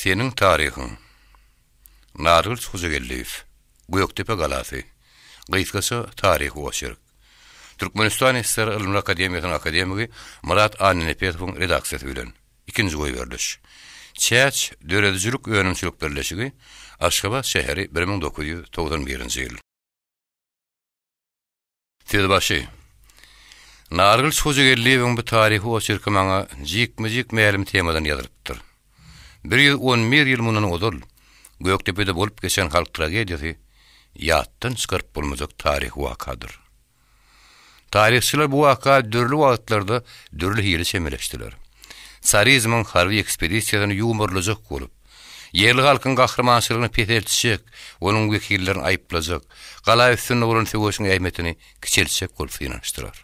Seniň taryhyň. Nargylyç Hojageldiýew. Gökdepe galasy. Gysgaça taryhy oçerk. Türkmenistan SSR Ylymlar akademiýasynyň akademigi Myrat Annanepesowyň redaksiýasy bilen. Ikinji goýberiliş. Çäç döredijilik önümçilik birleşigi, Aşgabat şäheri 1991-nji ýyl. Sözbaşy. Nargylyç Hojageldiýewiň bu taryhy oçerki maňa jikme-jik mälim temadan ýazylypdyr. 111 ýyl mundan ozal Gökdepede bolup geçen halk tragediýasy ýatdan çykaryp bolmajak taryhy wakadyr. Taryhçylar bu waka dürli wagtlarda dürli hili çemeleşdiler. Sarizmiň harby ekspedisiýasyny ýuwmarlajak bolup, ýerli halkyň gahrymançylygyny peseltjek, onuň wekillerini aýyplajak, gala üstünde bolan söweşiň ähmiýetini kiçeltjek bolup synanyşdylar.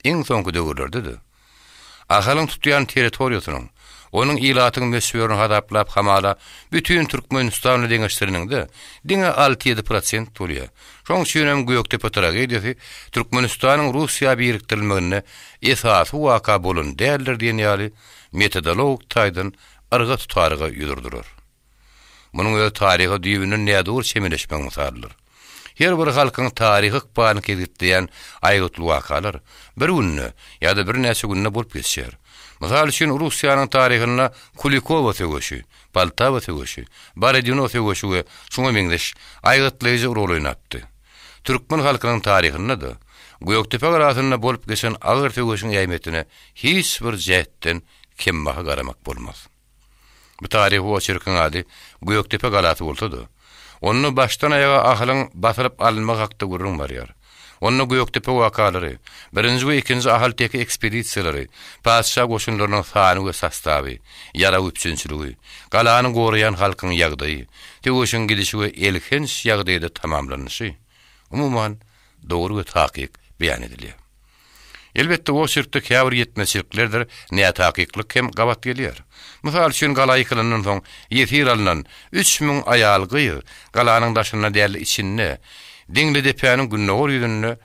Iň soňky döwürlerde-de, Ahalyň tutýan territoriýasynyň, onuň ilatyň möçberini hasaplap hamala bütin Türkmenistan bilen deňeşdireniňde diňe alty-ýedi prosent bolýar. Şoň üçinem Gökdepe tragediýasy Türkmenistanyň Russiýa birikdirilmeginde esasy waka bolan däldir diýen ýaly metodologik taýdan yrga tutaryga ýüz urdular. Munuň özi taryha düýbünden nädogry çemeleşmegiň mysalydyr. Her bir halkyň taryhy ykbalyny kesgitleýän aýgytly wakalar bir günde ýa-da birnäçe günde bolup geçýär. Mysal üçin, Russiýanyň taryhynda Kulikowo söweşi, Poltawa söweşi, Borodino söweşi we şuňa meňzeş aýgytlaýjy rol oýnapdy. Türkmen halkynyň taryhynda-da Gökdepe galasynda bolup geçen agyr söweşiň ähmiýetine hiç bir jähtden kembaha garamak bolmaz. Bu taryhy oçerkiň ady Gökdepe galasy bolsa-da, onda başdan-aýaga Ahalyň basylyp alynmagy hakda gürrüň barýar. Onda Gökdepe wakalary, birinji we ikinji Ahal-teke ekspedisiýalary, patyşa goşunlarynyň sany we sostawy, ýarag üpjünçiligi, galany goraýan halkyň ýagdaýy, söweşiň gidişi we elhenç ýagdaýda tamamlanyşy, umuman, dogry we takyk beýan edilýär. Elbetde, oçerkde käbir ýetmezçiliklerdir nätakyklyk hem gabat gelýär. Mysal üçin, gala ýykylandan soň ýesir alnan 3000 aýal-gyz galanyň daşynda däl-de içinde, Diňlidepäniň gündogar ýüzünde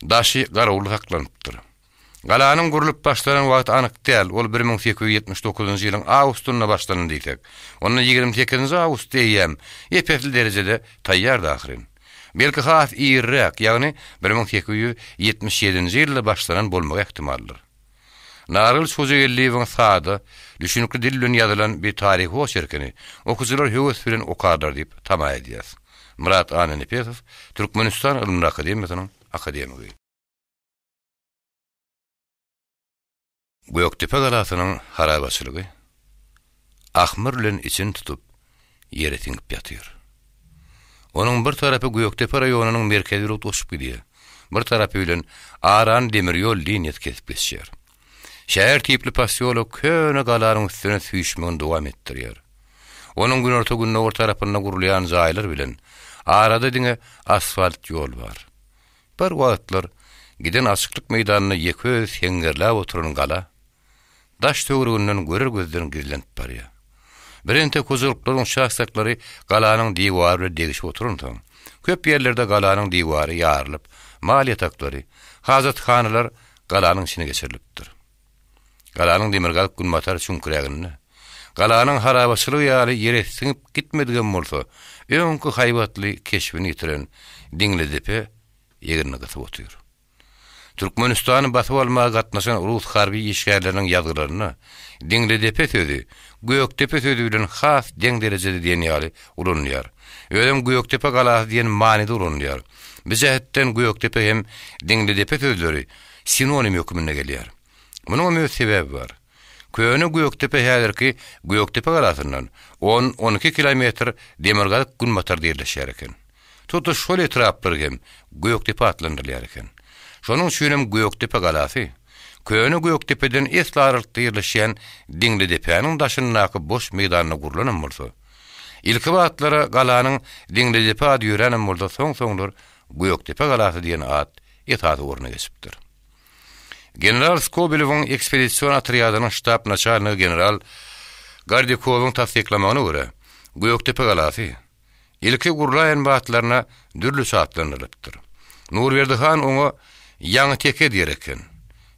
daşy garawully saklanypdyr. Galanyň gurlup başlanan wagty anyk däl, ol 1879-njy ýylyň awgustynda başlandy diýsek, onda 28-nji awgustda eýýäm ep-esli derejede taýýardy ahyryn. Belki has irräk, ýagny 1877-nji ýylda başlanan bolmagy ähtimaldyr. Nargylyç Hojageldiýewiň sada, düşünikli dil bilen ýazylan bir taryhy oçerkini okyjylar höwes bilen okarlar diýip tama edýäs. Myrat Annanepesow, Türkmenistan Ylymlar akademiýasynyň akademigi. Gökdepe galasynyň harabaçylygy ahmyr bilen içini tutup, ýere siňip ýatyr. Onuň bir tarapy Gökdepe raýonynyň merkezi bilen utgaşyp gidýär, bir tarapy bilen arany demir ýol liniýasy kesip geçýär. Şäher tipli posýolok köne galanyň üstüne süýşmegini dowam etdirýär. Onuň günorta-gündogar tarapynda gurulýan jaýlar bilen arada diňe asfalt ýol bar. Bir wagtlar giden açyklyk meýdanynda ýeke özi seňňerläp oturan gala daş-töwereginden görer gözden gizlenip barýar. Birentek hojalyklaryň uçastoklary galanyň diwary bilen degişip oturansoň, köp ýerlerde galanyň diwary ýarylyp, mal ýataklary, hajathanalar galanyň içine geçirilipdir. Galanyň demirgazyk-günbatar çüňküräginde, galanyň harabaçylygy ýaly ýere siňip gitmedigem bolsa, öňki haýbatly keşbini ýitiren Diňlidepe egnini gysyp otyr. Türkmenistany basyp almaga gatnaşan rus harby işgärleriniň ýazgylarynda Diňlidepe sözi Gökdepe sözi bilen has deň derejede diýen ýaly ulanylýar. Özem Gökdepe galasy diýen manyda ulanylýar. Bu jähetden Gökdepe hem Diňlidepe sözleri sinonim hökmünde gelýär. Munuňam öz sebäbi bar. Köne Gökdepe häzirki Gökdepe galasyndan on-on iki kilometr demirgazyk-günbatarda ýerleşýär eken. Tutuş şol etraplar hem Gökdepe atlandyrylýar eken. Şonuň üçinem Gökdepe galasy Köne Gökdepeden esli aralykda ýerleşýän Diňlidepäniň daşyndaky boş meýdanda gurlanam bolsa, ilki wagtlar galanyň Diňlidepe ady ýöränem bolsa soň-soňlar Gökdepe galasy diýen at esasy orna geçipdir. General Skobelewiň ekspedision otrýadynyň ştab naçalnigi general Gordýukowyň tassyklamagyna görä, Gökdepe galasy ilki gurlaýan batlaryna dürlüçe atlandyrylypdyr. Nurberdi han oňa Ýaňy teke diýer eken.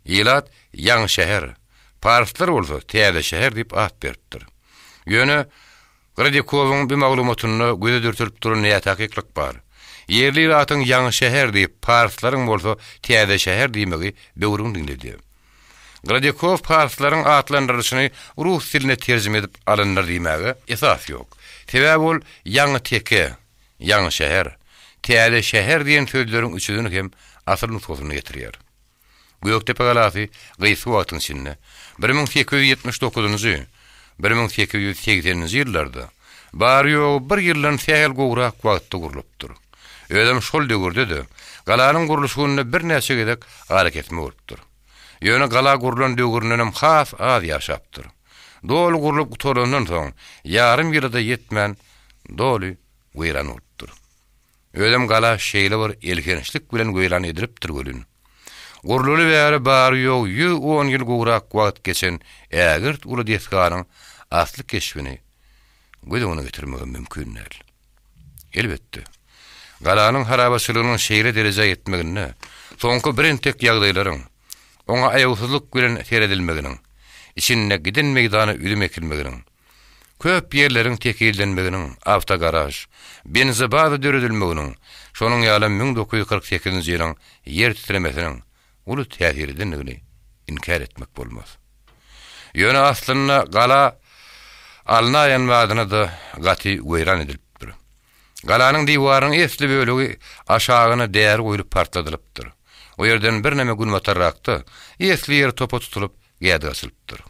Ilat Ýaňy şäher, parslar bolsa Täze şäher diýip at beripdir. Ýöne Grodýakowyň bu maglumatynda göze dürtülip duran nätakyklyk bar. Ýerli ilatyň Ýaňy şäher diýip, parslaryň bolsa Täze şäher diýmegi böwrüňi diňledýär. Grodýakow parslaryň atlandyrylyşyny rus diline terjime edip alyndyr diýmäge esas ýok. Sebäbi ol Ýaňy teke, Ýaňy şäher, Täze şäher diýen sözleriň üçüsini hem asyl nusgasynda getirýär. Gökdepe galasy gysga wagtyň içinde, 1879-njy, 1880-nji ýyllarda, bary-ýogy bir ýyldan sähel gowrak wagtda gurlupdyr. Özem şol döwürde-de galanyň gurluşygynda birnäçe gezek arakesme bolupdyr. Ýöne gala gurlan döwründenem has az ýaşapdyr. Doly gurlup gutarandan soň ýarym ýyla-da ýetmän doly weýran bolupdyr. Özem gala şeýle bir elhençlik bilen weýran edilipdir welin, gurlaly bäri bary-ýogy 110 ýyl gowrak wagt geçen ägirt uly desganyň asly keşbini göz öňüne getirmegem mümkin däl. Elbetde, galanyň harabaçylygynyň şeýle derejä ýetmeginde soňky birentek ýagdaýlaryň, oňa aýawsyzlyk bilen seredilmeginiň, içinde giden meýdana üzüm ekilmeginiň, köp ýerleriň tekizlenmeginiň, awtogaraž, benzobaza döredilmeginiň, şonuň ýalam 1948-nji ýylyň ýer titremesiniň uly täsir edendigini inkär etmek bolmaz. Ýöne aslynda gala alnaýan badyna-da gaty weýran edilipdir. Galanyň diwarynyň esli bölegi aşagyna däri guýlup partladylypdyr. O ýerden birneme günbatarrakda esli ýer topa tutulyp gädik açylypdyr.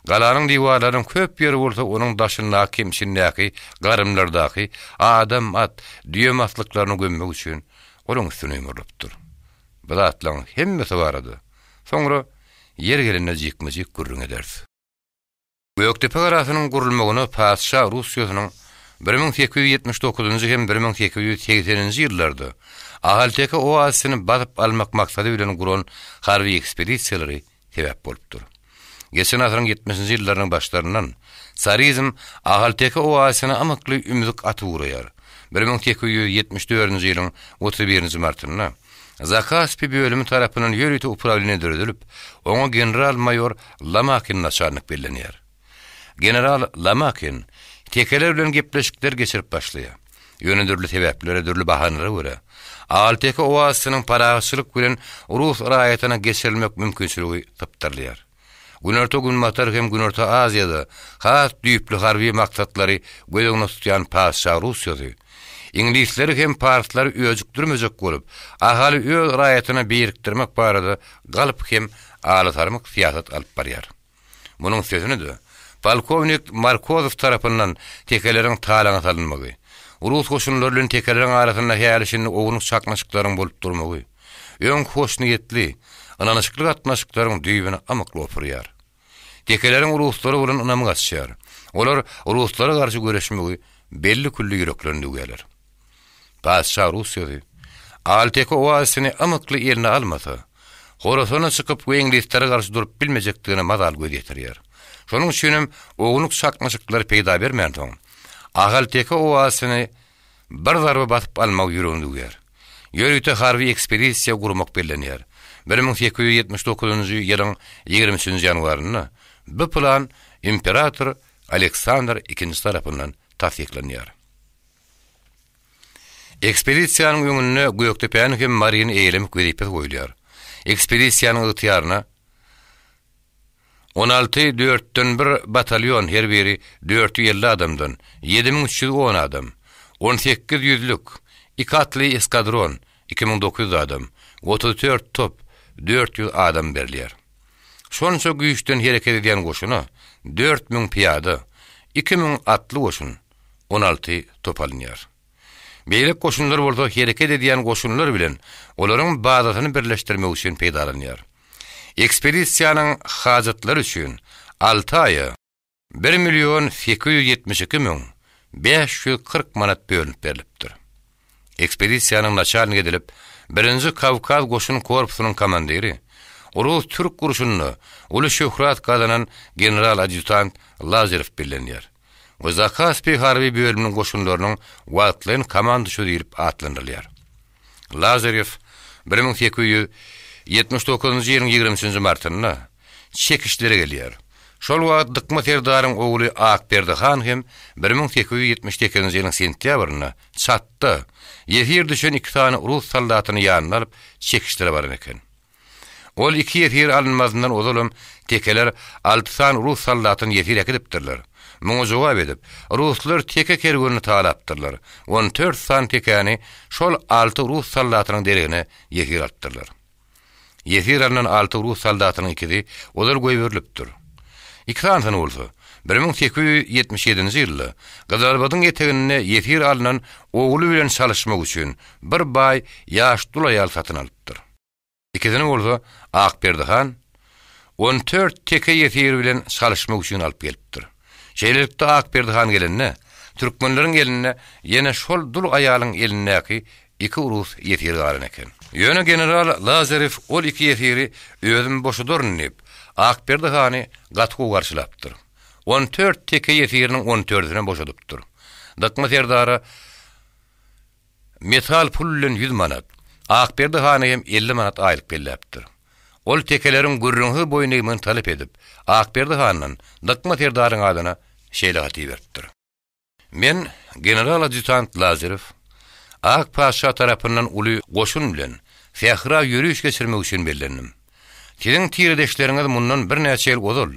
Galanyň diwarlarynyň köp ýeri bolsa onuň daşyndaky hem içindäki garymlardaky adam, at, düýe maslyklaryny gömmek üçin olaň üstüne ýumrulypdyr. Bu zatlaryň hemmesi barada soňra ýeri gelende jikme-jik gürrüň ederis. Gökdepe galasynyň gurulmagyna patyşa Russiýasynyň 1879-njy hem 1880-nji ýyllarda Ahalteke oazisini basyp almak maksady bilen guran harby ekspedisiýalary sebäp bolupdyr. Geçen asyryň ýetmişinji ýyllarynyň başlaryndan sarizm Ahalteke oazisine ymykly ümzük atyp ugraýar. 1874-nji ýylyň 31-nji martynda Zakaspi bölümi tarapyndan ýörite uprawleniýe döredilip, oňa general-maýor Lomakin naçalnik bellenýär. General Lomakin tekeler bilen gepleşikler geçirip başlaýar. Ýöne dürli sebäplere, dürli bahanalara görä, Ahalteke oazisiniň parahatçylyk bilen rus raýatyna geçirilmek mümkinçiligi sypdyrylýar. Günorta-Günbatar hem Günorta Aziýada has düýpli harby maksatlary göz öňünde tutýan patyşa Russiýasy, iňlisleri hem parslary öjükdirmejek bolup, Ahaly öz raýatyna birikdirmek barada galp hem alasarmyk syýasat alyp barýar. Munuň üstesine-de, polkownik Markozow tarapyndan tekeleriň talaňa salynmagy, rus goşunlary bilen tekeleriň arasynda häli-şindi ownuk çaknyşyklaryň bolup durmagy, öňki hoşniýetli, ynanyşykly gatnaşyklaryň düýbüni ymykly opurýar. Tekeleriň ruslara bolan ynamy gaçýar. Olar ruslara garşy göreşmegi belli-külli ýüreklerine düwýärler. Patyşa Russiýasy Alteke oazisini ymykly eline almasa, Horasana çykyp we iňlislere garşy durup bilmejekdigine mazaly göz ýetirýär. Şonuň üçinem ownuk çaknyşyklar peýda bermänsoň, Ahalteke oazisini bir zarba basyp almagy ýüregine düwýär. Ýörite harby ekspedisiýa gurmak bellenýär. 1879-njy ýylyň 23-nji ýanwarynda bu plan imperator Aleksandr II tarapyndan tassyklanýar. Ekspedisiýanyň öňünde Gökdepäni hem Maryny eýelemek wezipesi goýulýar. Ekspedisiýanyň ygtyýaryna 16 dörtden bir batalýon, her biri 450 adamdan, 7310 adam, 18 ýüzlük, iki atly eskadron, 2900 adam, 34 top, 400 adam berilýär. Şonça güýçden hereket edýän goşuna 4000 pyýada, 2000 atly goşun, 16 top alynýar. Beýleki goşunlar bolsa hereket edýän goşunlar bilen olaryň bazasyny birleşdirmek üçin peýdalanýar. Ekspedisiýanyň hajatlary üçin alty aýa bir million 872 müň 540 manat bölünip berlipdir. Ekspedisiýanyň naçalnigi edilip, Birinji Kawkaz goşun korpusynyň komandiri, rus-türk urşunda uly şöhrat gazanan general-adýutant Lazarew bellenýär. we Zakaspi harby bölüminiň goşunlarynyň wagtlaýyn komanduşy diýlip atlandyrylýar. Lazarew 1879-njy ýylyň 23-nji martynda Çekişlere gelýär. Şol wagt Dykma serdaryň ogly Akberdi han hem 1878-nji ýylyň sentýabrynda Çatda ýesir düşen iki sany rus soldatyny ýanyna alyp, çekişlere baran eken. Ol iki ýesir alynmazyndan ozalam tekeler alty sany rus soldatyny ýesir äkidipdirler. Muňa jogap edip, ruslar teke kerwenini talapdyrlar, on tört sany tekäni şol alty rus soldatynyň deregine ýesir alypdyrlar. Ýesir alnan alty rus soldatynyň ikisi ozal goýberilipdir. Iki sanysyny bolsa, 1877-nji ýylda Gyzylarbadyň eteginde ýesir alnan ogly bilen çalyşmak üçin bir baý ýaş dul aýal satyn alypdyr. Ikisini bolsa Akberdi han on tört teke ýesiri bilen çalyşmak üçin alyp gelipdir. Şeýlelikde Akberdi han gelende, türkmenleriň elinde ýene şol dul aýalyň elindäki iki rus ýesiri galan eken. Ýöne general Lazarew ol iki ýesiri özüm boşadaryn diýip, Akberdi hany gaty gowy garşylapdyr. On tört teke ýesiriniň on tördüsinem boşadypdyr. Dykma serdara Metal pul bilen ýüz manat, Akberdi hana hem 50 manat aýlyk belläpdir. Ol tekeleriň gürrüňsiz boýun egmegini talap edip, Akberdi handan Dykma serdaryň adyna şeýle hat iberipdir. Men, general-adýutant Lazarew, Ak patyşa tarapyndan uly goşun bilen sähra ýöriş geçirmek üçin bellendim. Siziň tiredeşleriňiz mundan birnäçe ýyl ozal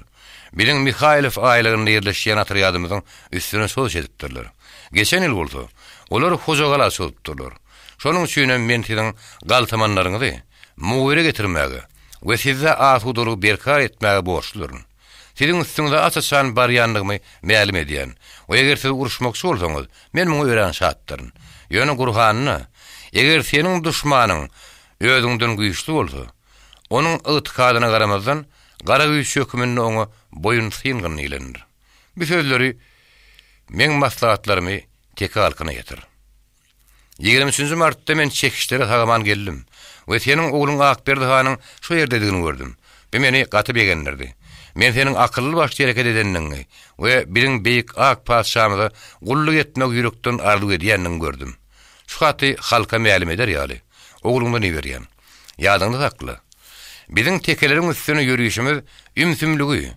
biziň Mihaýlow aýlagynda ýerleşýän otrýadymyzyň üstüne çozuş edipdirler. Geçen ýyl bolsa, olar Hojagala çozupdyrlar. Şonuň üçinem men siziň galtamanlaryňyzy Mugyra getirmäge we sizde asudalygy berkarar etmäge borçludyryn. Siziň üstüňize aç-açan barýandygymy mälim edýän we eger siz uruşmakçy bolsaňyz, men muňa örän şatdyryn. Ýöne Gurhanda, Eger seniň duşmanyň Özüňden güýçli bolsa, onuň ygtykadyna garamazdan, gara güýç höküminde oňa boýun syngyn diýlendir. Bu sözleri meň maslahatlarymy teke halkyna ýetir. Ýigrimi üçünji martda men çekişlere sag-aman geldim we seniň ogluň Akberdi hanyň şo ýerdedigini gördüm. Bu meni gaty begendirdi. Men seniň akylly-başly hereket edendigiňi we biziň beýik ak patyşamyza gulluk etmegi ýürekden arzuw edýändigiňi gördüm. Şu haty halka mälim eder ýaly, ogluňdan iberýän. Ýadyňda sakla. Biziň tekeleriň üstüne ýörişimiz ümsümligi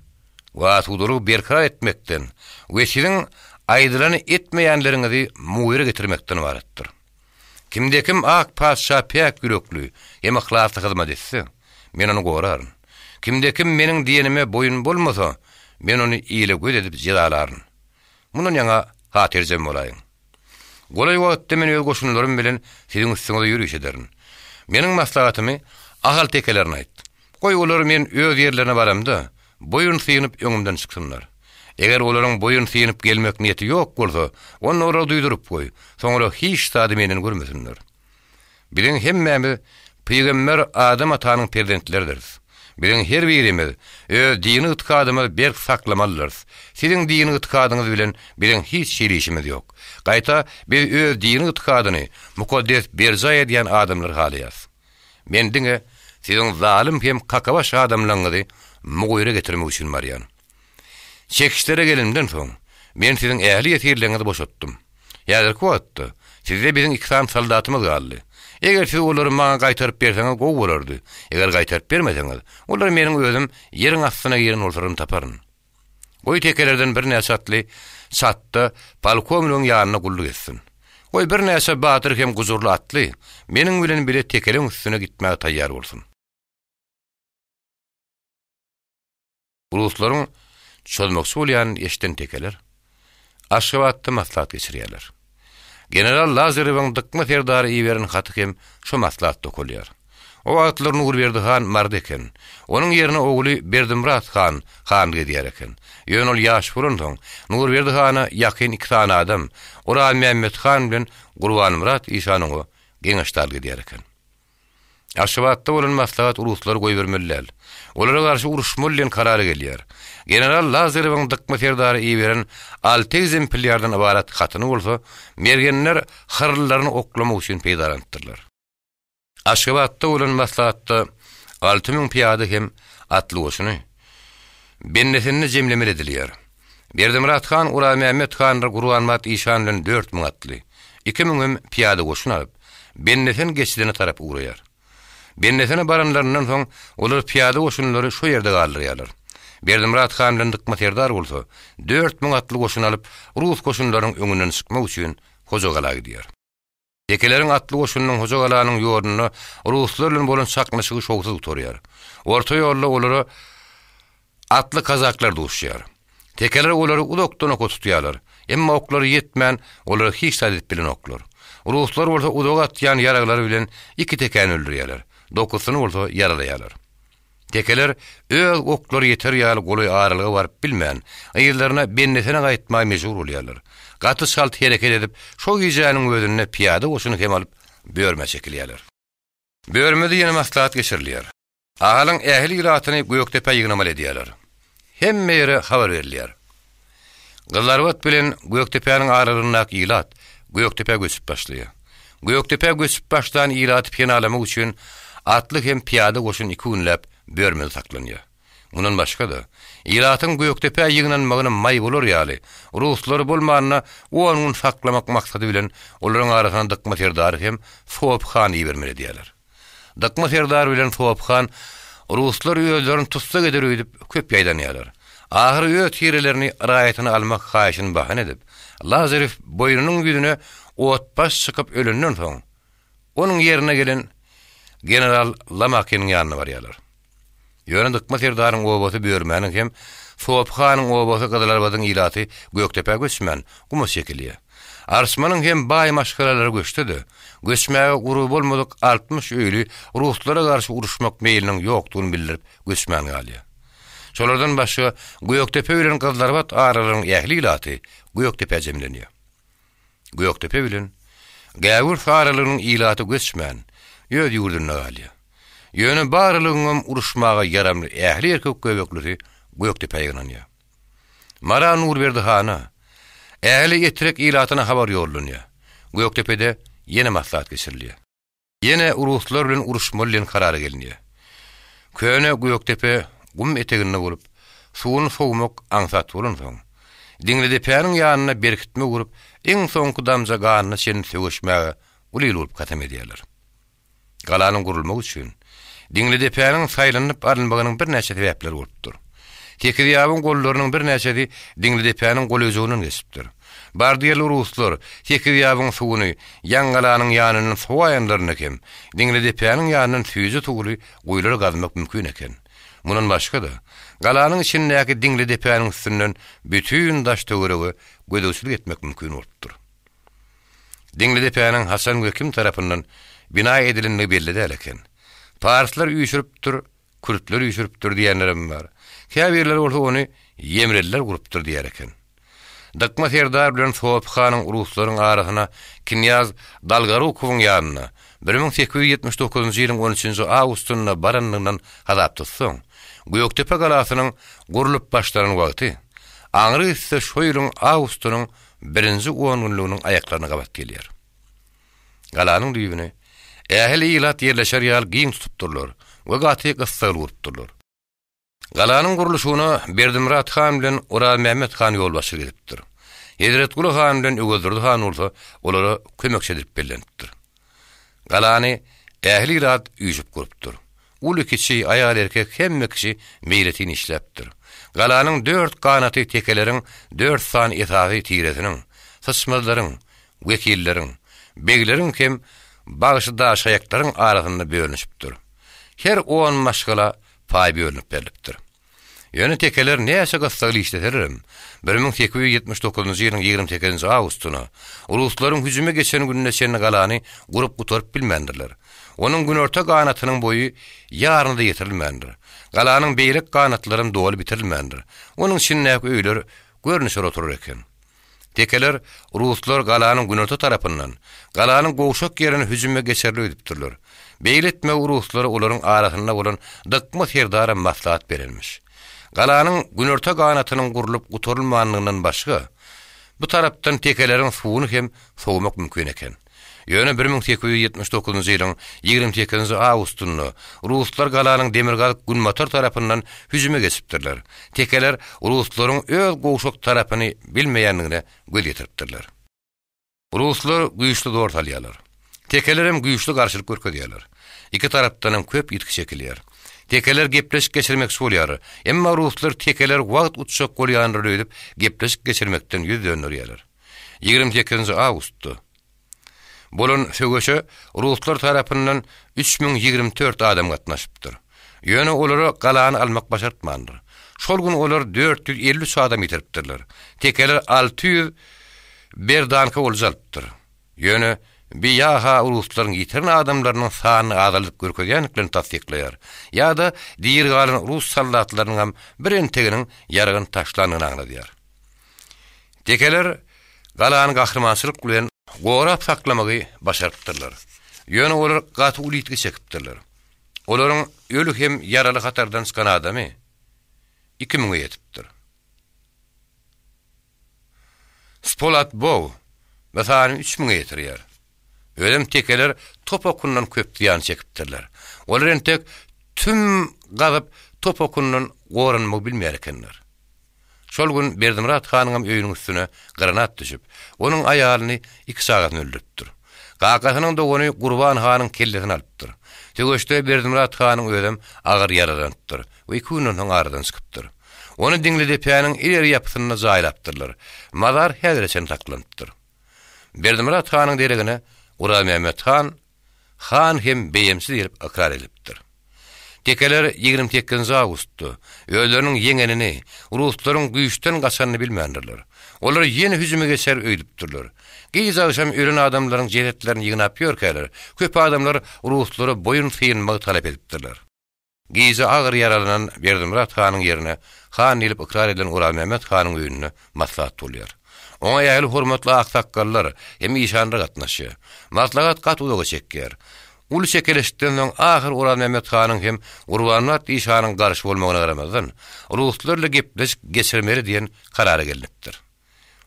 we asudalygy berkarar etmekden we siziň aýdylany etmeýänleriňizi mugyra getirmekden ybaratdyr. Kimde-kim ak patyşa päk ýürekli hem yhlasly hyzmat etse, men ony goraryn. Kimde-kim meniň diýenime boýun bolmasa, men ony ile göz edip jezalaryn. Mundan ýaňa hatyrjem bolaýyň. Golaý wagtda men öz goşunlarym bilen siziň üstüňize ýöriş ederin. Meniň maslahatymy Ahal tekelerine aýt. Goý, olar men öz ýerlerine baramda, boýun synyp öňümden çyksynlar. Eger olaryň boýun synyp gelmek niýeti ýok bolsa, onda olara duýduryp goý, soňra hiç zady menden görmesinler. Biziň hemmämiz pygamber Adam atanyň perzentleridiris. Biziň her birimiz öz dini ygtykadymyzy berk saklamalydyrys. Siziň dini ygtykadyňyz bilen biziň hiç hili işimiz ýok. Gaýta biz öz dini ygtykadyny mukaddes berjaý edýän adamlary halaýarys. Men diňe siziň zalym hem kakabaş adamlaryňyzy mugyra getirmek üçin barýan. Çekişlere gelenimden soň, men siziň ähli ýesirleriňizi boşatdym. Häzirki wagtda sizde biziň iki sany soldatymyz galdy. Eger siz olary maňa gaýtaryp berseňiz gowy bolardy. Eger gaýtaryp bermeseňiz, olary meniň özüm ýeriň astyna giren bolsalarym taparyn. Goý tekelerden birnäçe atly Çatda polkownigiň ýanynda gulluk etsin. Goý birnäçe batyr hem gujurly atly meniň bilen bile tekeleň üstüne gitmäge taýýar bolsun. Ruslaryň çozmakçy bolýanyny eşiden tekeler Aşgabatda maslahat geçirýärler. General Lazarewiň Dykma serdara iberen haty hem şo maslahatda okalýar. O wagtlar Nurberdi han Maryda eken. Onuň ýerine ogly Berdimyrat han hanlyk edýär eken. Ýöne ol ýaş bolansoň, Nurberdi hana ýakyn iki sany adam, Orazmämmet han bilen Gurbanmyrat işan oňa geňeşdarlyk edýär eken. Aşgabatda bolan maslahat ruslary goýbermeli däl. Olara garşy uruşmaly diýen karara gelýär. General Lazarewiň Dykma serdara iberen alty ekzemplýardan ybarat hatyny bolsa mergenler hyrlylaryny oklamak üçin peýdalanypdyrlar. Aşgabatda bolan maslahatda 6000 pyýada hem atly goşuny Bendesinde jemlemeli edilýär. Berdimyrat han Orazmämmet handyr Gurbanmyrat işan bilen 4000 atly, 2000 hem pyýada goşun alyp, Bendesen geçidine tarap ugraýar. Bendesene baranlaryndan soň, olar pyýada goşunlary şo ýerde galdyrýarlar. Berdimyrat han bilen Dykma serdar bolsa, 4000 atly goşun alyp, rus goşunlarynyň öňünden çykmak üçin Hojagala gidýär. Tekeleriň atly goşunynyň Hojagalanyň ýolunda ruslar bilen bolan çaknyşygy şowsuz gutarýar. Orta ýolda olara atly kazaklar duşýar. Tekeler olary uzakdan oka tutýarlar. Emma oklary ýetmän, olara hiç zat edip bilenoklar. Ruslar bolsa uzaga atýan ýaraglary bilen iki tekäni öldürýärler. Dokuzysyny bolsa ýaralaýarlar. Tekeler öz oklary ýeter ýaly golaý aralyga baryp bilmän, yzlaryna Bendesene gaýtmaga mejbur bolýarlar. Gaty çalt hereket edip, şo gijäniň özünde pyýada goşuny hem alyp, Börmä çekilýärler. Börmede ýene maslahat geçirilýär. Ahalyň ähli ilatyny Gökdepä ýygnamaly edýärler. Hemme ýere habar berilýär. Gyzylarbat bilen Gökdepäniň aralygyndaky ilat Gökdepä göçüp başlaýar. Gökdepä göçüp başlan ilaty penalamak üçin atly hem pyýada goşun iki günläp Börmede saklanýar. Mundan başga-da, ilatyň Gökdepä ýygnanmagyna maý bolar ýaly, ruslary bolmanda on gün saklamak maksady bilen olaryň arasyna Dykma serdary hem Sopy hany ibermeli edýärler. Dykma serdar bilen Sopy han ruslar özlerini tussag eder öýdüp köp ýaýdanýarlar. Ahyry öz tirelerini raýatyna almak haýyşyny bahana edip, Lazarew boýnunyň ýüzüne otbaş çykyp ölenden soň, onuň ýerine gelen general Lomakiniň ýanyna barýarlar. Ýöne Dykma serdaryň obasy Börmäniň hem Sopy hanyň obasy Gyzylarbadyň ilaty Gökdepä göçmän, guma çekilýär. Arçmanyň hem baý maşgalalary göçse-de, göçmäge gurby bolmadyk 60 öýli ruslara garşy uruşmak meýliniň ýokdugyny bildirip göçmän galýar. Şolardan başga Gökdepe bilen Gyzylarbat aralygynyň ähli ilaty Gökdepä jemlenýär. Gökdepe bilen Gäwür aralygynyň ilaty göçmän, öz ýurdunda galýar. Ýöne barylygyňam uruşmaga ýaramly ähli erkek göbeklisi Gökdepä ýygnanýar. Mara Nurberdi hana, ähli Etrek ilatyna habar ýollanýar. Gökdepede ýene maslahat geçirilýär. Ýene ruslar bilen uruşmaly diýen karara gelinýär. Köne Gökdepe gum eteginde bolup, suwuny sowmak aňsat bolansoň, Diňlidepäniň ýanynda berkitme gurup, iň soňky damja ganyna çenli söweşmäge uly il bolup kasam edýärler. Galanyň gurulmagy üçin Diňlidepäniň saýlanyp alynmagynyň birnäçe sebäpleri bolupdyr. Sekizýabyň gollarynyň birnäçesi Diňlidepäniň golaýjygyndan geçipdir. Bardyýerli ruslar Sekizýabyň suwuny Ýaňgalanyň ýanyndan sowaýanlarynda hem Diňlidepäniň ýanyndan süýji suwly guýular gazmak mümkin eken. Mundan başga-da, galanyň içindäki Diňlidepäniň üstünden bütin daş-töwerege gözegçilik etmek mümkin bolupdyr. Diňlidepäniň haçan we kim tarapyndan bina edilendigi belli däl eken. Parslar üýşüripdir, kürtler üýşüripdir diýenlerem bar. Käbirleri bolsa ony ýemreliler gurupdyr diýer eken. Dykma serdar bilen Sopy hanyň ruslaryň arasyna knýaz Dolgorukowyň ýanyna 1879-njy ýylyň on üçünji awgustynda baranlygyndan hasap tutsaň, Gökdepe galasynyň gurlup başlanan wagty, aňry gitse şo ýylyň awgustynyň birinji on günlüginiň aýaklaryna gabat gelýär. Galanyň düýbüni ähli ilat ýerleşer ýaly giň tutupdyrlar we gaty gyssagly gurupdyrlar. Galanyň gurluşygyna Berdimyrat han bilen Orazmämmet han ýolbaşçylyk edipdir. Hezretguly han bilen Öwezdurdy han bolsa olara kömekçi edilip bellenipdir. Galany ähli ilat üýşüp gurupdyr. Uly-kiçi, aýal-erkek hemme kişi meýletin işläpdir. Galanyň dört ganaty tekeleriň dört sany esasy tiresiniň, syçmazlaryň, wekilleriň, begleriň hem bagşy-daşaýaklaryň arasynda bölünişipdir. Her on maşgala paý bölünip berlipdir. Ýöne tekeler näçe gyssagly işleselerem, 1879-njy ýylyň 28-nji awgustyna, ruslaryň hüjüme geçen gününe çenli galany gurup gutaryp bilmändirler. Onuň günorta ganatynyň boýy ýaryna-da ýetirilmändir. Galanyň beýleki ganatlaram doly bitirilmändir. Onuň içindäki öýler görnüşer oturar eken. Tekeler ruslar galanyň günorta tarapyndan, galanyň gowşak ýerine hüjüme geçerli öýdüpdirler. Beýle etmegi ruslara olaryň arasynda bolan Dykma serdaram maslahat berenmiş. Galanyň günorta ganatynyň gurlup gutarylmanlygyndan başga, bu tarapdan tekeleriň suwuny hem sowmak mümkin eken. Ýöne 1879-njy ýylyň 28-nji awgustynda ruslar galanyň demirgazyk-günbatar tarapyndan hüjüme geçipdirler. Tekeler ruslaryň öz gowşak tarapyny bilmeýändigine göz ýetiripdirler. Ruslar güýçli zor salýarlar. Tekelerem güýçli garşylyk görkezýärler. Iki tarapdanam köp ýitgi çekilýär. Tekeler gepleşik geçirmekçi bolýarlar. Emma ruslar tekeler wagt utjak bolýandyr öýdüp, gepleşik geçirmekden ýüz dönderýärler. 28-nji awgustda bolan söweşe ruslar tarapyndan 3024 adam gatnaşypdyr. Ýöne olara galany almak başartmandyr. Şol gün olar 453 adam ýitiripdirler. Tekeler 600 berdanka olja alypdyr. Ýöne bi ýa-ha ruslaryň ýitiren adamlarynyň sanyny azaldyp görkezýändiklerini tassyklaýar, ýa-da diri galan rus soldatlarynyňam bir enteginiň ýaragyny taşlandygyny aňladýar. Tekeler galany gahrymançylyk bilen gorap saklamagy başarypdyrlar. Ýöne olar gaty uly ýitgi çekipdirler. Olaryň öli hem ýaraly hatardan çykan adamy iki müňe ýetipdir. Spolat Bow bu sany üç müňe ýetirýär. Özem tekeler top okundan köp zyýan çekipdirler. Olar entek tüm gazyp top okundan goranmagy bilmeýär ekenler. Şol gün Berdimyrat hanyňam öýüniň üstüne granat düşüp, onuň aýalyny, iki çagasyny öldüripdir. Kakasynyň dogany Gurban hanyň kellesini alypdyr. Söweşde Berdimyrat hanyň özem agyr ýaralanypdyr we iki günden soň aradan çykypdyr. Ony Diňlidepäniň ileri ýapysynda jaýlapdyrlar. Mazar häzire çenli saklanypdyr. Berdimyrat hanyň deregine Orazmämmet han han hem beýemçi diýlip ykrar edilipdir. Tekeler 28-nji awgustda özleriniň ýeňenini, ruslaryň güýçden gaçanyny bilmändirler. Olar ýene hüjüme geçer öýdüpdirler. Gije agşam ölen adamlaryň jesetlerini ýygnap ýörkäler, köp adamlar ruslara boýun synmagy talap edipdirler. Gije agyr ýaralanan Berdimyrat hanyň ýerine han diýlip ykrar edilen Orazmämmet hanyň öýünde maslahat bolýar. Oňa ähli hormatly aksakgallar hem işanlar gatnaşýar. Maslahat gaty uzaga çekýär. Uly çekeleşikden soň ahyr Orazmämmet hanyň hem Gurbanmyrat işanyň garşy bolmagyna garamazdan, ruslar ile gepleşik geçirmeli diýen karara gelnipdir.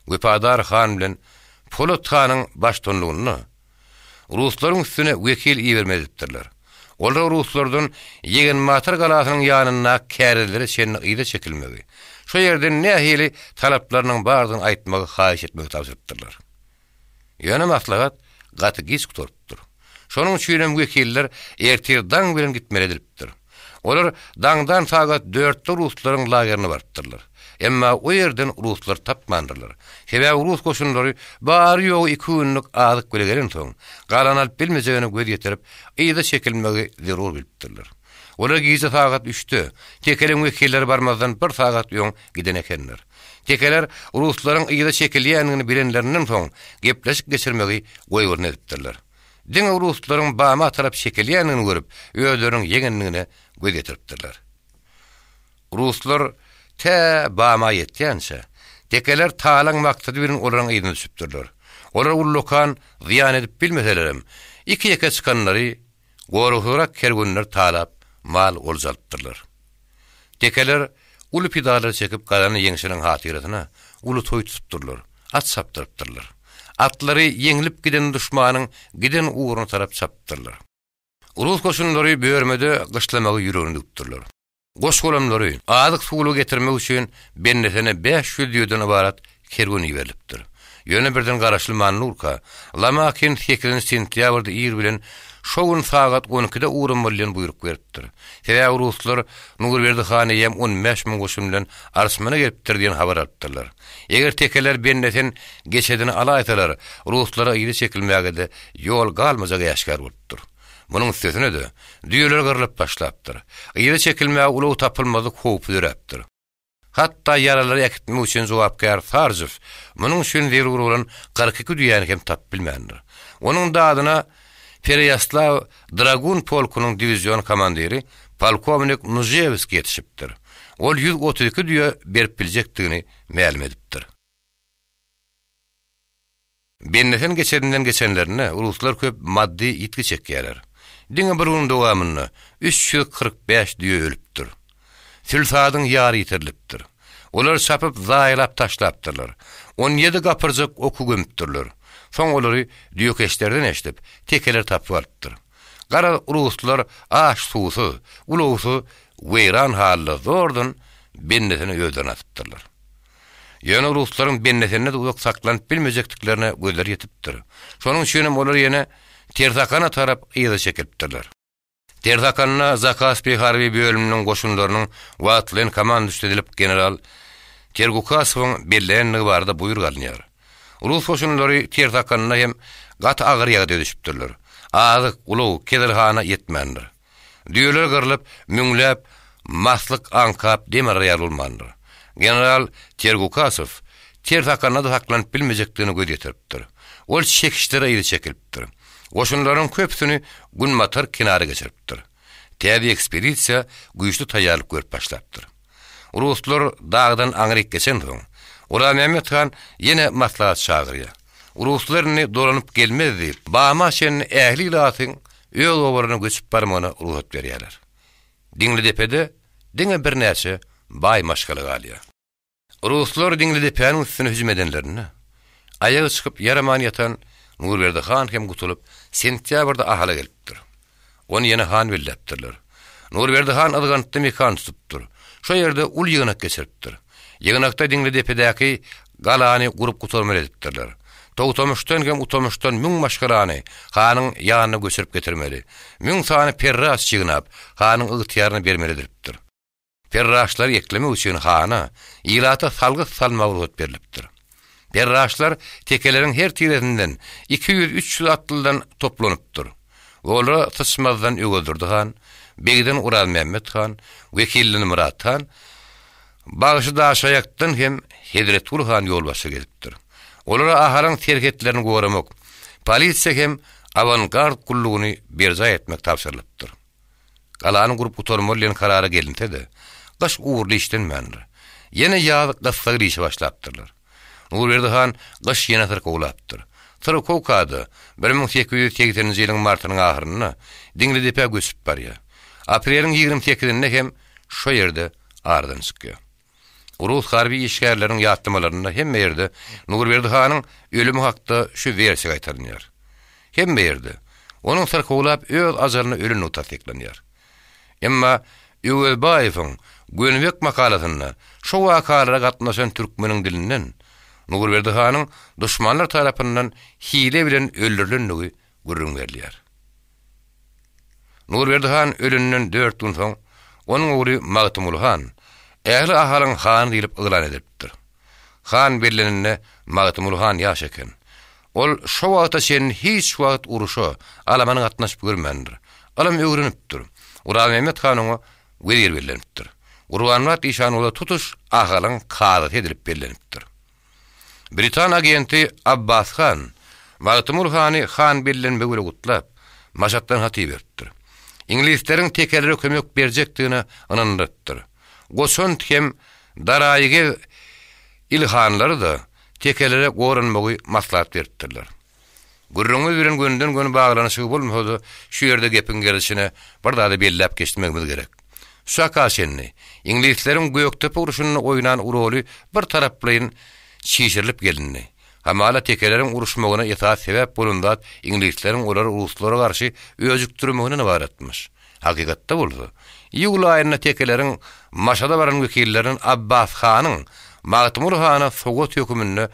Wepadar han bilen Polat hanyň baştutanlygynda ruslaryň üstüne wekil ibermeli edipdirler. Olar ruslardan Ýegenbatyr galasynyň ýanyndaky kärizlere çenli yza çekilmegi, şo ýerden nähili talaplarynyň bardygyny aýtmagy haýyş etmegi tabşyrypdyrlar. Ýöne maslahat gaty giç gutarypdyr. Şonuň üçinem wekiller ertir daň bilen gitmeli edilipdir. Olar daňdan sagat dörtde ruslaryň lagerine barypdyrlar. Emma o ýerden ruslary tapmandyrlar. Sebäbi rus goşunlary bary-ýogy iki günlük azyk bile gelensoň, galany alyp bilmejegine göz ýetirip, yza çekilmegi zerur bilipdirler. Olar gije sagat üçde, tekeliň wekilleri barmazdan bir sagat öň giden ekenler. Tekeler ruslaryň yza çekilýändigini bilenlerinden soň, gepleşik geçirmegi goýbyrny edipdirler. Diňe ruslaryň Bama tarap çekilýändigini görüp, özleriniň ýeňendigine göz ýetiripdirler. Ruslar tä Bama ýetýänçä, tekeler talaň maksady bilen olaryň yzyna düşüpdirler. Olar ullakan zyýan edip bilmeselerem, iki-ýeke çykanlary Goragsyzrak kerwenleri talap, mal olja alypdyrlar. Tekeler uly pidalar çekip gazanan ýeňşiniň hatyrasyna uly toý tutupdyrlar, at çapdyrypdyrlar. Atlary ýeňlip giden duşmanyň giden ugruna tarap çapypdyrlar. Rus goşunlary Börmede gyşlamagy ýüregine düwüpdirler. Goş-golamlary, azyk-suwlugy getirmek üçin Bendesene 500 düýeden ybarat kerwen iberilipdir. Ýöne birden garaşylman durka, Lomakin sekizinji sentýabrda ir bilen şo gün sagat on ikide ugramaly diýen buýruk beripdir. Sebäbi ruslar Nurberdi han eýýäm on bäş müň goşun bilen Arçmana gelipdir diýen habar alypdyrlar. Eger tekeler Bendesen geçedini alaýsalar, ruslara yza çekilmäge-de ýol galmajagy äşgär bolupdyr. Munuň üstesine-de, düýeler gyrlyp başlapdyr. Yza çekilmäge ulag tapylmazlyk howpy döräpdir. Hatda ýaralary äkitmek üçin jogapkär Sarjow munuň üçin zerur bolan 42 düýäni hem tapyp bilmändir. Onuň dadyna Pereýaslaw dragun polkunyň diwizion komandiri polkownik Nužewskiý ýetişipdir. Ol 132 düýe berip biljekdigini mälim edipdir. Bendesen geçeninden geçenlerinde ruslar köp maddy ýitgi çekýärler. Diňe bir günüň dowamynda 345 düýe ölüpdir. Sülsadyň ýary ýitirilipdir. Olary çapyp zaýalap taşlapdyrlar. On ýedi gapyrjak oky gömüpdirler. Soň olary düýekeşlerden eşidip, tekeler tapyp alypdyr. Garaz, ruslar aş-suwsuz, ulagsyz weýran halda zordan bendesini özlerine atypdyrlar. Ýöne ruslaryň Bendesende-de uzak saklanyp bilmejekdiklerine gözleri ýetipdir. Şonuň üçinem olar ýene Tersakana tarap yza çekilipdirler. Tersakanda Zakaspi harby bölüminiň goşunlarynyň wagtlaýyn komanduşy edilip general Tergukasowyň bellenendigi barada buýruk alynýar. Rus goşunlary Tersakanda hem gaty agyr ýagdaýa düşüpdirler. Azyk, ulag, keselhana ýetmändir. Düýeler gyrlyp, müňläp maslyk aňkap dem alar ýaly bolmandyr. General Tergukasow Tersakanda-da saklanyp bilmejekdigine göz ýetiripdir. Ol çekişlere yza çekilipdir. Goşunlaryň köpüsini günbatar kenara geçiripdir. Täze ekspedisiýa güýçli taýýarlyk görüp başlapdyr. Ruslar dagdan aňryk geçensoň, Orazmämmet han ýene maslahat çagyrýar. Ruslar indi dolanyp gelmez diýip, Bama çenli ähli ilatyň öz obalaryna göçüp barmagyna rugsat berýärler. Diňlidepede diňe birnäçe baý maşgala galýar. Ruslar Diňlidepäniň üstüne hüjüm edenlerinde, aýagy çykyp ýaraman ýatan Nurberdi han hem gutulyp, sentýabrda Ahala gelipdir. Ony ýene han belläpdirler. Nurberdi han Yzgantda mekan tutupdyr. Şo ýerde uly ýygnak geçiripdir. Ýygnakda Diňlidepedäki galany gurup gutarmaly edipdirler. Togtamyşdan hem Utamyşdan müň maşgalany hanyň ýanyna göçürip getirmeli. Müň sany perraç ýygnap, hanyň ygtyýaryna bermeli edilipdir. Perraçlary eklemek üçin hana, ilata salgyt salmaga rugsat berlipdir. Perraçlar tekeleriň her tiresinden 200-300 atlydan toplanypdyr. Olara Syçmazdan Öwezdurdy han, Begden Orazmämmet han, Wekilden Myrat han, Bagşy Daşaýakdan hem Hezretguly han ýolbaşçylyk edipdir. Olara Ahalyň serhetlerini goramak, polisiýa hem awangard gullugyny berjaý etmek tabşyrylypdyr. Galany gurup gutarmaly diýen karara gelinse-de, gyş ugurly işlenmändir. Ýene ýaz gyssagly işe başlapdyrlar. Nurberdi han gyş ýene syrkawlapdyr. Syrkawka-da, 1880-nji ýylyň martynyň ahyrynda Diňlidepä göçüp barýar. Apreliň ýigrimi sekizinde hem şo ýerde aradan çykýar. Rus harby işgärleriniň ýatlamalarynda hemme ýerde Nurberdi hanyň ölümi hakda şu wersiýa gaýtalanýar. Hemme ýerde, onuň syrkawlap öz ajalyna ölendigi tassyklanýar. Emma Öwezbaýewiň Gönübek makalasynda şo wakalara gatnaşan türkmeniň dilinden Nurberdi hanyň duşmanlar tarapyndan hile bilen öldürilendigi gürrüň berilýär. Nurberdi han ölenden dört gün soň, onuň ogly Magtymguly han ähli Ahalyň hany diýlip yglan edilipdir. Han bellenende Magtymguly han ýaş eken. Ol şo wagta çenli hiç wagt uruşa, alamana gatnaşyp görmändir. Ylym öwrenipdir. Orazmämmet han oňa wezir bellenipdir. Gurbanmyrat işan bolsa tutuş Ahalyň kazysy edilip bellenipdir. Britan agenti Abbas han Magtymguly hany han bellenmegi bile gutlap, Maşatdan hat iberipdir. Iňlisleriň tekelere kömek berjekdigine ynandyrypdyr. Goçant hem Daraýygez ilhanlary-da tekelere goranmagy maslahat beripdirler. Gürrüňimiz bilen gönüden-göni baglanyşygy bolmasa-da, şu ýerde gepiň gerdişine bir zady belläp geçmegimiz gerek. Şu çaka çenli, iňlisleriň Gökdepe urşunda oýnan roly bir taraplaýyn çişirilip gelindi. Hamala tekeleriň uruşmagyna esasy sebäp bolan zat iňlisleriň olary ruslara garşy öjükdirmeginden ybaratmyş. Hakykatda bolsa, iýul aýynda tekeleriň Maşada baran wekillerinden Abbas hanyň Magtymguly hana sowgat höküminde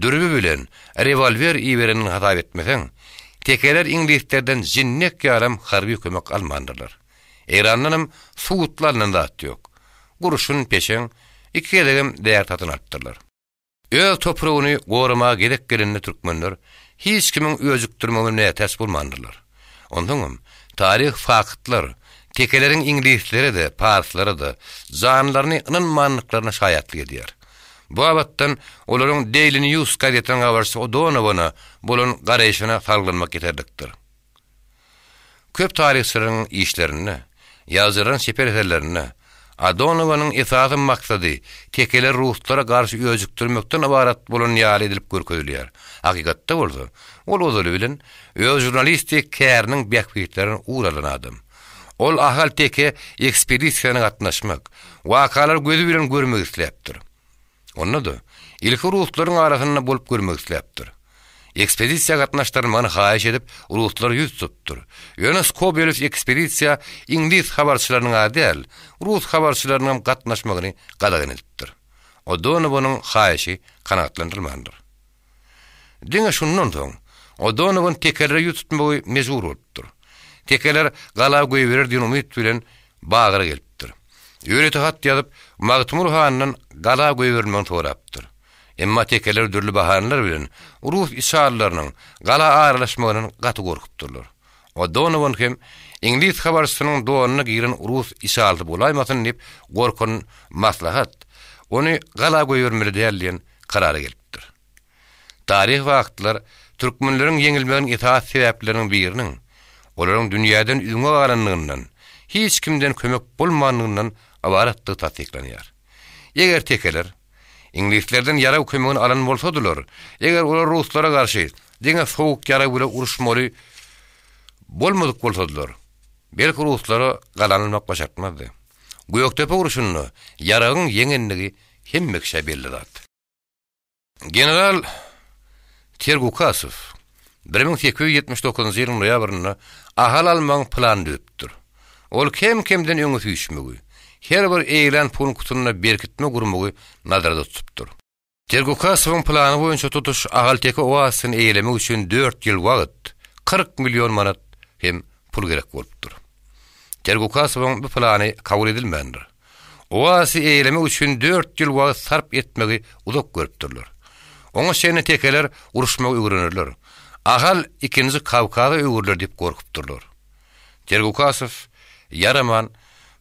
dürbi bilen rewolwer iberenini hasap etmeseň, tekeler iňlislerden jinnek ýalam harby kömek almandyrlar. Eýrandanam suwutly alnan zat ýok. Gurşun, peşeň, iki gezegem däri satyn alypdyrlar. Öz topragyny goramaga gezek gelende türkmenler hiç kimiň öjükdirmegine mätäç bolmandyrlar. Onsoňam, taryhy faktlar tekeleriň iňlislere-de, parslara-da janlaryny ynanmandyklaryna şaýatlyk edýär. Bu babatdan olaryň Daily News gazetiniň habarçysy O'Donowana bolan garaýşyna salgylanmak ýeterlikdir. Köp taryhçylaryň işlerinde, ýazyjylaryň çeper eserlerinde Adonowanyň esasy maksady tekeleri ruslara garşy öjükdirmekden ybarat bolan ýaly edilip görkezilýär. Hakykatda bolsa, ol ozaly bilen öz žurnalistik käriniň bähbitlerinden ugur alan adam. Ol Ahal-teke ekspedisiýasyna gatnaşmak, wakalary gözi bilen görmek isläpdir. Onda-da, ilki ruslaryň arasynda bolup görmek isläpdir. Ekspedisiýa gatnaşdyrylmagyny haýyş edip, ruslara ýüz tutupdyr. Ýöne Skobelew ekspedisiýa iňlis habarçylarynyň-a däl, rus habarçylarynyňam gatnaşmagyny gadagan edipdir. O'Donowanyň haýyşy kanagatlandyrylmandyr. Diňe şundan soň, O'Donowan tekelere ýüz tutmagy mejbur bolupdyr. Tekeler gala goýberer diýen umyt bilen Bagyra gelipdir. Ýörite hat ýazyp, Magtymguly handan gala goýberilmegini sorapdyr. Emma tekeler dürli bahanalar bilen rus içalylarynyň gala aralaşmagyndan gaty gorkupdyrlar. O'Donowan hem iňlis habarçysynyň donuna giren rus içalysy bolaýmasyn diýip gorkan maslahat, ony gala goýbermeli däl diýen karara gelipdir. Taryhy faktlar türkmenleriň ýeňilmeginiň esasy sebäpleriniň biriniň, olaryň dünýäden öňe galanlygyndan, hiç kimden kömek bolmanlygyndan ybaratdygy tassyklanýar. Eger tekeler iňlislerden ýarag kömegini alan bolsadylar, eger olar ruslara garşy diňe sowuk ýarag bile uruşmaly bolmadyk bolsadylar, belki ruslara galany almak başartmazdy. Gökdepe urşunda ýaragyň ýeňenligi hemme kişä belli zat. General Tergukasow 1879-njy ýylyň noýabrynda Ahal almagyň planyny düzüpdir. Ol kem-kemden öňe süýşmegi, her bir eýlän punktynda berkitme gurmagy nazarda tutupdyr. Tergukasowyň plany boýunça tutuş Ahalteke oazisini eýelemek üçin dört ýyl wagt, 40 million manat hem pul gerek bolupdyr. Tergukasowyň bu plany kabul edilmändir. Oazisi eýelemek üçin dört ýyl wagt sarp etmegi uzak görüpdirler. Oňa çenli tekeler uruşmagy öwrenerler. Ahal ikinji Kawkaza öwrüler diýip gorkupdyrlar. Tergukasow ýaraman,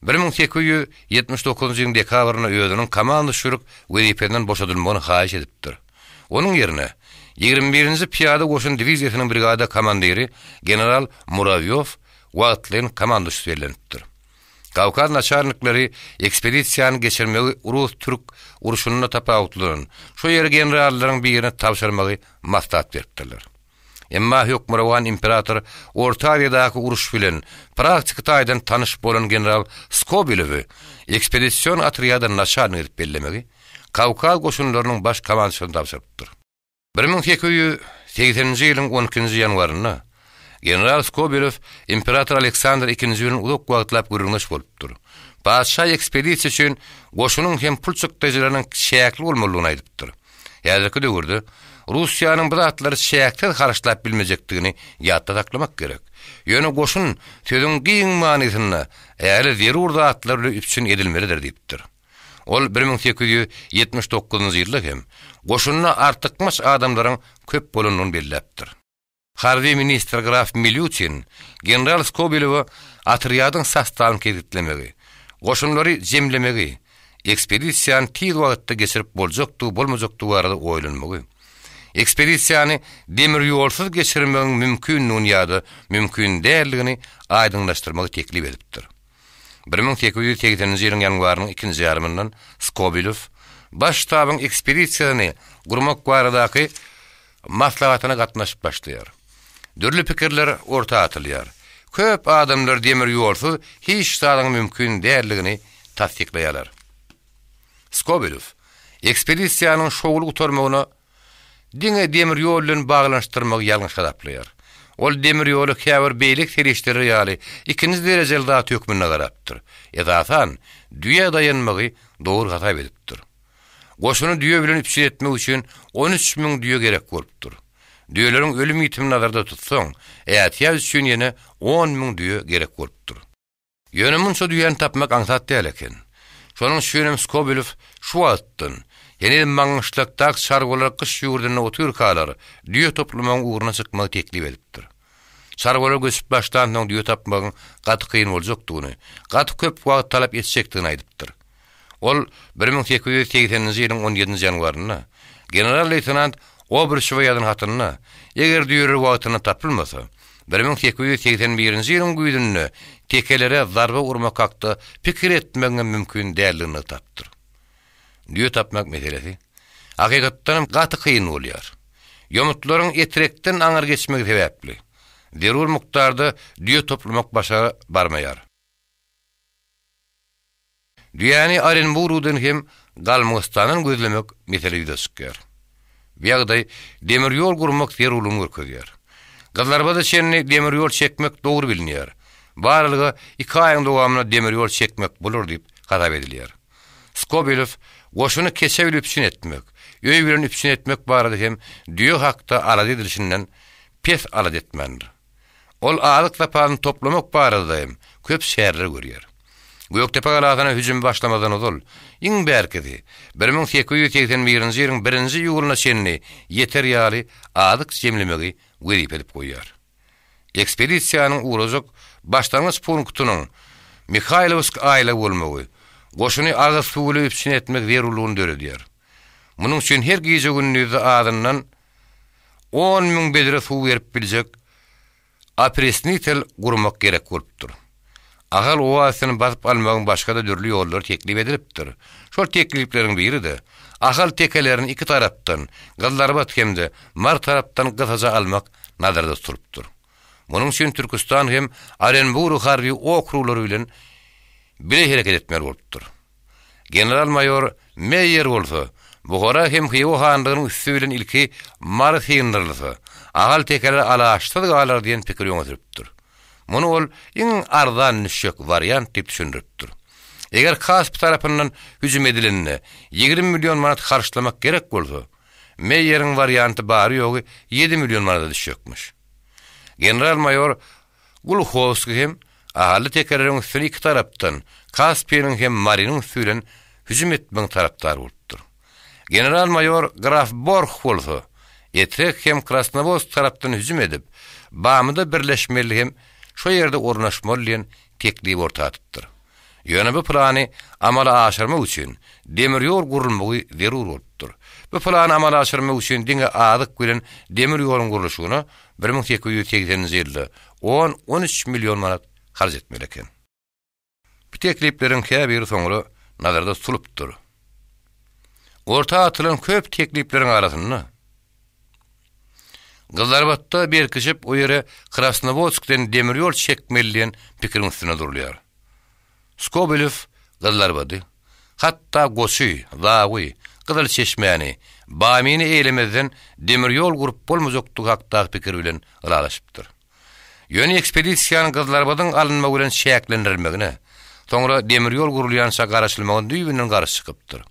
1879-njy ýylyň dekabrynda özüniň komanduşçylyk wezipesinden boşadylmagyny haýyş edipdir. Onuň ýerine Ýigrimi birinji pyýada goşun diwiziýasynyň brigada komandiri general Murawýow wagtlaýyn komanduşçy bellenipdir. Kawkaz naçalnikleri ekspedisiýany geçirmegi rus-türk urşunda tapawutlanan şo ýeri generallaryň birine tabşyrmagy maslahat beripdirler. Emma hökmürowan imperator Orta Aziýadaky uruş bilen praktiki taýdan tanyş bolan general Skobelewi ekspedision otrýada naçalnik edip bellemegi Kawkaz goşunlarynyň baş komandçysyna tabşyrypdyr. 1880-nji ýylyň on ikinji ýanwarynda general Skobelew imperator Aleksandr II bilen uzak wagtlap gürrüňdeş bolupdyr. Patyşa ekspedisiýa üçin goşunyň hem pul çykdajylarynyň çäkli bolmalydygyny aýdypdyr. Häzirki döwürde Russiýanyň bu zatlary çäksiz harçlap bilmejekdigini ýatda saklamak gerek. Ýöne goşun sözüň giň manysynda ähli zerur zatlar bilen üpjün edilmelidir diýipdir. Ol 1879-njy ýylda hem goşunda artykmaç adamlaryň köp bolandygyny belläpdir. Harby ministr graf Milýutin general Skobelewe otrýadyň sostawyny kesgitlemegi, goşunlary jemlemegi, ekspedisiýany tiz wagtda geçirip boljakdygy-bolmajakdygy barada oýlanmagy, ekspedisiýany demir ýolsuz geçirmegiň mümkindigini ýa-da mümkin däldigini aýdyňlaşdyrmagy teklip edipdir. 1880-nji ýylyň ýanwarynyň ikinji ýarymyndan Skobelew Baş ştabyň ekspedisiýasyny gurmak baradaky maslahatyna gatnaşyp başlaýar. Dürli pikirler orta atylýar. Köp adamlar demir ýolsuz hiç zadyň mümkin däldigini tassyklaýarlar. Skobelew ekspedisiýanyň şowly gutarmagyna diňe demir ýol bilen baglanyşdyrmagy ýalňyş hasaplaýar. Ol demir ýola käbir beýleki serişdeler ýaly ikinji derejeli zat hökmünde garapdyr. Esasan, düýä daýanmagy dogry hasap edipdir. Goşuny düýe bilen üpjün etmek üçin 13 müň düýe gerek bolupdyr. Düýeleriň ölüm-ýitimini nazarda tutsaň, ätiýaç üçin ýene on müň düýe gerek bolupdyr. Ýöne munça düýäni tapmak aňsat däl eken. Şonuň üçinem Skobelew şu wagtdan, heniz Maňňyşlakdaky çarwalar gyş ýurdunda otyrkalar, düýe toplamagyň ugruna çykmagy teklip edipdir. Çarwalar göçüp başlansoň düýe tapmagyň gaty kyn boljakdygyny, gaty köp wagt talap etjekdigini aýdypdyr. Ol 1880-nji ýylyň on ýedinji ýanwarynda general-leýtenant Obruşewe ýazan hatynda, eger düýeler wagtynda tapylmasa, 1881-nji ýylyň güýzünde tekelere zarba urmak hakda pikir etmegiňem mümkin däldigini nygtapdyr. Düýe tapmak meselesi, hakykatdanam, gaty kyn bolýar. Ýomutlaryň Etrekden aňyr geçmegi sebäpli, zerur mukdarda düýe toplamak başa barmaýar. Düýäni Orenburgdan hem Galmygystandan gözlemek mesele ýüze çykýar. Bu ýagdaý demir ýol gurmak zerurlygyny görkezýär. Gyzlarbada çenli demir ýol çekmek dogry bilinýär. Bu aralyga iki aýyň dowamynda demir ýol çekmek bolar diýip hasap edilýär. Skobelew goşuny keçe bilen üpjün etmek, öý bilen üpjün etmek barada hem düýe hakda alada edilişinden pes alada etmändir. Ol azyk zapasyny toplamak barada hem köp çäreler görýär. Gökdepe galasyna hüjüm başlamazdan ozal, iň bärkisi, 1881-nji ýylyň birinji iýulyna çenli ýeter ýaly azyk jemlemegi wezipe edip goýýar. Ekspedisiýanyň ugrajak başlangyç punktunyň Mihaýlowsk aýlagy bolmagy, goşuny agyz suw bilen üpjün etmek zerurlygyny döredýär. Munuň üçin her gije-gündizde azyndan 10 000 bedre suw berip biljek opresnitel gurmak gerek bolupdyr. Ahal oazisini basyp almagyň başga-da dürli ýollary teklip edilipdir. Şol teklipleriň biri-de, Ahal tekelerini iki tarapdan, Gyzlarbat hem-de Mary tarapdan gysaja almak nazarda tutulypdyr. Munuň üçin Türküstan hem Orenburg harby okruglary bilen bile hereket etmeli bolupdyr. General-maýor Meýer bolsa, Buhara hem Hywa hanlygynyň üsti bilen ilki Mary syndyrylsa, Ahal tekeler alaçsyz galar diýen pikiri öňe sürüpdir. Muny ol iň arzan düşjek wariant diýip düşündiripdir. Eger Kaspi tarapyndan hüjüm edilende 20 million manat harçlamak gerek bolsa, Meýeriň warianty bary-ýogy ýedi million manada düşjekmiş. General-maýor Gluhowskiý hem Ahally tekeleriň üstüne iki tarapdan, Kaspiniň hem Marynyň üsti bilen hüjüm etmegiň tarapdary bolupdyr. General-maýor graf Borh bolsa, Etrek hem Krasnowodsk tarapdan hüjüm edip, Bamyda birleşmeli hem şo ýerde ornaşmaly diýen teklibi orta atypdyr. Ýöne bu plany amala aşyrmak üçin demir ýol gurulmagy zerur bolupdyr. Bu plany amala aşyrmak üçin diňe azyk bilen demir ýoluň gurluşygyna 1880-nji ýylda on-on üç million manat harç etmeli eken. Bu teklipleriň käbiri soňra nazarda tutulypdyr. Orta atylan köp teklipleriň arasynda Gyzlarbatda berkişip o ýere Krasnowodskden demir ýol çekmeli diýen pikiriň üstünde durulýar. Skobelew Gyzlarbady, hatda Goçy, Zawy, Gyzylçeşmäni, Bamyny eýlemezden demir ýol gurup bolmajakdygy hakdaky pikir bilen ylalaşypdyr. Ýöne ekspedisiýanyň Gyzlarbadyň alynmagy bilen çäklendirilmegine, soňra demir ýol gurulýança garaşylmagyna düýbünden garşy çykypdyr.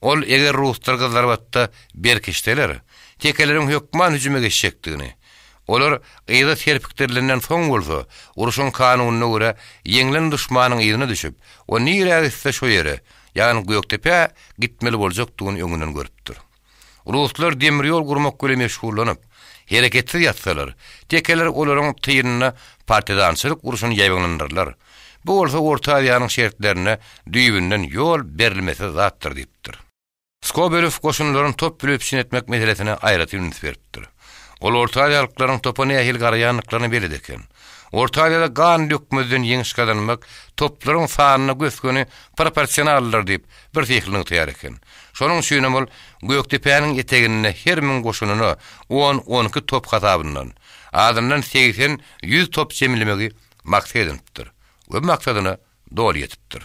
Ol eger ruslar Gyzlarbatda berkişseler, tekeleriň hökman hüjüme geçjekdigini, olar yza serpikdirilenden soň bolsa, urşuň kanunyna görä, ýeňlen duşmanyň yzyna düşüp, o nirä gitse şo ýere, ýagny Gökdepä gitmeli boljakdygyny öňünden görüpdir. Ruslar demir ýol gurmak bilen meşgullanyp, hereketsiz ýatsalar, tekeler olaryň tylynda partizançylyk urşuny ýaýbaňlandyrlar. Bu bolsa Orta Aziýanyň şertlerinde düýbünden ýol berilmesiz zatdyr diýipdir. Skobelew goşunlaryny top bilen üpjün etmek meselesine aýratyn üns beripdir. Ol Orta Aziýa halklarynyň topa nähili garaýandyklaryna belet eken. Orta Aziýada gan dökmezden ýeňiş gazanmak toplaryň sanyna gös-göni proporsionaldyr diýip, birsyhly nygtaýar eken. Şonuň üçinem ol Gökdepäniň eteginde her müň goşunyna on-on iki top hasabyndan, azyndan segsen-ýüz top jemlemegi maksat edinipdir we bu maksadyna doly ýetipdir.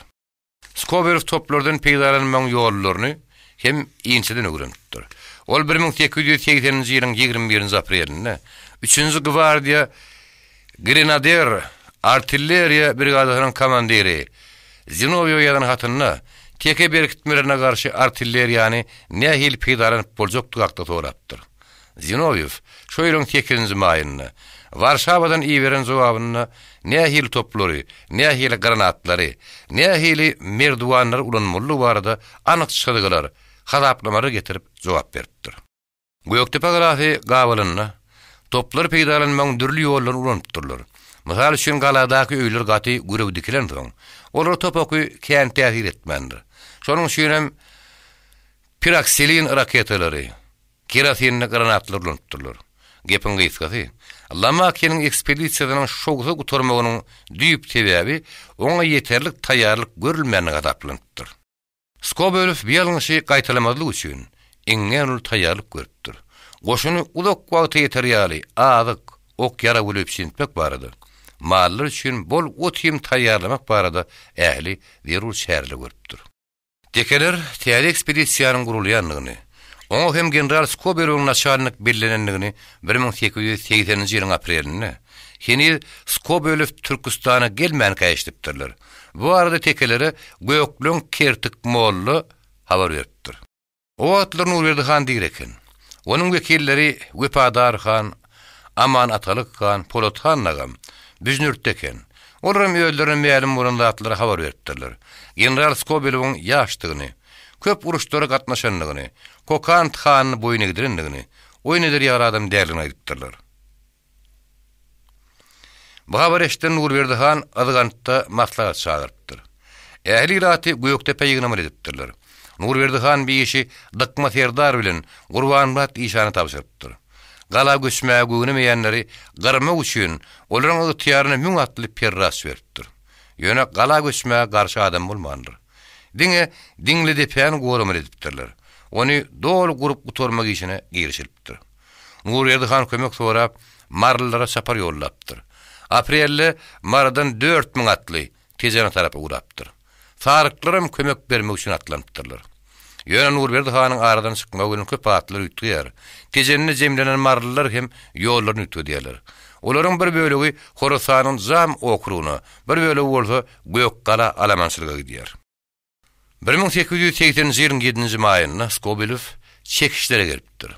Skobelew toplardan peýdalanmagyň ýollaryny hem inçeden öwrenipdir. Ol 1880-nji ýylyň 21-nji aprelinde Üçünji gwardiýa grenader artilleriýa brigadasynyň komandiri Zinowýewe ýazan hatynda teke berkitmelerine garşy artilleriýany nähili peýdalanyp boljakdygy hakda sorapdyr. Zinowýew şo ýylyň sekizinji maýynda Warşawadan iberen jogabynda nähili toplary, nähili granatlary, nähili merduwanlary ulanmalydygy barada anyk çyzgylar, hasaplamalar getirip jogap beripdir. Gökdepe galasy gabalynda toplary peýdalanmagyň dürli ýollaryny ulanypdyrlar. Mysal üçin, galadaky öýler gaty gürew dikilensoň, olara top oky kän täsir etmändir. Şonuň üçinem piroksilin raketalary, kerosinli granatlar ulanypdyrlar. Gepiň gysgasy, Lomakiniň ekspedisiýasynyň şowsuz gutarmagynyň düýp sebäbi oňa ýeterlik taýýarlyk görülmändigi hasaplanypdyr. Skobelew bu ýalňyşy gaýtalamazlyk üçin iňňän uly taýýarlyk görüpdir. Goşuny uzak wagta ýeter ýaly azyk, ok-ýarag bilen üpjün etmek barada, mallar üçin bol ot-iým taýýarlamak barada ähli zerur çäreleri görüpdir. Tekeler täze ekspedisiýanyň gurulýandygyny, oňa hem general Skobelewiň naçalnik bellenendigini 1880-nji ýylyň aprelinde, heniz Skobelew Türküstana gelmänkä eşidipdirler. Bu barada tekelere Gökleň Kertik molla habar beripdir. O wagtlar Nurberdi han diri eken. Onuň wekilleri Wepadar han, Aman Atalyk han, Polat han dagam Büjnürtde eken. Olaram özlerine mälim bolan zatlary habar beripdirler. General Skobelewiň ýaşdygyny, köp uruşlara gatnaşandygyny, Kokant hanyny boýun egdirendigini, oýun eder ýaly adam däldigini aýdypdyrlar. Bu habary eşiden Nurberdi han Yzgantda maslahat çagyrypdyr. Ähli ilaty Gökdepä ýygnamaly edipdirler. Nurberdi han bir işi Dykma serdar bilen Gurbanmyrat işana tabşyrypdyr. Gala göçmäge göwnemeýänleri gyrmak üçin olaryň ygtyýaryna müň atly perraç beripdir. Ýöne gala göçmäge garşy adam bolmandyr. Diňe Diňlidepäni goramaly edipdirler. Ony doly gurup gutarmak işine girişilipdir. Nurberdi han kömek sorap, marylylara çapar ýollapdyr. Aprelde Marydan 4000 atly Tejene tarap ugrapdyr. Saryklaram kömek bermek üçin atlanypdyrlar. Ýöne Nurberdi hanyň aradan çykmagy bilen köp atlar üýtgeýär. Tejende jemlenen marylylar hem ýollaryny üýtgedýärler. Olaryň bir bölegi Horasanyň Jam okrugyna, bir bölegi bolsa Gökgala alamançylyga gidýär. 1880-nji ýylyň ýedinji maýynda Skobelew çekişlere gelipdir.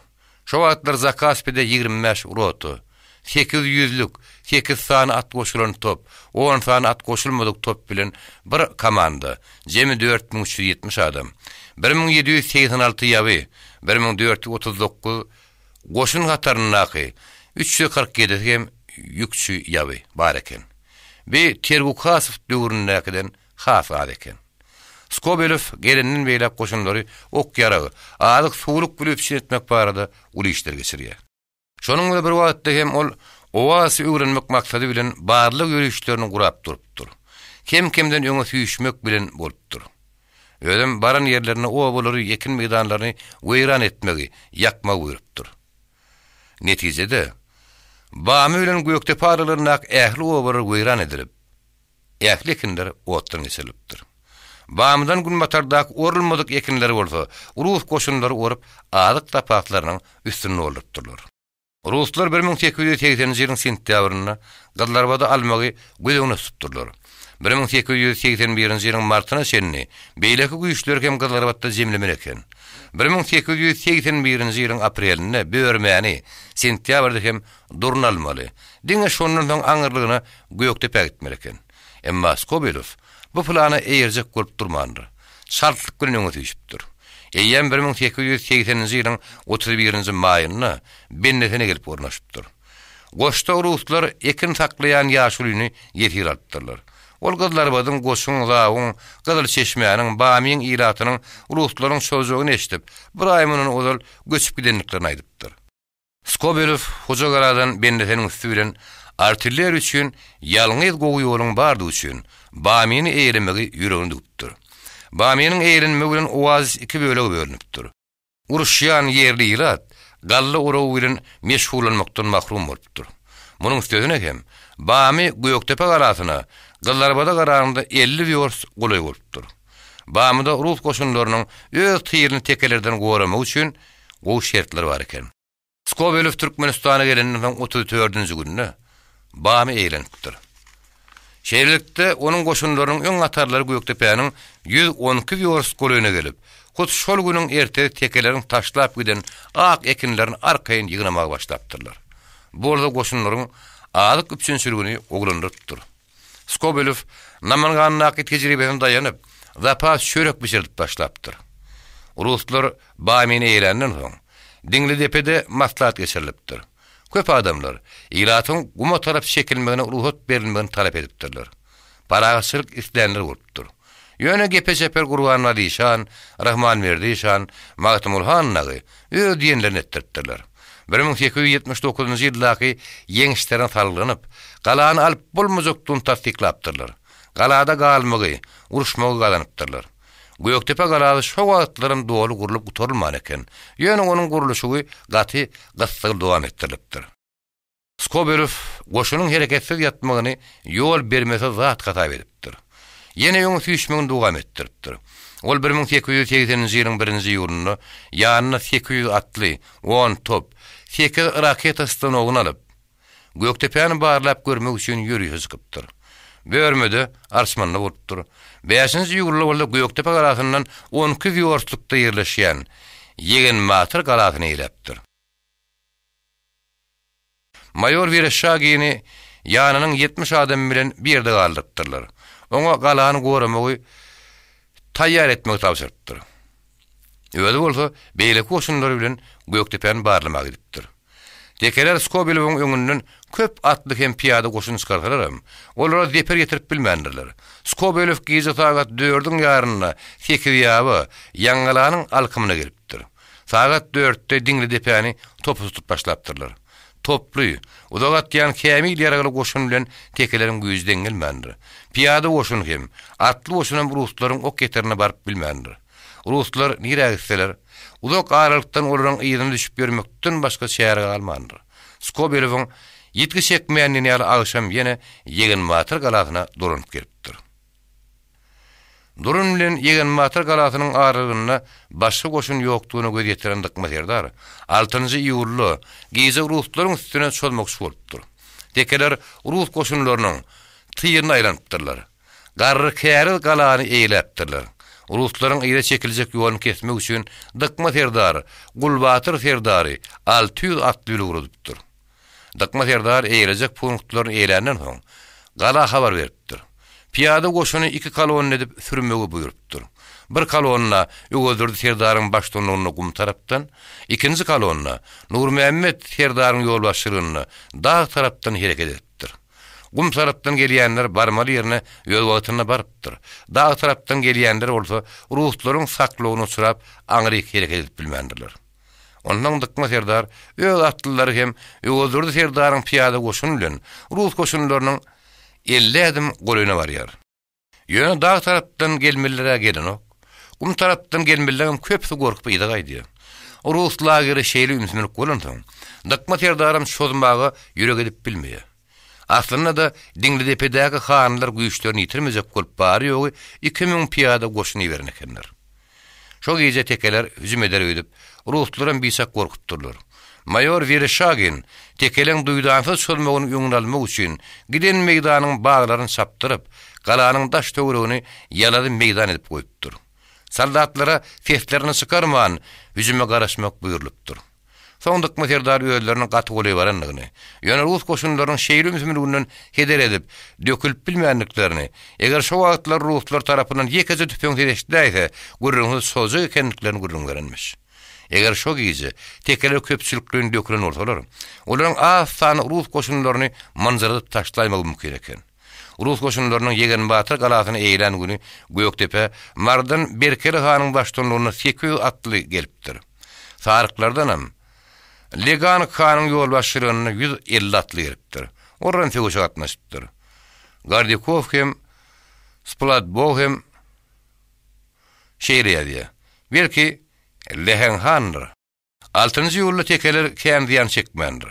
Şo wagtlar Zakaspide 25 rota, sekiz ýüzlük, sekiz sany at goşulan top, on sany at goşulmadyk top bilen bir komanda, jemi 4370 adam, 1786 ýaby, 1439 goşun hataryndaky 347-si hem ýükçi ýaby bar eken. Bi Tergukasow döwründäkiden has az eken. Skobelew gelenden beýläk goşunlary ok-ýarag, azyk-suwluk bilen üpjün etmek barada uly işler geçirýär. Şonuň bilen bir wagtda hem ol oazisi öwrenmek maksady bilen barlag ýörişlerini gurap durupdyr. Kem-kemden öňe süýşmek bilen bolupdyr. Özem baran ýerlerinde obalary, ekin meýdanlaryny weýran etmegi, ýakmagy buýrupdyr. Netijede, Bamy bilen Gökdepe aralaryndaky ähli obalar weýran edilip, Ähli ekinler otdan geçirilipdir. Bamydan günbatardaky orulmadyk ekinleri bolsa rus goşunlary orup, azyk zapaslarynyň üstüni doldurypdyrlar. Ruslar 1880-nji ýylyň sentýabrynda Gyzlarbady almagy göz öňünde tutupdyrlar. 1881-nji ýylyň martyna çenli beýleki güýçleri hem Gyzlarbatda jemlemeli eken. 1881-nji ýylyň aprelinde Börmäni, sentýabrda hem Durny almaly. Diňe şondan soň aňyrlygyna Gökdepä gitmeli eken. Emma Skobelew bu plana eýerjek bolup durmandyr. Çaltlyk bilen öňe süýşüpdir. Eýýäm 1880-nji ýylyň 31-nji maýynda Bendesene gelip ornaşypdyr. Goşda ruslar ekin saklaýan ýaşulyny ýesir alypdyrlar. Ol Gyzlarbadyň, Goçuň, Zawuň, Gyzylçeşmäniň, Bamyň ilatynyň ruslaryň çozjagyny eşidip, bir aý mundan ozal göçüp gidendiklerini aýdypdyr. Skobelew Hojagaladan Bendeseniň üsti bilen artilleriýa üçin ýalňyz gowy ýoluň bardygy üçin Bamyny eýelemegi ýüregine düwüpdir. Bamynyň eýelenmegi bilen oazis iki bölege bölünipdir. Uruşýan ýerli ilat galla oragy bilen meşgullanmakdan mahrum bolupdyr. Munuň üstesine hem Bamy Gökdepe galasyna Gyzlarbada garanyňda 50 wýorst golaý bolupdyr. Bamyda rus goşunlarynyň öz tylyny tekelerden goramak üçin gowy şertler bar eken. Skobelew Türkmenistana gelenden soň otuz dördünji günde Bamy eýlenipdir. Şeýlelikde, onuň goşunlarynyň öň hatarlary Gökdepäniň 112 wýorst golaýyna gelip, hut şol günüň ertesi tekeleriň taşlap giden ak ekinlerini arkaýyn ýygnamaga başlapdyrlar. Bu bolsa goşunlaryň azyk üpjünçiligini gowulandyrypdyr. Skobelew Namangandaky tejribesine daýanyp, zapas çörek bişirdip başlapdyr. Ruslar Bamyny eýeländen soň, Diňlidepede maslahat geçirilipdir. Köp adamlar ilatyň guma tarap çekilmegine rugsat berilmegini talap edipdirler. Parahatçylyk islänler bolupdyr. Ýöne gepe çeper Gurbanguly işan, Rahmanberdi işan, Magtymguly han dagy öz diýenlerini etdiripdirler. 1879-njy ýyldaky ýeňişlerine salgylanyp, galany alyp bolmajakdygyny tassyklapdyrlar. Galada galmagy, uruşmagy gazanypdyrlar. Gökdepe galasy şo wagtlaram doly gurlup gutarylman eken. Ýöne onuň gurluşygy gaty gyssagly dowam etdirilipdir. Skobelew goşunyň hereketsiz ýatmagyny ýol bermesiz zat hasap edipdir. Ýene öňe süýşmegini dowam etdiripdir. Ol 1880-nji ýylyň birinji iýulynda ýanyna 800 atly, on top, sekiz raketa stanogyny alyp, Gökdepäni barlap görmek üçin ýörişe çykypdyr. Börmede, Arçmanda bolupdyr. Bäşinji iýulda bolsa Gökdepe galasyndan on iki wýorstlykda ýerleşýän Ýegenbatyr galasyny eýläpdir. Maýor Wereşşagini ýanynyň 70 adamy bilen bir ýerde galdyrypdyrlar. Oňa galany goramagy taýýar etmegi tabşyrypdyr. Özi bolsa beýleki goşunlary bilen Gökdepäni barlamaga gidipdir. Tekeler Skobelewiň öňünden köp atly hem pyýada goşun çykarsalaram, olara zeper ýetirip bilmändirler. Skobelew gije sagat dördüň ýarynda Sekizýaba, Ýaňgalanyň alkymyna gelipdir. Sagat dörtde Diňli depäni topa tutup başlapdyrlar. Toply, uzak atýan kämil ýaragly goşun bilen tekeleriň güýji deň gelmändir. Pyýada goşun hem, atly goşunam ruslaryň ok ýeterine baryp bilmändir. Ruslar nirä gitseler, uzak aralykdan olaryň yzyna düşüp ýörmekden başga çäre galmandyr. Skobelewiň ýitgi çekmän ýaly agşam ýene Ýegenbatyr galasyna dolanyp gelipdir. Durun bilen Ýegenbatyr galasynyň aralygynda başga goşun ýokdugyna göz ýetiren Dykma serdar altynjy iýulda gije ruslaryň üstüne çozmakçy bolupdyr. Tekeler rus goşunlarynyň tygyna aýlanypdyrlar. Garry käriz galany eýeläpdirler. Ruslaryň yza çekiljek ýoluny kesmek üçin Dykma serdar Gulbatyr serdary 600 atly bilen ugradypdyr. Dykma serdar eýelejek punktlaryny eýeländen soň, gala habar beripdir. Pyýada goşuny iki kolonna edip sürmegi buýrupdyr. Bir kolonna Öwezdurdy serdaryň baştutanlygynda gum tarapdan, ikinji kolonna Nurmämmet serdaryň ýolbaşçylygynda dag tarapdan hereket edipdir. Gum tarapdan gelýänler barmaly ýerine öz wagtynda barypdyr. Dag tarapdan gelýänler bolsa ruslaryň saklawyna uçrap aňryk hereket edip bilmändirler. Onsoň Dykma serdar öz atlylary hem Öwezdurdy serdaryň pyýada goşuny bilen rus goşunlarynyň 50 ädim golaýyna barýar. Ýöne dag tarapdan gelmeliler-ä gelenok. Gum tarapdan gelmelileriňem köpüsi gorkup yza gaýdýar. Rus lageri şeýle ümsümlik bolansoň, Dykma serdaram çozmaga ýürek edip bilmeýär. Aslynda-da Diňlidepedäki hanlar güýçlerini ýitirmejek bolup bary-ýogy 2000 pyýada goşun iberen ekenler. Şo gije tekeler hüjüm eder öýdüp, ruslaram biçak gorkupdyrlar. Maýor Wereşagin tekeleň duýdansyz çozmagynyň öňüni almak üçin giden meýdanyň baglaryny çapdyryp, galanyň daş-töweregini ýalazy meýdan edip goýupdyr. Soldatlara seslerini çykarman, hüjüme garaşmak buýrulypdyr. Soň Dykma serdar özleriniň gaty golaý barandygyny, ýöne rus goşunlarynyň şeýle ümsümliginden heder edip, dökülip bilmändiklerini, eger şo wagtlar ruslar tarapyndan ýekeje tüpeň ses eşidäýse, gürrüňsiz çozjak ekendiklerini gürrüň berenmiş. Eger şo gije tekeler köpçülikleýin dökülen bolsalar, olaryň az sanly rus goşunlaryny mynjyradyp taşlaýmagy mümkin eken. Rus goşunlarynyň Ýegenbatyr galasyny eýelän güni Gökdepä Marydan Berkeli hanyň baştutanlygynda 800 atly gelipdir. Saryklardanam Leganik hanyň ýolbaşçylygynda 150 atly gelipdir. Olaram söweşe gatnaşypdyr. Gordikow hem, Spladbow hem şeýle ýazýar, Belki, Läheň handyr. Altynjy iýulda tekeler kän zyýan çekmändir.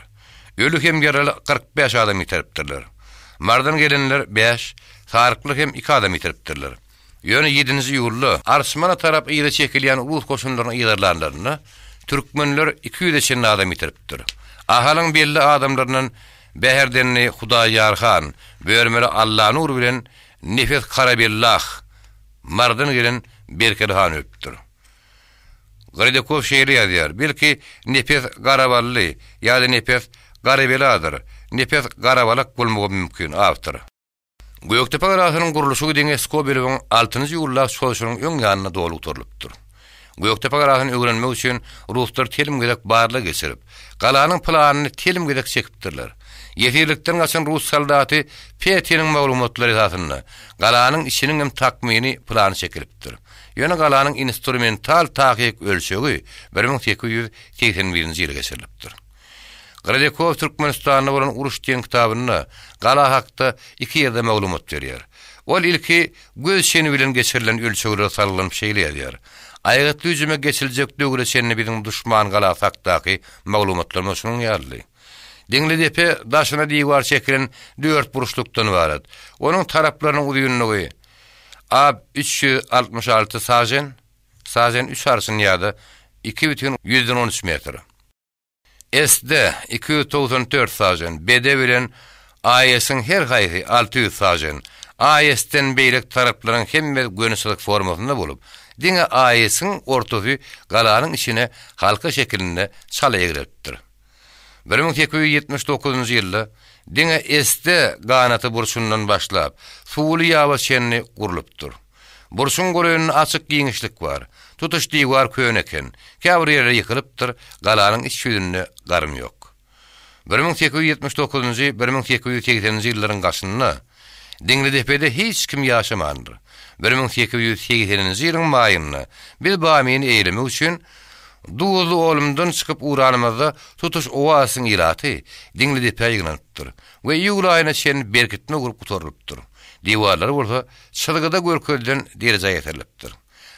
Öli hem ýaraly 45 adam ýitiripdirler. Marydan gelenler bäş, saryklar hem iki adam ýitiripdirler. Ýöne ýedinji iýulda Arçmana tarap yza çekilýän rus goşunlaryny yzarlanlarynda, türkmenler iki ýüze çenli adam ýitiripdir. Ahalyň belli adamlaryndan Bäherdenli Hudaýýar han, Börmeli Allanur bilen Nepes Karabellah, Marydan gelen Berkeli han ölüpdir. Grydekow şeýle ýazýar, Belki, Nepes Garabally ýa-da Nepes Garabeladyr. Nepes Garabalak bolmagam mümkin, awtor. Gökdepe galasynyň gurluşygy diňe Skobelewiň altynjy iýulda çozuşynyň öň ýanynda doly gutarylypdyr. Gökdepe galasyny öwrenmek üçin ruslar telim gezek barlag geçirip, galanyň planyny telim gezek çekipdirler. Ýesirlikden gaçan rus soldaty Petiniň maglumatlary esasynda galanyň içiniň hem takmyny plany çekilipdir. Ýöne galanyň instrumental takyk ölçegi 1881-nji ýyly geçirilipdir. Gradekow Türkmenistanda bolan uruş diýen kitabynda gala hakda iki ýerde maglumat berýär. Ol ilki göz çeni bilen geçirilen ölçeglere salgylanyp şeýle ýazýar, Aýgytly hüjüme geçiljek döwre çenli biziň duşman galasy hakdaky maglumatlarymyz şunuň ýalydy. Diňlidepe daşyna diwar çekilen dörtburçlukdan ybarat. Onuň taraplarynyň uzynlygy Ab 366 sažen, sažen üç arşyn ýa-da iki bütin ýüzden on üç metr. SD, 294 sažen, BD bilen AS-iň her haýsy 600 sažen. AS-den beýleki taraplaryň hemmesi göni çyzyk formasynda bolup, diňe AS-iň ortasy galanyň içine halka şekilinde çala egrelipdir. 1879-njy ýylda diňe SD ganaty burçundan başlap, Suwly ýaba çenli gurlupdyr. Burçuň golaýynda açyk giňişlik bar. Tutuş diwar köne eken. Käbir ýerleri ýykylypdyr, galanyň iç ýüzünde garym ýok. 1879-njy, 1880-nji ýyllaryň başynda Diňlidepede hiç kim ýaşamandyr. 1880-nji ýylyň maýynda biz Bamyny eýlemek üçin Duzly Olumdan çykyp ugranymyzda tutuş oazisiň ilaty Diňlidepä ýygnanypdyr we iýul aýyna çenli berkitme gurup gutarylypdyr. Diwarlary bolsa çyzgyda görkezilen derejä ýetirilipdir.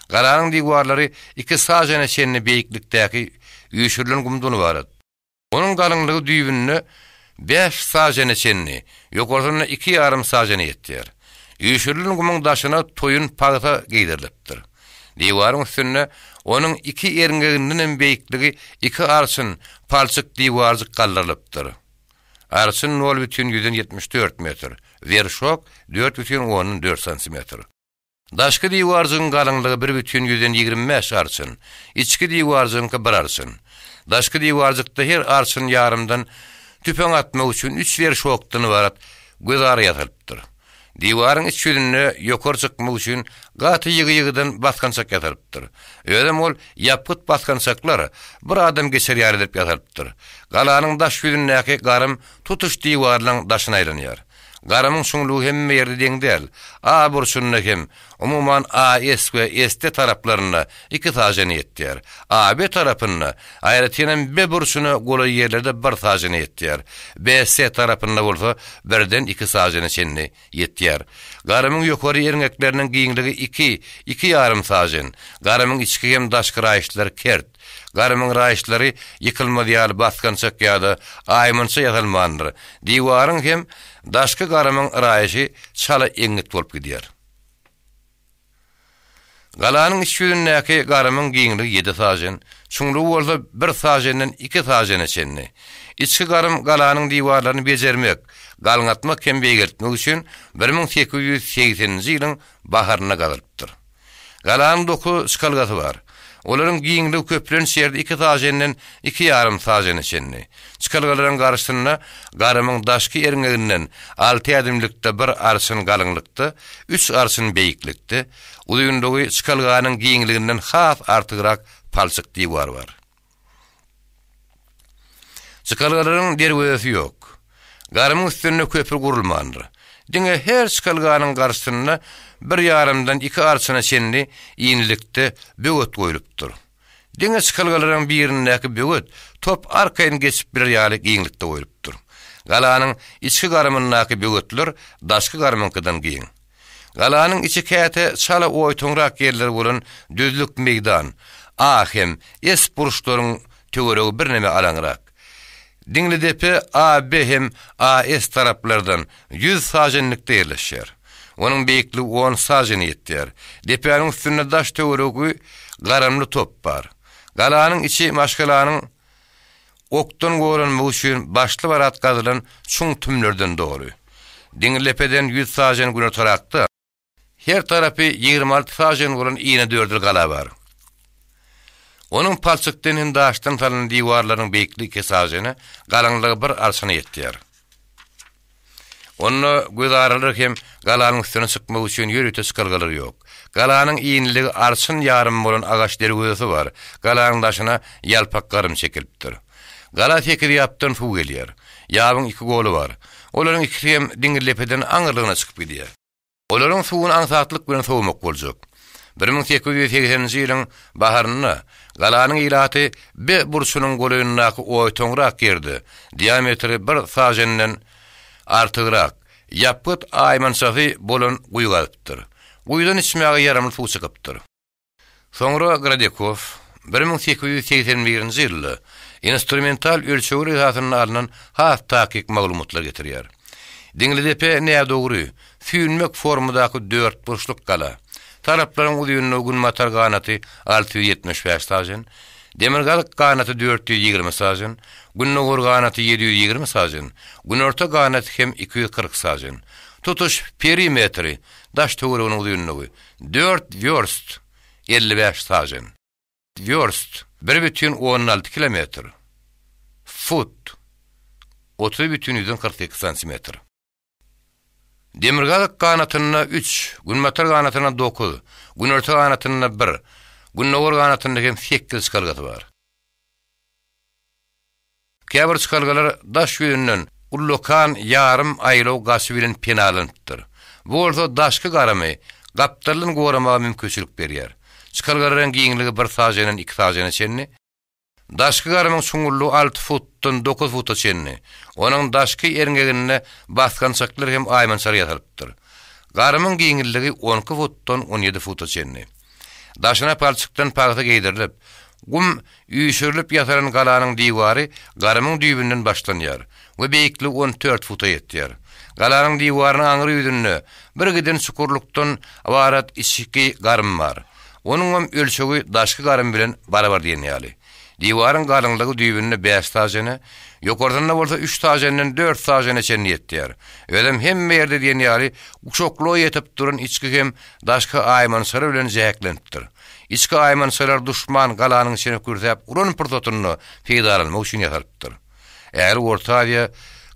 Galanyň diwarlary iki sažene çenli beýiklikdäki üýşürilen gumdan ybarat. Onuň galyňlygy düýbünde bäş sažene çenli, ýokarsynda iki ýarym sažene ýetýär. Üýşürilen gumuň daşyna toýun pagsa geýdirilipdir. Diwaryň üstünde onuň iki erňegindenem beýikligi iki arçyn palçyk diwarjyk galdyrylypdyr. Arçyn nol bütin ýüzden 74 metr, werşok dört bütin ondan dört santimetr. Daşky diwarjygyň galyňlygy bir bütin ýüzden 25 arçyn, içki diwarjygyňky bir arçyn. Daşky diwarjykda her arçyn ýarymdan tüpeň atmak üçin üç werşokdan ybarat gözara ýasalypdyr. Diwaryň iç ýüzünde ýokary çykmak üçin gaty ýygy-ýygydan basgançak ýasalypdyr. Özem ol ýapgyt basgançaklar bir adam geçer ýaly edilip ýasalypdyr. Galanyň daş ýüzündäki garym tutuş diwarlaň daşyna aýlanýar. Garamyň çuňlugy hemme ýerde deň däl. A burçunda hem, umuman AS we ST taraplarynda iki sažene ýetýär. AB tarapynda, aýratynam B burçuna golaý ýerlerde bir sažene ýetýär. BC tarapynda bolsa birden iki sažene çenli ýetýär. Garamyň ýokary erňekleriniň giňligi iki, iki ýarym sažen. Garamyň içki hem daşky raýyşlary kert. Garymyň raýyşlary ýykylmaz ýaly basgançak ýa-da aýmança ýasalmandyr. Diwaryň hem daşky garymyň raýyşy çala eňňit bolup gidýär. Galanyň iç ýüzündäki garymyň giňligi ýedi sažen, çuňlugy bolsa bir saženden iki sažene çenli. Içki garym galanyň diwarlaryny bejermek, galňatmak hem beýgeltmek üçin 1880-nji ýylyň baharynda gazylypdyr. Galanyň dokuz çykalgasy bar. Olaryň giňligi köplenç ýerde iki saženden iki ýarym sažene çenli. Çykalgalaryň garşysynda garymyň daşky erňeginden alty ädimlikde bir arçyn galyňlykda, üç arçyn beýiklikde, uzynlygy çykalganyň giňliginden has artygrak palçyk diwar bar. Çykalgalaryň derwezesi ýok. Garymyň üstünde köpri gurulmandyr. Diňe her çykalganyň garşysynda bir ýarymdan iki arçyna çenli inlikde böwet goýlupdyr. Diňe çykalgalaryň birindäki böwet top arkaýyn geçip biler ýaly giňlikde goýlupdyr. Galanyň içki garymyndaky böwetler daşky garymyňkydan giň. Galanyň içi käte çala oýtaňrak ýerleri bolan düzlük meýdan, A hem S burçlaryň töweregi birneme alaňrak. Diňlidepe A B hem A S taraplardan ýüz saženlikde ýerleşýär. Onuň beýikligi on sažene ýetýär. Depäniň üstünde daş-töweregi garamly top bar. Galanyň içi maşgalanyň Okdan goranmak üçin başly-barat gazylan çuň tümlerden doly. Diňirdepeden ýüz sažen günortarakda, her tarapy 26 sažen bolan inedördül gala bar. Onuň palçykdan hem daşdan salnan diwarlarynyň beýikligi iki sažene, galyňlygy bir arşyna ýetýär. Onda gözaralar hem galanyň üstüne çykmak üçin ýörite çykalgalar ýok. Galanyň inligi arçyn ýarym bolan agaç derwezesi bar, galanyň daşyna ýalpak garym çekilipdir. Gala sekiz ýapdan suw gelýär. Ýabyň iki goly bar. Olaryň ikisi hem Diňirdepeden aňyrlygyna çykyp gidýär. Olaryň suwuny aňsatlyk bilen sowmak boljak. 1880-nji ýylyň baharynda galanyň ilaty B burçunyň golaýyndaky oýtaňrak ýerde, diametri bir saženden artygrak, ýapgyt aýmançasy bolan guýy gazypdyr. Guýudan içmäge ýaramly suw çykypdyr. Soňra Gradekow 1881-nji ýylda instrumental ölçegler esasynda alnan has takyk maglumatlar getirýär. Diňlidepe nädogry, süýnmek formadaky dörtburçluk gala. Taraplaryň uzynlygy günbatar ganaty 675 sažen, demirgazyk ganaty 420 sažen, gündogar ganaty 720 sažen, günorta ganaty hem 240 sažen. Tutuş perimetri, daş-töwereginiň uzynlygy, Dört wýorst, 55 sažen. Wýorst, bir bütin ondan alty kilometr. Fut. 30 bütin ýüzden 48 santimetr. Demirgazyk ganatynda üç, günbatar ganatynda dokuz, günorta ganatynda bir, gündogar ganatynda hem sekiz çykalgasy bar. Käbir çykalgalar daş ýüzünden ullakan ýarym aýlaw gaçy bilen penalanypdyr. Bu bolsa daşky garamy gapdaldan goramaga mümkinçilik berýär. Çykalgalaryň giňligi bir saženden iki sažene çenli, daşky garymyň çuňňurlygy alty futdan dokuz futa çenli, onuň daşky erňeginde basgançaklar hem aýmançalar ýasalypdyr. Garymyň giňligi on iki futdan on ýedi futa çenli. Daşyna palçykdan pagsa geýdirilip, gum üýşürilip ýasalan galanyň diwary garymyň düýbünden başlanýar we beýikligi 14 futa ýetýär. Galanyň diwarynyň aňry ýüzünde bir giden çukurlykdan ybarat içki garym bar. Onuňam ölçegi daşky garym bilen barabar diýen ýaly. Diwaryň galyňlygy düýbünde bäş sažene, ýokarsynda bolsa üç saženden dört sažene çenli ýetýär. Özem hemme ýerde diýen ýaly guşaklyga ýetip duran içki hem daşky aýmançalar bilen jäheklenipdir. Içki aýmançalar duşman galanyň içine kürsäp uran pursatynda peýdalanmak üçin ýasalypdyr. Ähli Orta Aziýa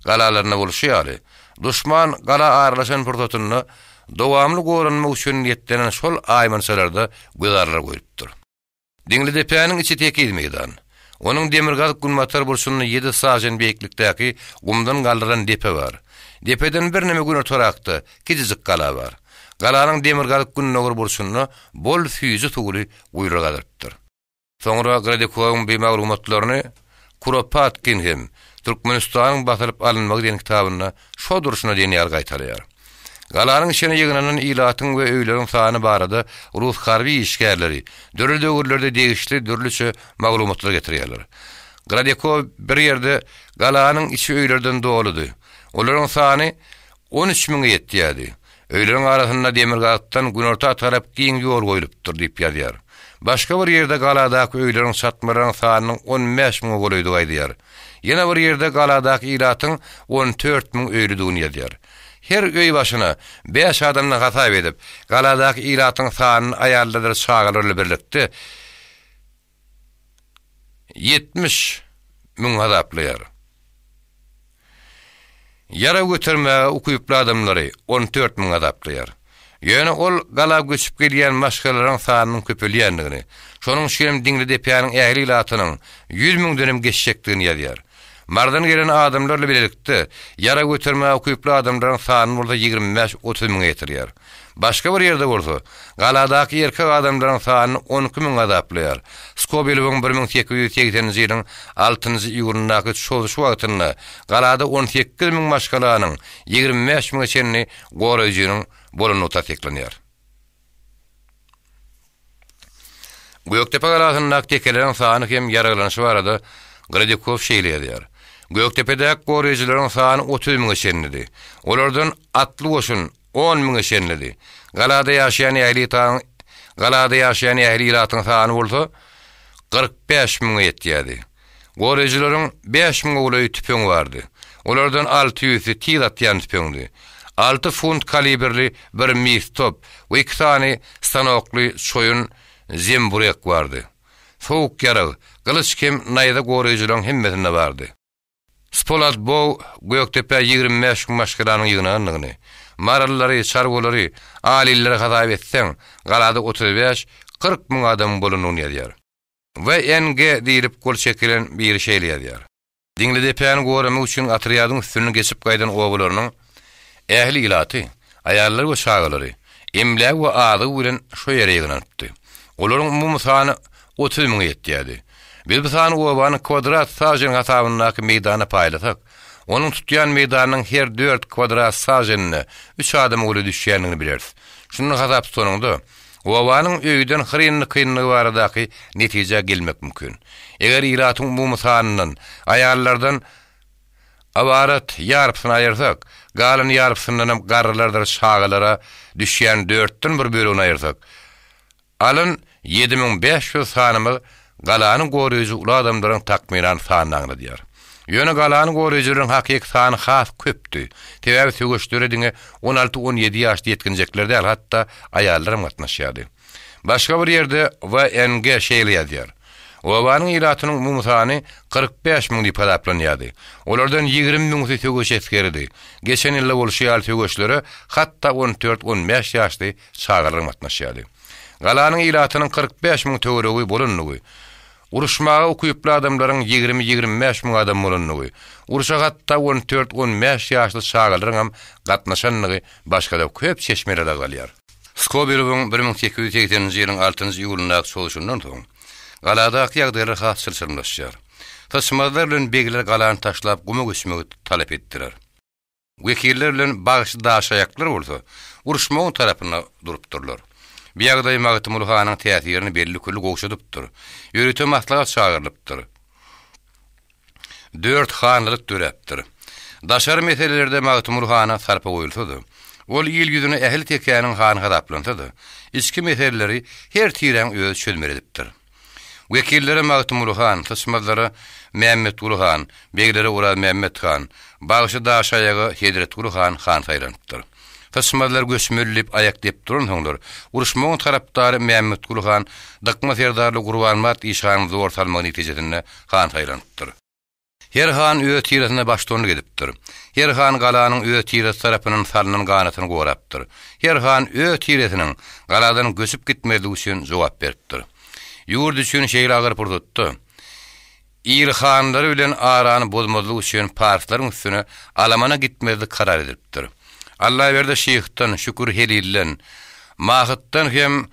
galalarynda bolşy ýaly, duşman gala aralaşan pursatynda dowamly goranmak üçin niýetlenen şol aýmançalarda gözarlar goýlupdyr. Diňlidepäniň içi tekiz meýdan. Onuň demirgazyk-günbatar burçunda ýedi sažen beýiklikdäki gumdan galdyrylan depe bar. Depeden birneme günortarakda kiçijik gala bar. Galanyň demirgazyk-gündogar burçunda bol süýji suwly guýular gazylypdyr. Soňra Gradikowyň bu maglumatlaryny Kuropatkin hem Türkmenistanyň basylyp alynmagy diýen kitabynda şo durşuna diýen ýaly gaýtalaýar. Galanyň içine ýygnanan ilatyň we öýleriň sany barada rus harby işgärleri dürli döwürlerde degişli dürlüçe maglumatlar getirýärler. Gradikow bir ýerde Galanyň içi öýlerden doludy. Olaryň sany 13 müňe ýetýärdi. Öýleriň arasynda demirgazykdan günorta tarap giň ýol goýlupdyr diýip ýazýar. Başga bir ýerde galadaky öýleriň çatmalaryň sanynyň 15 müňe golaýdygy aýdýar. Ýene bir ýerde galadaky ilatyň 14 müň öýlüdigini ýazýar. Her öý başyna bäş adamdan hasap edip, galadaky ilatyň sanyny aýallardyr çagalar bilen birlikde 70 müň hasaplaýar. Ýarag götermäge ukyply adamlary 14 müň hasaplaýar. Ýöne ol gala göçüp gelýän maşgalalaryň sanynyň köpelýändigini, şonuň üçinem Diňlidepäniň ähli ilatynyň ýüz müňdenem geçjekdigini ýazýar. Marydan gelen adamlar bilen bilelikde ýarag götermäge ukyply adamlaryň sanyny bolsa 25-30 müňe ýetirýär. Başga bir ýerde bolsa, galadaky erkek adamlaryň sanyny 12 müň azaplaýar. Skobelewiň 1880-nji ýylyň altynjy iýunyndaky çozuşy wagtynda galada 18 müň maşgalanyň 25 müňe çenli goraýjynyň bolandygy tassyklanýar. Gökdepe galasyndaky tekeleriň sany hem ýaraglanyşy barada Gradikow şeýle ýazýar, Gökdepedäki goraýjylaryň sany 30 müňe çenlidi. Olardan atly goşun on müňe çenlidi. Galada ýaşaýan ähli galada ýaşaýan ähli ilatyň sany bolsa 45 müňe ýetýärdi. Goraýjylaryň bäş müňe golaý tüpeňi bardy. Olardan alty ýüzsi tiz atýan tüpeňdi. Alty funt kalibrli bir mis top we iki sany stanokly çoýun zemburek bardy. Sowuk ýarag, gylyç hem naýza goraýjylaryň hemmesinde bardy. Spolat Bow Gökdepä 25 müň maşgalanyň ýygnandygyny, maralylary, çarwalary, alilleri hasap etseň, galada otuz bäş, 40 müň adamyň bolandygyny ýazýar. VNG diýlip gol çekilen biri şeýle ýazýar. Diňlidepäni goramak üçin otrýadyň üstünden geçip gaýdan obalarynyň ähli ilaty, aýallary we çagalary, emlägi we azygy bilen şo ýere ýygnanypdy. Olaryň umumy sany 30 müňe ýetýärdi. Biz bu sany obany kwadrat sažen hasabyndaky meýdana paýlasak, onuň tutýan meýdanynyň her dört kwadrat saženine üç adama golaý düşýändigini bileris. Şunda hasap tutanyňda, obanyň öýden hyryn-dykynlygy baradaky netijä gelmek mümkin. Eger ilatyň umumy sanyndan, aýallardan ybarat ýarpysyny aýyrsak, galan ýarpysyndanam garrylardyr çagalara düşýän dörtden bir bölegini aýyrsak, Alyn 7500 sanymyz galany goraýjy uly adamlaryň takmynan sanyny aňladýar. Ýöne galany goraýjylaryň hakyky sany has köpdi. Sebäbi söweşlere diňe on alty-on ýedi ýaşly ýetginjekler däl, hatda aýallaram gatnaşýardy. Başga bir ýerde VNG şeýle ýazýar. Obanyň ilatynyň umumy sany 45 müň diýip hasaplanýardy. Olardan 20 müňüsi söweş esgeridi. Geçen ýylda bolşy ýaly söweşlere hatda on dört-on bäş ýaşly çagalaram gatnaşýardy. Galanyň ilatynyň 45 müň töweregi bolandygy, uruşmaga ukyply adamlaryň ýigrimi-ýigrimi bäş müň adam bolandygy, urşa hatda on dört-on bäş ýaşly çagalaryňam gatnaşandygy başga-da köp çeşmelerde agzalýar. Skobelewiň 1880-nji ýylyň altynjy iýulyndaky çozuşyndan soň, galadaky ýagdaýlar has çylşyrymlaşýar. Syçmazlar bilen begler galany taşlap guma göçmegi talap etdiler. Wekiller bilen bagşy daşaýaklar bolsa uruşmagyň tarapynda durupdyrlar. Bu ýagdaý Magtymguly hanyň täsirini belli-külli gowşadypdyr. Ýörite maslahat çagyrylypdyr. Dört hanlylyk döräpdir. Daşary meselelerde Magtymguly hana sarpa goýulsa-da, ol il ýüzüne ähli tekäniň hany hasaplansa-da, içki meseleleri her tiräň özi çözmeli edipdir. Wekillere Magtymguly han, syçmazlara Mämmetguly han, beglere Orazmämmet han, bagşy Daşaýaga Hezretguly han han saýlanypdyr. Syçmazlar göçmeli diýip aýak depip duransoňlar, uruşmagyň tarapdary Mämmetguly han Dykma serdarly Gurbanmyrat işanyň zor salmagy netijesinde han saýlanypdyr. Her han öz tiresine baştutanlyk edipdir. Her han galanyň öz tiresi tarapyndan salnan ganatyny gorapdyr. Her han öz tiresiniň galadan göçüp gitmezligi üçin jogap beripdir. Ýurt üçin şeýle agyr pursatda, ilhanlary bilen arany bozmazlyk üçin parslaryň üstüne alamana gitmezlik karar edilipdir. Allaberdi şyhdan, Şükür Helilden, Mahytdan hem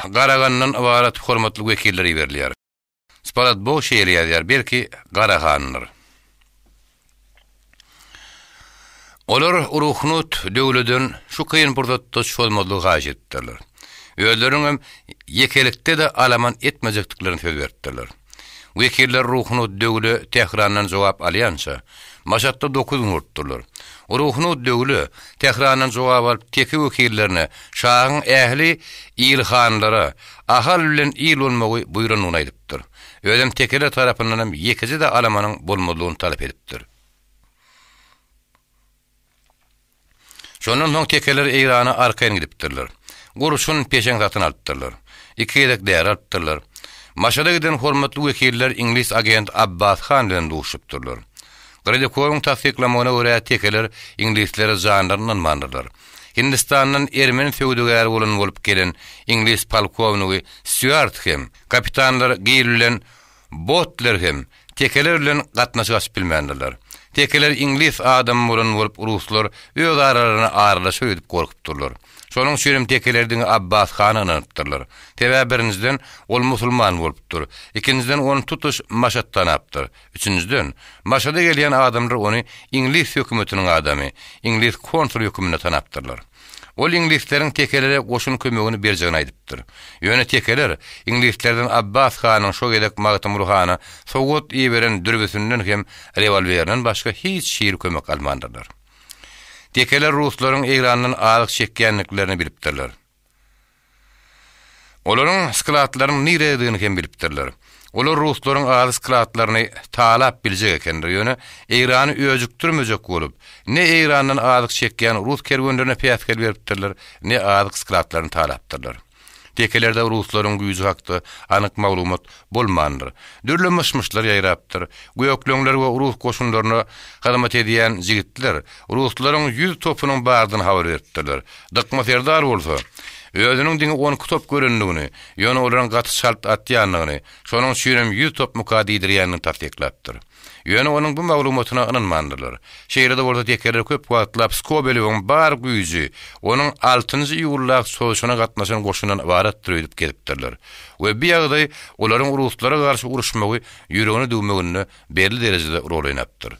Garagandan ybarat hormatly wekiller iberilýär. Spalatbow şeýle ýazýar, belki, Garahandyr. Olar Ruhnut döwleden şu kyn pursatda çozmazlygy haýyş edipdirler. Özleriniňem ýekelikde-de alaman etmejekdiklerini söz beripdirler. Wekiller Ruhnut döwle Tährandan jogap alýança, Maşatda dokuz gün bolupdyrlar. Ruhnut döwle Tährandan jogap alyp teke wekillerine şahyň ähli ilhanlara Ahal bilen il bolmagy buýrandygyny aýdypdyr. Özem tekeler tarapyndanam ýekeje-de alamanyň bolmazlygyny talap edipdir. Şondan soň tekeler Eýrana arkaýyn gidipdirler. Gurşun, peşeň satyn alypdyrlar. Iki gezek däri alypdyrlar. Maşada giden hormatly wekiller iňlis agenti Abbas han bilen duşupdyrlar. Gradikowyň tassyklamagyna görä tekeler iňlislere janlaryny ynanmandyrlar. Hindistandan ermeni söwdagäri bolan bolup gelen iňlis polkownigi Stýuart hem, kapitanlar Gil bilen Botler hem tekeler bilen gatnaşyk açyp bilmändirler. Tekeler iňlis adamy bolan bolup ruslar öz aralaryna aralaşar öýdüp gorkupdyrlar. Şonuň üçin hem tekeler diňe Abbas hana ynanypdyrlar. Sebäbi birinjiden ol musulman bolupdyr. Ikinjiden ony tutuş Maşat tanapdyr. Üçünjiden, Maşada gelýän adamlar ony iňlis hökümetiniň adamy, iňlis konsuly höküminde tanapdyrlar. Ol iňlisleriň tekelere goşun kömegini berjegini aýdypdyr. Ýöne tekeler iňlislerden Abbas hanyň şo gezek Magtymguly hana sowgat iberen dürbüsinden hem rewolwerinden başga hiç hili kömek almandyrlar. Tekeler ruslaryň Eýrandan azyk çekýändiklerini bilipdirler. Olaryň skladlarynyň nirededigini hem bilipdirler. Olar ruslaryň azy skladlaryny talap biljek ekenler, ýöne Eýrany öjükdirmejek bolup, ne Eýrandan azyk çekýän rus kerwenlerine päsgel beripdirler, ne azyk skladlaryny talapdyrlar. Tekelerde ruslaryň güýji hakda anyk maglumat bolmandyr. Dürli myş-myşlar ýaýrapdyr. Gökleňler we rus goşunlaryna hyzmat edýän jigitler ruslaryň ýüz topunyň bardygyny habar beripdirler. Dykma serdar bolsa, özüniň diňe on iki top görendigini, ýöne olaryň gaty çalt atýandygyny, şonuň üçinem ýüz topmuka diýdirýändigini tassyklapdyr. Ýöne onuň bu maglumatyna ynanmandyrlar. Şeýle-de bolsa tekeler köp wagtlap Skobelewiň bar güýji onuň altynjy iýuldaky çozuşyna gatnaşan goşundan ybaratdyr öýdüp gezipdirler we bu ýagdaý olaryň ruslara garşy uruşmagy ýüregine düwmeginde belli derejede rol oýnapdyr.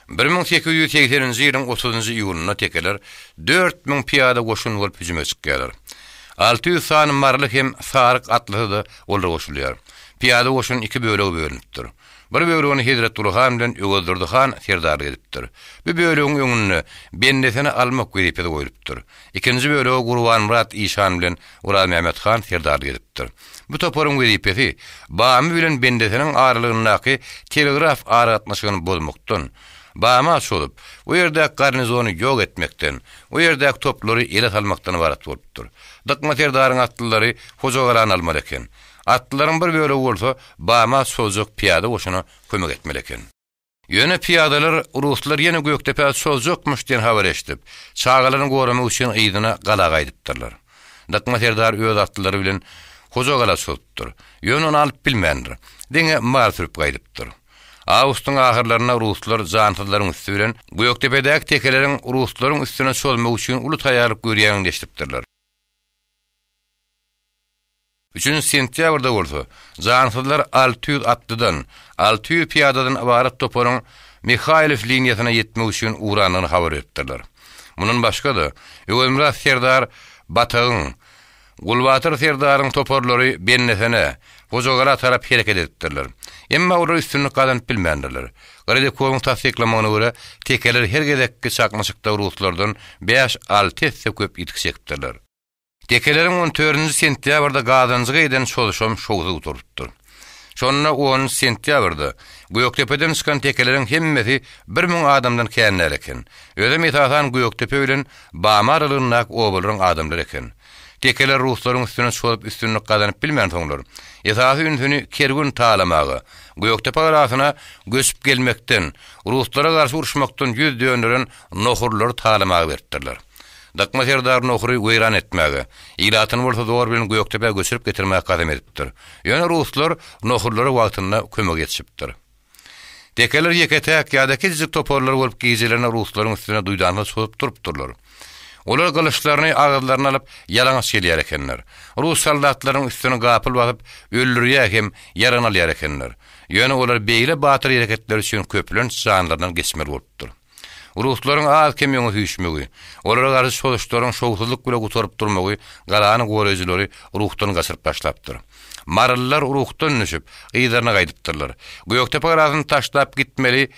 1880-nji ýylyň otuzynjy iýunynda tekeler 4000 pyýada goşun bolup hüjüme çykýarlar. 600 sany maryly hem saryk atlysy-da olara goşulýar. Pyýada goşun iki bölege bölünipdir. Bir bölegini Hezretguly han bilen Öwezdurdy han serdarlyk edipdir. Bu bölegiň öňünde bendesini almak wezipesi goýlupdyr. Ikinji bölege Gurbanmyrat işan bilen Orazmämmet han serdarlyk edipdir. Bu toparyň wezipesi Bamy bilen Bendesiniň aralygyndaky telegraf aragatnaşygyny bozmakdan, Bama çozup, o ýerdäki garnizony ýok etmekden, o ýerdäki toplary ele salmakdan ybarat bolupdyr. Dykma serdaryň atlylary Hojagalany almaly eken. Atlylaryň bir bölegi bolsa Bama çozjak pyýada goşuna kömek etmeli eken. Ýöne pyýadalar ruslar ýene Gökdepä çozjakmyş diýen habary eşidip, çagalaryny goramak üçin yzyna gala gaýdypdyrlar. Dykma serdar öz atlylary bilen Hojagala çozupdyr. Ýöne ony alyp bilmändir. Diňe mal sürüp gaýdypdyr. Awgustyň ahyrlarynda ruslar jansyzlaryň üsti bilen Gökdepedäki tekeleriň ruslaryň üstüne çozmak üçin uly taýýarlyk görýändigini eşidipdirler. Üçünji sentýabrda bolsa, jansyzlar 600 atlydan, 600 pyýadadan ybarat toparyň Mihaýlow liniýasyna ýetmek üçin ugrandygyny habar beripdirler. Mundan başga-da, Öwezmyrat serdar Batagyň, Gulbatyr serdaryň toparlary Bendesene, Hojagala tarap hereket edipdirler. Emma olar üstünlik gazanyp bilmändirler. Gradikowyň tassyklamagyna görä, tekeler her gezekki çaknyşykda ruslardan bäş-alty esse köp ýitgi çekipdirler. Tekeleriň on dördünji sentýabrda Gazanjyga eden çozuşam şowsuz gutarypdyr. Şonda onunjy sentýabrda Gökdepeden çykan tekeleriň hemmesi 1000 adamdan kän däl eken. Özem esasan Gökdepe bilen Bamy aralygyndaky obalaryň adamlary eken. Tekeler ruslaryň üstüne çozup üstünlik gazanyp bilmänsoňlar, esasy ünsüni kerwen talamaga, Gökdepe galasyna göçüp gelmekden, ruslara garşy uruşmakdan ýüz dönderen nohurlary talamaga beripdirler. Dykma serdar Nohury weýran etmäge, ilatyny bolsa zor bilen Gökdepä göçürip getirmäge kasam edipdir. Ýöne ruslar nohurlara wagtynda kömege ýetişipdir. Tekeler ýeke-täk ýa-da kiçijik toparlar bolup gijelerine ruslaryň üstüne duýdansyz çozup durupdyrlar. Olar gylyçlaryny agyzlaryna alyp, ýalaňaç gelýär ekenler. Rus soldatlarynyň üstüni gapyl basyp, öldürýär hem ýaragyny alýar ekenler. Ýöne olar beýle batyr hereketleri üçin köplenç janlaryndan geçmeli bolupdyr. Ruslaryň az-kem öňe süýşmegi, olara garşy çozuşlaryň şowsuzlyk bile gutaryp durmagy galany goraýjylary ruhdan gaçyryp başlapdyr. Marylylar ruhdan düşüp, yzlaryna gaýdypdyrlar. Gökdepe galasyny taşlap gitmeli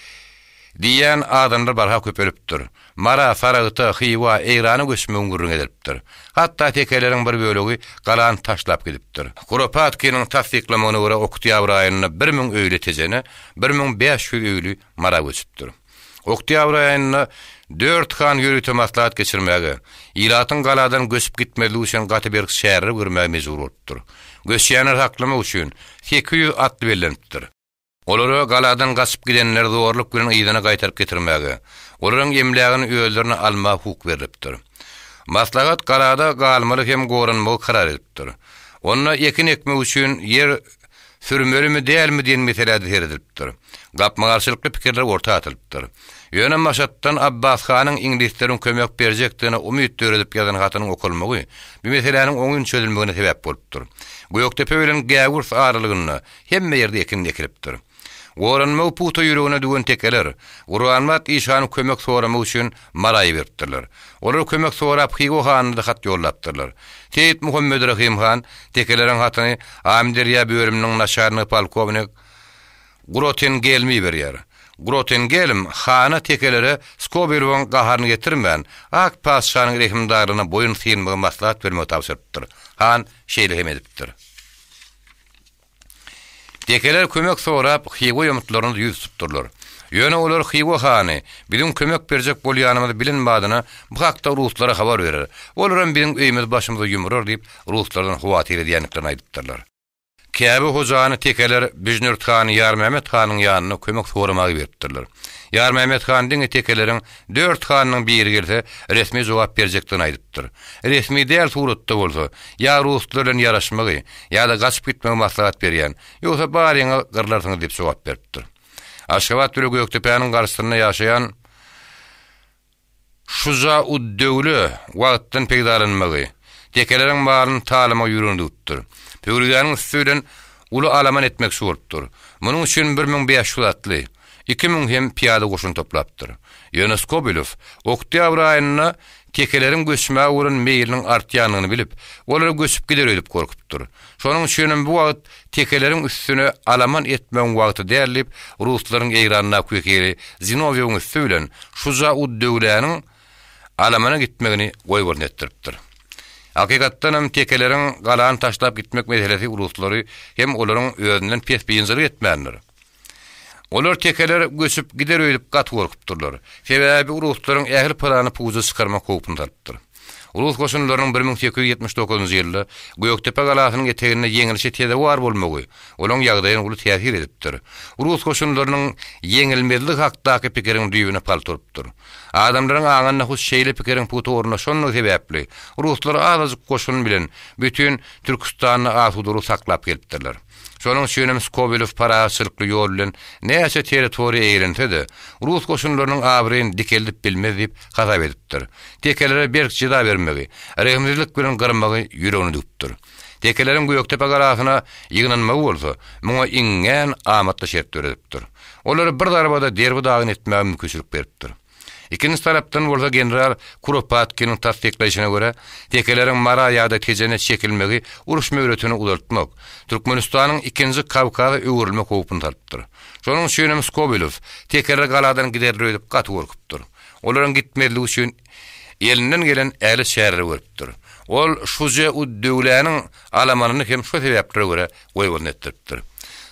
diýýän adamlar barha köpelipdir. Mara, Saragta, Hywa, Eýrana göçmegiň gürrüňi edilipdir. Hatda tekeleriň bir bölegi galany taşlap gidipdir. Kuropatkiniň tassyklamagyna görä oktýabr aýynda 1000 öýli Tejene, 1500 öýli Mara göçüpdir. Oktýabr aýynda dört han ýörite maslahat geçirmäge, ilatyň galadan göçüp gitmezligi üçin gaty berk çäreler görmäge mejbur bolupdyr. Göçýänleri saklamak üçin 800 atly bellenipdir. Olara galadan gaçyp gidenleri zorluk bilen yzyna gaýtaryp getirmäge, olaryň emlägini özlerine almaga hukuk berlipdir. Maslahat galada galmaly hem goranmagy karar edipdir. Onda ekin ekmek üçin ýer Sürmelimi dälmi diýen meselä-de seredilipdir. Gapma-garşylykly pikirler orta atylypdyr. Ýöne Maşatdan Abbas hanyň iňlisleriň kömek berjekdigine umyt döredip ýazan hatynyň okalmagy bu meseläniň oňyn çözülmegine sebäp bolupdyr. Gökdepe bilen Gäwürs aralygynda hemme ýerde ekin ekilipdir. Goranmagy pugta ýüregine düwen tekeler, Gurbanmyrat işany kömek soramak üçin Mara iberipdirler. Olar kömek sorap Hywa hanyna-da hat ýollapdyrlar. Seýit Muhammedrahym han tekeleriň hatyny Amyderýa bölüminiň naçalnigi polkownik Grotengelme iberýär. Grotengelm hana tekelere Skobelewiň gaharyny getirmän, ak patyşanyň rehimdarlygyna boýun synmagy maslahat bermegi tabşyrypdyr. Han şeýle hem edipdir. Tekeler kömek sorap, Hywa ýomutlaryna ýüz tutupdyrlar. Ýöne olar Hywa hany biziň kömek berjek bolýanymyzy bilen badyna bu hakda ruslara habar berer, olaram biziň öýümizi başymyza ýumurar diýip, ruslardan howatyr edýändiklerini aýdypdyrlar. Käbe hojany tekeler Büjnürt hany Ýarmämmet hanyň ýanyna kömek soramaga iberipdirler. Ýarmämmet han diňe tekeleriň dört hanynyň biri gelse, resmi jogap berjekdigini aýdypdyr. Resmi däl suratda bolsa, ýa ruslar bilen ýaraşmagy, ýa-da gaçyp gitmegi maslahat berýän, ýogsa baryňyz gyrlarsyňyz diýip jogap beripdir. Aşgabat bile Gökdepäniň garşysynda ýaşaýan Şuja-ud-döwle wagtdan peýdalanmagy, tekeleriň malyny talamagy ýüregine düwüpdir. Pöwrizäniň üsti bilen uly alaman etmekçi bolupdyr. Munuň üçin 1500 atly, 2000 hem pyýada goşun toplapdyr. Ýöne Skobelew oktýabr aýynda tekeleriň göçmäge bolan meýliniň artýandygyny bilip, olar göçüp gider öýdüp gorkupdyr. Şonuň üçinem bu wagt tekeleriň üstüne alaman etmegiň wagty däl diýip, ruslaryň Eýrandaky wekili Zinowýewiň üsti bilen Şuja-ud-döwläniň alamana gitmegini goýbolsun etdiripdir. Hakykatdanam tekeleriň galany taşlap gitmek meselesi ruslary hem olaryň özünden pes biynjalyk etmändir. Olar tekeler göçüp gider öýdüp gaty gorkupdyrlar. Sebäbi ruslaryň ähli plany puja çykarmak howpuny salypdyr. Rus goşunlarynyň 1879-njy ýylda Gökdepe galasynyň eteginde ýeňilişe sezewar bolmagy olaň ýagdaýyna uly täsir edipdir. Rus goşunlarynyň ýeňilmezligi hakdaky pikiriň düýbüne palta urupdyr. Adamlaryň aňynda hut şeýle pikiriň pugta ornaşandygy sebäpli, ruslar azajyk goşun bilen bütin Türküstanda asudalygy saklap gelipdirler. Şonuň üçinem Skobelew parahatçylykly ýol bilen näçe territoriýa eýelense-de, rus goşunlarynyň abraýyny dikeldip bilmez diýip hasap edipdir. Tekelere berk jeza bermegi, rehimsizlik bilen gyrmagy ýüregine düwüpdir. Tekeleriň Gökdepe galasyna ýygnanmagy bolsa, muňa iňňän amatly şert döredipdir. Olary bir zarbada derbi-dagyn etmäge mümkinçilik beripdir. Ikinji tarapdan bolsa general Kuropatkiniň tassyklaýşyna görä, tekeleriň Mara ýa-da Tejene çekilmegi uruş möhletini uzaltmak, Türkmenistanyň ikinji Kawkaza öwrülmek howpuny salypdyr. Şonuň üçinem Skobelew tekeler galadan giderler öýdüp gaty gorkupdyr. Olaryň gitmezligi üçin elinden gelen ähli çäreleri görüpdir. Ol Şuje-ud-Döwläniň alamanyny hem şo sebäplere görä goýbolsun etdiripdir.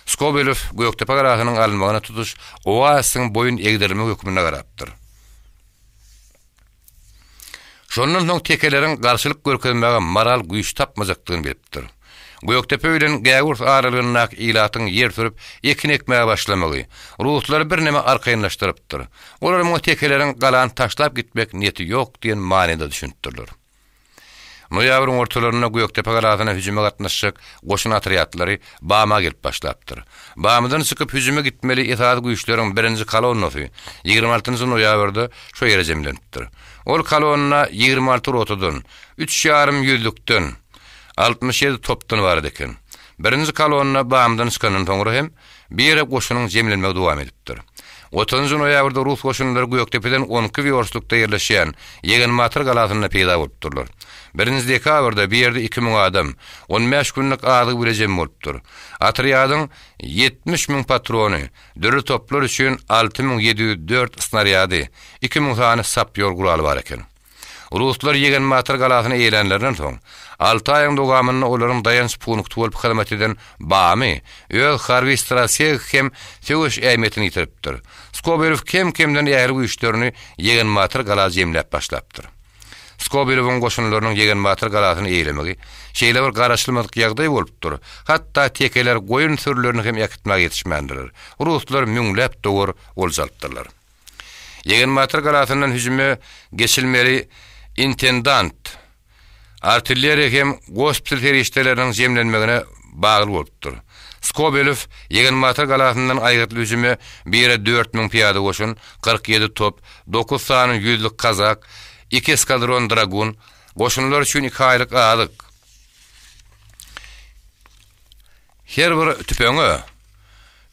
Skobelew Gökdepe galasynyň alynmagyna tutuş oazisiň boýun egdirilmegi hökmünde garapdyr. Şondan soň tekeleriň garşylyk görkezmäge moral güýç tapmajakdygyny bilipdir. Gökdepe bilen Gäwürs aralygyndaky ilatyň ýer sürüp, ekin ekmäge başlamagy, ruslary birneme arkaýynlaşdyrypdyr. Olar muňa tekeleriň galany taşlap gitmek niýeti ýok diýen manyda düşünipdirler. Noýabryň ortalarynda Gökdepe galasyna hüjüme gatnaşjak goşun otrýadlary Bama gelip başlapdyr. Bamydan çykyp hüjüme gitmeli esasy güýçleriň birinji kolonnasy 26-njy noýabrda şo ýere jemlenipdir. Ol kolonna 26 rotadan, üç ýarym ýüzlükden, 67 topdan ybarat eken. Birinji kolonna Bamydan çykandan soňra hem Bu ýere goşunyň jemlenmegi dowam edipdir. Otuzynjy noýabrda rus goşunlary Gökdepeden on iki wýorstlukda ýerleşýän Ýegenbatyr galasynda peýda bolupdyrlar. Birinji dekabrda bu ýerde 2000 adam, on bäş günlük azygy bile jem bolupdyr. Otrýadyň 70 müň patrony, dürli toplar üçin 6704 snarýady, 2000 sany sapýor guraly bar eken. Ruslar Ýegenbatyr galasyny eýelänlerinden soň, alty aýyň dowamynda olaryň daýanç punkty bolup hyzmat eden Bamy öz harby strategik hem söweş ähmiýetini ýitiripdir. Skobelew kem-kemden ähli güýçlerini Ýegenbatyr gala jemläp başlapdyr. Skobelewiň goşunlarynyň Ýegenbatyr galasyny eýelemegi şeýle bir garaşylmadyk ýagdaý bolupdyr, hatda tekeler goýun sürülerini hem äkitmäge ýetişmändirler. Ruslar müňläp dowar olja alypdyrlar. Ýegenbatyr galasyndan hüjüme geçilmeli intendant, artilleriýa hem gospital serişdeleriniň jemlenmegine bagly bolupdyr. Skobelew Ýegenbatyr galasyndan aýgytly hüjüme bire 4000 pyýada goşun, 47 top, dokuz sany ýüzlük kazak, iki eskadron dragun, goşunlar üçin iki aýlyk azyk, Her bir tüpeňe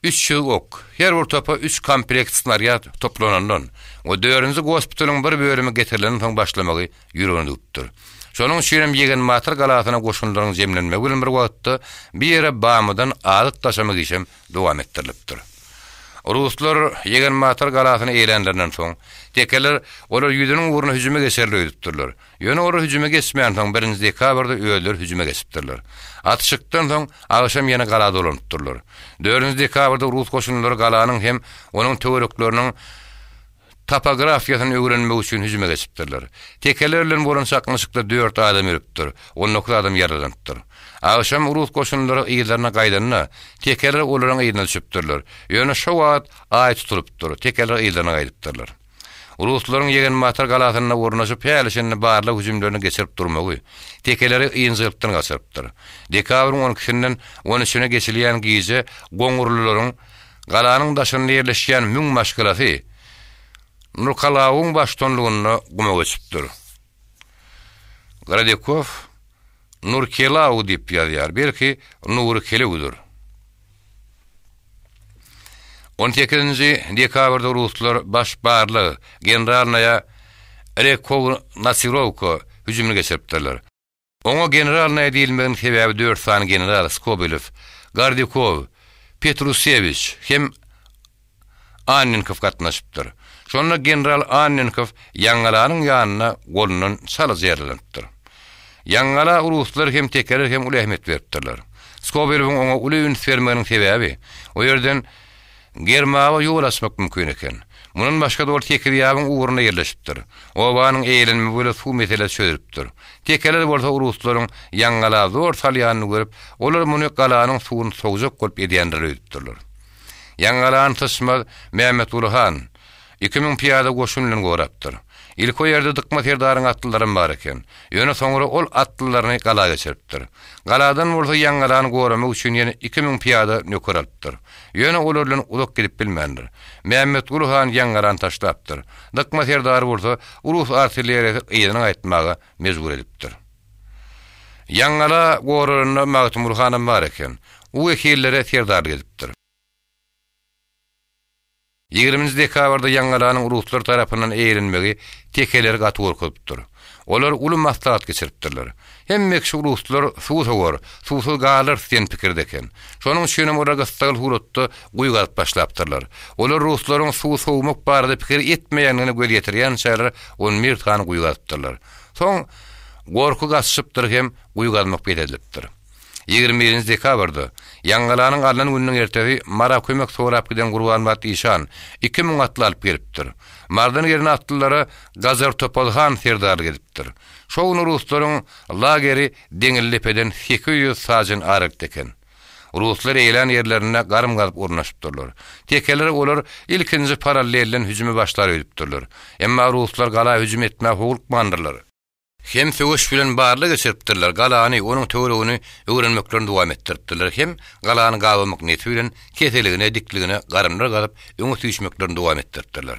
300 ok, her bir topa üç komplekt snarýad toplanandan we dördünji gospitalyň bir bölümi getirilenden soň başlamagy ýüregine düwüpdir. Şonuň üçinem Ýegenbatyr galasyna goşunlaryň jemlenmegi bilen bir wagtda bir ýere Bamydan azyk daşamak işem dowam etdirilipdir. Ruslar Ýegenbatyr galasyny eýelänlerinden soň, tekeler olar ýüzüniň ugruna hüjüme geçerler öýdüpdirler. Ýöne olar hüjüme geçmänsoň, birinji dekabrda özleri hüjüme geçipdirler. Atyşykdan soň, agşam ýene gala dolanypdyrlar. Dördünji dekabrda rus goşunlary galanyň hem onuň töwerekleriniň topografiýasyny öwrenmek üçin hüjüme geçipdirler. Tekeler bilen bolan çaknyşykda dört adam ölüpdir, on dokuz adam ýaralanypdyr. Agşam rus goşunlary yzlaryna gaýdanda, tekeler olaryň yzyna düşüpdirler. Ýöne şo wagt aý tutulypdyr, tekeler yzlaryna gaýdypdyrlar. Ruslaryň Ýegenbatyr galasynda ornaşyp häli-şindi barlag hüjümlerini geçirip durmagy, tekeleri ynjylykdan gaçyrypdyr. Dekabryň on ikisinden on üçüne geçilýän gije goňurlylaryň galanyň daşynda ýerleşýän müň maşgalasy Nurkalawyň baştutanlygynda guma göçüpdir. Gradekow Nurkelaw diýip ýazýar, belki Nury Kelewdir. On sekizinji dekabrda ruslar baş barlag generalnaýa rekognasirowka hüjümini geçiripdirler. Oňa generalnaýa diýilmeginiň sebäbi dört sany general Skobelew, Gordikow, Petrusewiç hem Annenkow gatnaşypdyr. Şonda general Annenkow Ýaňgalanyň ýanynda golundan çalaja ýaralanypdyr. Ýaňgala ruslar hem tekeler hem uly ähmiýet beripdirler. Skobelewiň oňa uly üns bermeginiň sebäbi, o ýerden. Germawa ýol açmak mümkin eken. Mundan başga-da ol Tekizýabyň ugrunda ýerleşipdir. Obanyň eýelenmegi bilen suw meselesi çözülipdir. Tekeler bolsa ruslaryň Ýaňgala zor salýanyny görüp, olar muny galanyň suwuny sowjak bolup edýändir öýdüpdirler. Ýaňgalany syçmaz Mämmetguly han 2000 pyýada goşun bilen gorapdyr. Ilki o ýerde Dykma serdaryň atlylaram bar eken. Ýöne soňra ol atlylaryny gala geçiripdir. Galadan bolsa Ýaňgalany goramak üçin ýene 2000 pyýada nöker alypdyr. Ýöne olar bilen uzak gidip bilmändir. Mämmetguly han Ýaňgalany taşlapdyr. Dykma serdary bolsa rus artilleriýasy yzyna gaýtmaga mejbur edipdir. Ýaňgala goralanda Magtymguly hanam bar eken. U wekillere serdarlyk edipdir. Ýigriminji dekabrda Ýaňgalanyň ruslar tarapyndan eýelenmegi tekeleri gaty gorkuzypdyr. Olar uly maslahat geçiripdirler. Hemme kişi ruslar suw sowar, suwsuz galarys diýen pikirde eken. Şonuň üçinem olar gyssagly suratda guýy gazyp başlapdyrlar. Olar ruslaryň suw sowmak barada pikir etmeýändigine göz ýetirýänçäler on bir sany guýy gazypdyrlar. Soň gorky gaçyşypdyr hem guýy gazmak bes edilipdir. 21-nji dekabrda, Ýaňgalanyň alnan gününiň ertesi Mara kömek sorap giden Gurbanmyrat işan 2000 atly alyp gelipdir. Mardan gelen atlylara Gajar Topal han serdarlyk edipdir. Şo gün ruslaryň lageri Deňildepeden 800 sajen aralykda eken. Ruslar eýlän ýerlerinde garym gazyp ornaşypdyrlar. Tekeler olar ilkinji parallelden hüjüme başlar öýdüpdirler. Emma ruslar gala hüjüm etmäge howlukmandyrlar. Hem söweş bilen barlag geçiripdirler, galany, onuň töweregini öwrenmeklerini dowam etdiripdirler, hem galany gabamak niýeti bilen keseligine, dikligine garymlar gazyp, öňe süýşmeklerini dowam etdiripdirler.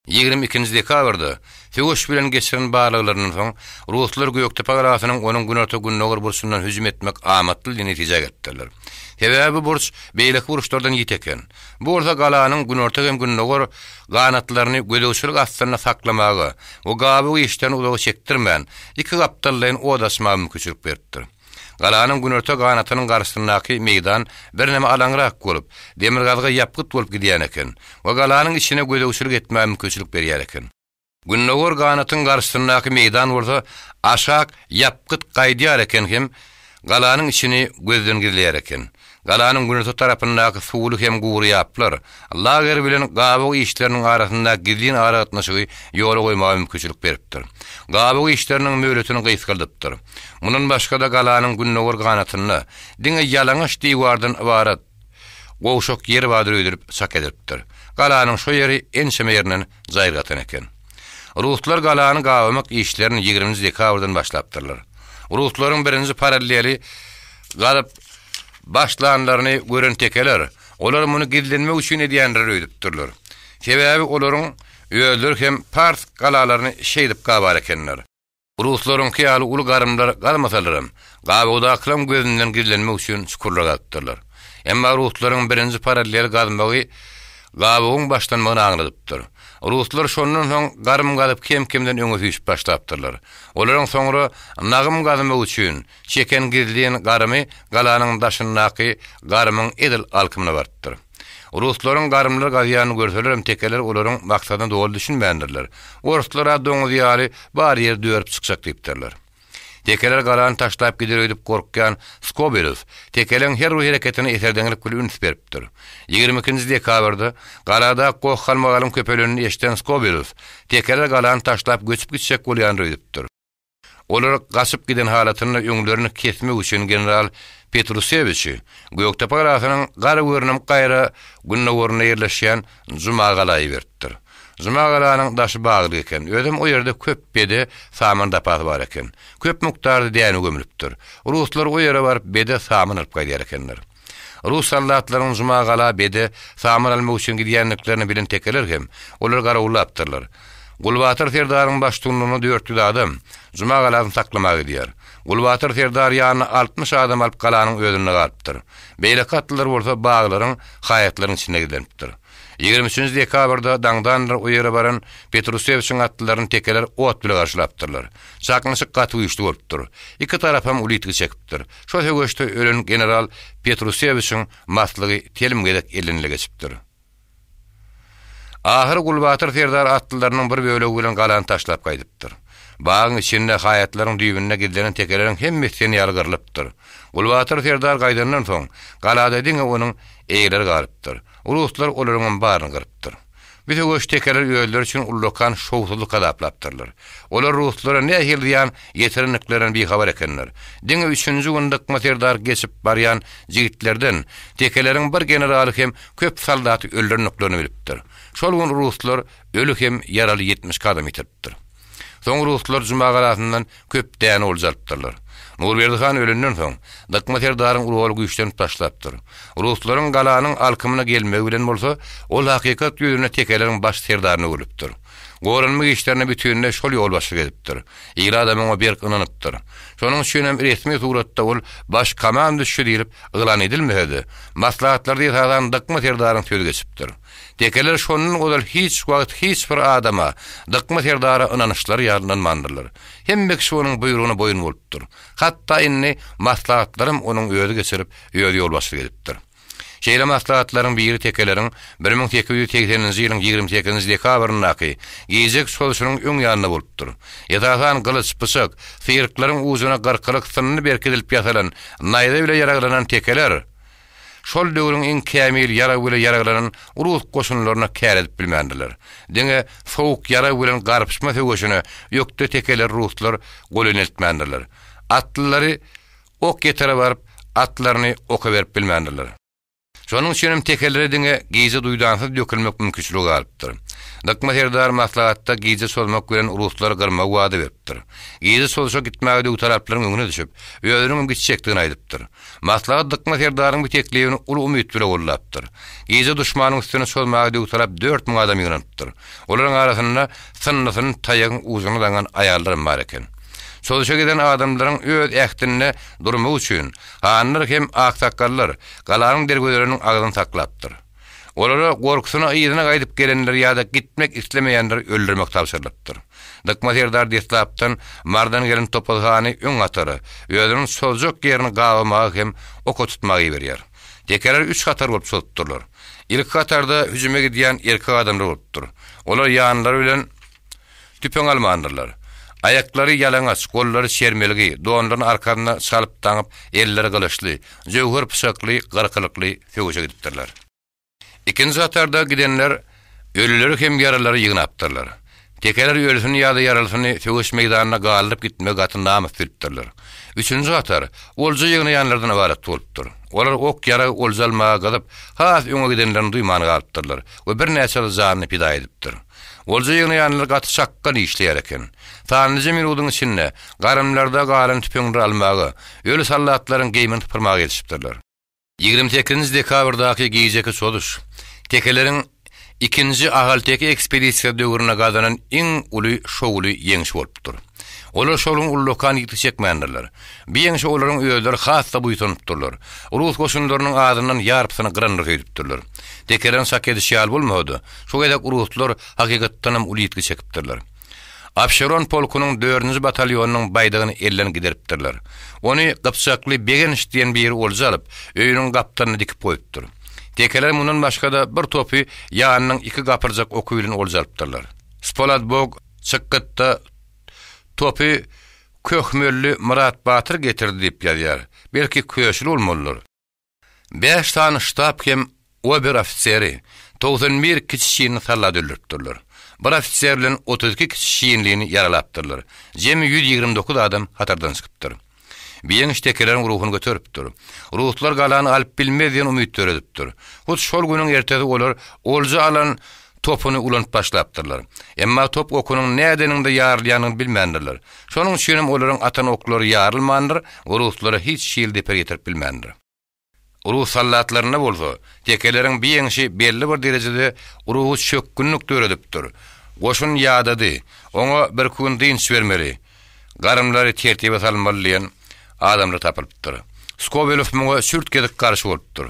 22-nji dekabrda söweş bilen geçiren barlaglaryndan soň, ruslar Gökdepe galasynyň onuň günorta-gündogar burçundan hüjüm etmek amatly diýen netijä gelipdirler. Sebäbi bu burç beýleki burçlardan ýiti eken. Bu bolsa galanyň günorta hem gündogar ganatlaryny gözegçilik astynda saklamaga we gabygy işden uzaga çekdirmän, iki gapdallaýyn ot açmaga mümkinçilik beripdir. Galanyň günorta ganatynyň garşysyndaky meýdan birneme alaňrak bolup, demirgazyga ýapgyt bolup gidýän eken we galanyň içine gözegçilik etmäge mümkinçilik berýär eken. Gündogar ganatyň garşysyndaky meýdan bolsa aşak ýapgyt gaýdýar eken hem galanyň içini gözden gizleýär eken. Galanyň günorta tarapyndaky suwly hem gury ýaplar, lager bilen gabaw işleriniň arasyndaky gizlin aragatnaşygy ýola goýmaga mümkinçilik beripdir. Gabaw işleriniň möhletini gysgaldypdyr. Mundan başga-da galanyň gündogar ganatynda diňe ýalaňaç diwardan ybarat gowşak ýer bardyr öýdülip çak edilipdir. Galanyň şo ýeri ençeme ýerinden jaýryk atan eken. Ruslar galany gabamak işlerini ýigriminji dekabrdan başlapdyrlar. Ruslaryň birinji paralleli gazyp başlanlaryny gören tekeler, olar muny gizlenmek üçin edýändir öýdüpdirler. Sebäbi olaryň özleri hem pars galalaryny şeýdip gabar ekenler. Ruslaryňky ýaly uly garymlar gazmasalaram, gabawdakylaryň gözünden gizlenmek üçin çukurlar gazypdyrlar. Emma ruslaryň birinji parallel gazmagy gabawyň başlanmagyny aňladypdyr. Ruslar şondan soň garym gazyp kem-kemden öňe süýşüp başlapdyrlar. Olaryň soňra nagym gazmak üçin çeken gizlin garymy galanyň daşyndaky garymyň edil alkymyna barypdyr. Ruslaryň garymlar gazýanyny görselerem tekeler olaryň maksadyna doly düşünmändirler. Orslar-a doňuz ýaly bar ýeri dörüp çykjak diýipdirler. Tekeler galany taşlap gider öýdüp gorkýan Skobelew tekeleň her bir hereketine eserdeňlik bilen üns beripdir. 22-nji dekabrda galada goh-galmagalyň köpelenini eşiden Skobelew tekeler galany taşlap göçüp gitjek bolýandyr öýdüpdir. Olar gaçyp giden halatynda öňlerini kesmek üçin general Petrusewiçi Gökdepe galasynyň Garagörnüm gaýra gündogarynda ýerleşýän Jumagala iberipdir. Jumagalanyň daşy baglyk eken, özem o ýerde köp bede saman zapasy bar eken. Köp mukdarda däne gömlüpdir. Ruslar o ýere baryp bede saman alyp gaýdýar ekenler. Rus soldatlarynyň Jumagala bede saman almak üçin gidýändiklerini bilen tekeler hem olary garawullapdyrlar. Gulbatyr serdaryň baştutanlygynda 400 adam Jumagalasyny saklamaga gidýär. Gulbatyr serdar ýanyna 60 adam alyp galanyň özünde galypdyr. Beýleki atlylar bolsa baglaryň, haýatlaryň içinde gizlenipdir. 23-nji dekabrda daňdanlar o ýere baran Petrusewiçiň atlylaryny tekeler ot bile garşylapdyrlar. Çaknyşyk gaty güýçli bolupdyr. Iki tarapam uly ýitgi çekipdir. Şo söweşde ölen general Petrusewiçiň maslygy telim gezek elden-ele geçipdir. Ahyry Gulbatyr serdar atlylarynyň bir bölegi bilen galany taşlap gaýdypdyr. Bagyň içinde, haýatlaryň düýbünde gizlenen tekeleriň hemmesi sen ýaly gyrlypdyr. Gulbatyr serdar gaýdandan soň, galada diňe onuň eýeleri galypdyr. Ruslar olaryňam baryny gyrypdyr. Bu söweş tekeler özleri üçin ullakan şowsuzlyk hasaplapdyrlar. Olar ruslara nähili zyýan ýetirendiklerinden bihabar ekenler. Diňe üçünji gün Dykma serdar geçip barýan jigitlerden tekeleriň bir generaly hem köp soldaty öldürendiklerini bilipdir. Şol gün ruslar öli hem ýaraly 72 adam ýitiripdir. Soň ruslar Juma galasyndan köp däne olja alypdyrlar. Nurberdi han ölenden soň, Dykma serdaryň roly güýçlenip başlapdyr. Ruslaryň galanyň alkymyna gelmegi bilen bolsa, ol hakykat ýüzünde tekeleriň baş serdaryna öwrülipdir. Goranmak işlerine bütinleý şol ýolbaşçylyk edipdir. Il adam oňa berk ynanypdyr. Şonuň üçinem resmi suratda ol baş komanduşçy diýlip yglan edilmese-de, maslahatlarda esasan Dykma serdaryň sözi geçipdir. Tekeler şondan ozal hiç wagt hiç bir adama, Dykma serdara ynanyşlary ýaly ynanmandyrlar. Hemme kişi onuň buýrugyna boýun bolupdyr. Hatda indi maslahatlaram onuň özi geçirip, özi ýolbaşçylyk edipdir. Şeýle maslahatlaryň biri tekeleriň 1880-nji ýylyň 28-nji dekabryndaky gijeki çozuşynyň öň ýanynda bolupdyr. Esasan gylyç, pyçak, syryklaryň ujuna gyrkylyk synny berkidilip ýasalan naýza bile ýaraglanan tekeler, Şol döwrüň iň kämil ýarag bile ýaraglanan rus goşunlaryna kär edip bilmändirler. Diňe sowuk ýarag bilen garpyşma söweşine ökde tekeler ruslar gol ineltmändirler. Atlylary ok ýetere baryp, atlaryny oka berip bilmändirler. Şonuň üçinem tekelere diňe gije duýdansyz dökülmek mümkinçiligi galypdyr. Dykma serdar maslahatda gije çozmak bilen ruslary gyrmagy wada beripdir. Gije çozuşa gitmäge döwtalaplaryň öňüne düşüp, özüniňem gitjekdigini aýdypdyr. Maslahat Dykma serdaryň bu teklibini uly umyt bile gollapdyr. Gije duşmanyň üstüne çozmaga döwtalap 4000 adam ýygnanypdyr. Olaryň arasynda synnysyny taýagyň ujuna daňan aýallaram bar eken. Çozuşa giden adamlaryň öz ähtinde durmagy üçin hanlar hem aksakgallar galanyň derwezeleriniň agzyny saklapdyr. Olara gorkusyna yzyna gaýdyp gelenleri ýa-da gitmek islemeýänleri öldürmek tabşyrylypdyr. Dykma serdar deslapdan Mardan gelen Topaz hany öň hatara, özüniň çozjak ýerini gabamaga hem oka tutmaga iberýär. Tekeler üç hatar bolup çozupdyrlar. Ilki hatarda hüjüme gidýän erkek adamlar bolupdyr. Olar ýanlary bilen tüpeň almandyrlar. Aýaklary ýalaňaç, gollary çermelgi, donlaryny arkasyna çalyp daňyp, elleri gylyçly, jöwher pyçakly, gyrkylykly söweşe gidipdirler. Ikinji hatarda gidenler ölüleri hem ýaralylary ýygnapdyrlar. Tekeler ölüsini ýa-da ýaralysyny söweş meýdanynda galdyryp gitmegi gaty namys bilipdirler. Üçünji hatar olja ýygnaýanlardan ybarat bolupdyr. Olar ok-ýarag olja almaga gyzyp, has öňe gidenlerini duýman galypdyrlar we birnäçe janyny pida edipdir. Olja ýygnaýanlar gaty çakgan işleýär eken. Sanlyja minudyň içinde garymlarda galan tüpeňleri almaga, öli soldatlaryň geýmini sypyrmaga ýetişipdirler. 28 dekabrdaky gijeki çozuş, tekeleriň Ikinji Ahalteke ekspedisiýasy döwründe gazanan iň uly şowly ýeňşi bolupdyr. Olar şol gün ullakan ýitgi çekmändirler. Bu ýeňşe olaryň özleri has-da buýsanypdyrlar. Rus goşunlarynyň azyndan ýarpysyny gyrandyr öýdüpdirler. Tekeleriň çak edişi ýaly bolmasa-da, şu gezek ruslar hakykatdanam uly ýitgi çekipdirler. Abşeron polkunyň dördünji batalýonynyň baýdagyny elden gideripdirler. Ony gypjakly Begenç diýen biri olja alyp, öýüniň gapdalyna dikip goýupdyr. Tekeler mundan başga-da bir topy ýanynyň iki gapyrjak oky bilen olja alypdyrlar. Spoladbog çykgytda topy Köhmelli Myrat batyr getirdi diýip ýazýar. Belki köşüli bolmalydyr. Bäş sany ştab hem ober-ofiseri, 91 kiçi çinli sallady öldüripdirler. Bir ofiser bilen 32 kiçi çinlini ýaralapdyrlar. Jemi 129 adam hatardan çykypdyr. Bu ýeňiş tekeleriň ruhuny göteripdir. Ruslar galany alyp bilmez diýen umyt döredipdir. Hut şol günüň ertesi olar olja alan topuny ulanyp başlapdyrlar. Emma top okunyň nädeniňde ýarylýanyny bilmändirler. Şonuň üçinem olaryň atan oklary ýarylmandyr we ruslara hiç hili zeper ýetirip bilmändir. Rus soldatlarynda bolsa, tekeleriň bu ýeňşi belli bir derejede ruhy çökgünlik döredipdir. Goşun ýadady, oňa birki gün dynç bermeli, garynlary tertibe salmaly diýen adamlar tapylypdyr. Skobelew muňa çürt-kesik garşy bolupdyr.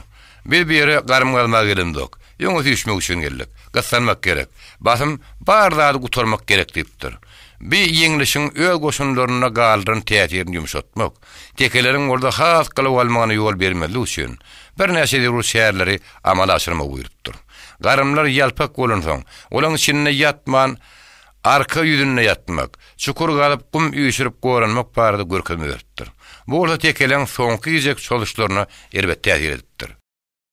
Biz bu ýere garym gazmaga gelemzok. Öňe süýşmek üçin geldik. Gyssanmak gerek. Basym bar zady gutarmak gerek diýipdir. Bi ýeňlişiň öz goşunlarynda galdyran täsirini ýumşatmak, tekeleriň bolsa has gylyw almagyna ýol bermezlik üçin, birnäçe zerur çäreleri amala aşyrmagy buýrupdyr. Garymlar ýalpak bolansoň, olaň içinde ýatman, arka ýüzünde ýatmak, çukur gazyp gum üýşürip goranmak barada görkezme beripdir. Bu bolsa tekeleň soňky gijeki çozuşlaryna erbet täsir edipdir.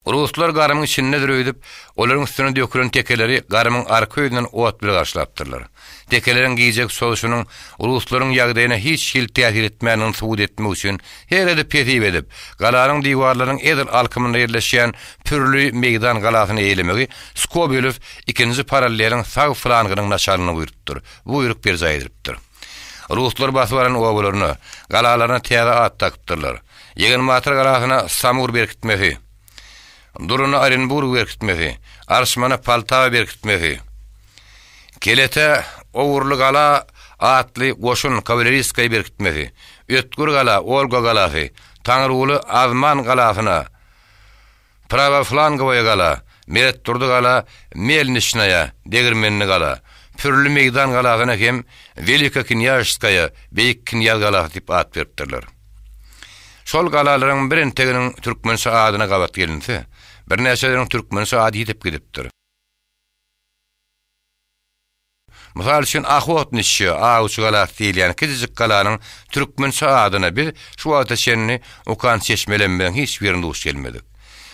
Ruslar garymyň içindedir öýdüp, olaryň üstüne dökülen tekeleri garymyň arka ýüzünden ot bile garşylapdyrlar. Tekeleriň gijeki çozuşynyň ruslaryň ýagdaýyna hiç hili täsir etmändigini subut etmek üçin her-de pesip edip, galanyň diwarlarynyň edil alkymynda ýerleşýän Pürli meýdan galasyny eýelemegi Skobelew ikinji paralleliň sag flangynyň naçalnygyna buýrupdyr. Bu buýruk berjaý edilipdir. Ruslar basyp alan obalaryna, galalaryna täze at dakypdyrlar. Ýegenbatyr galasyna Samur berkitmesi, Duruna Orenburg berkitmesi, Arçmana Poltawa berkitmesi, Kelete Ogurly gala atly goşun kawaleriýskaý berkitmesi, Ötgür gala Olga galasy, Taňryguly Azman galasyna Prawoflangowaýa gala, Meretdurdy gala, Melniçnaýa, Degirmenli gala, Pürli meýdan galasyna hem Welikoknýažskaýa, Beýik knýaz galasy diýip at beripdirler. Şol galalaryň birenteginiň türkmençe adyna gabat gelinse, birnäçeleriniň türkmençe ady ýitip gidipdir. Mysal üçin, Ahotniçýe, Awçy galasy diýilýän kiçijik galanyň türkmençe adyna biz şu wagta çenli okan çeşmelemmiziň hiç birinde duş gelmedik.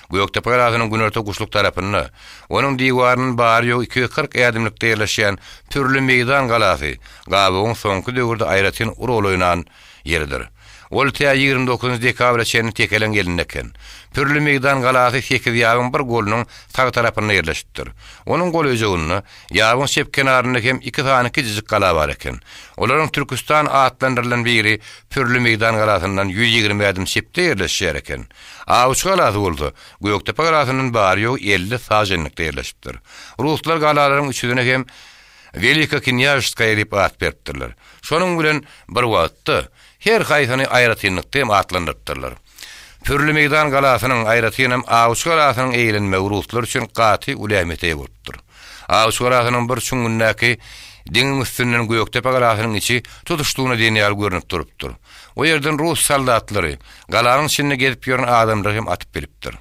Gökdepe galasynyň günorta-guşluk tarapynda, onuň diwaryndan bary-ýogy 240 ädimlikde ýerleşýän Pürli meýdan galasy gabawyň soňky döwürde aýratyn rol oýnan ýeridir. Ol tä 29 dekabra çenli tekeleň elinde eken. Pürli meýdan galasy Sekizýabyň bir golunyň sag tarapynda ýerleşipdir. Onuň golaýjagynda, ýabyň çep kenarynda hem iki sany kiçijik gala bar eken. Olaryň Türküstan atlandyrylan biri Pürli meýdan galasyndan 120 ädim çepde ýerleşýär eken. Awçy galasy bolsa, Gökdepe galasyndan bary-ýogy 50 saženlikde ýerleşipdir. Ruslar galalaryň üçüsine hem Welikoknýažskaýa diýip at beripdirler. Şonuň bilen bir wagtda, her haýsyny aýratynlykda hem atlandyrypdyrlar. Pürli meýdan galasynyň, aýratynam Awçy galasynyň eýelenmegi ruslar üçin gaty uly ähmiýete eýe bolupdyr. Awçy galasynyň bir çüňňündäki diňiň üstünden Gökdepe galasynyň içi tutuşlygyna diýen ýaly görnüp durupdyr. O ýerden rus soldatlary, galanyň içinde gezip ýören adamlary hem atyp bilipdir.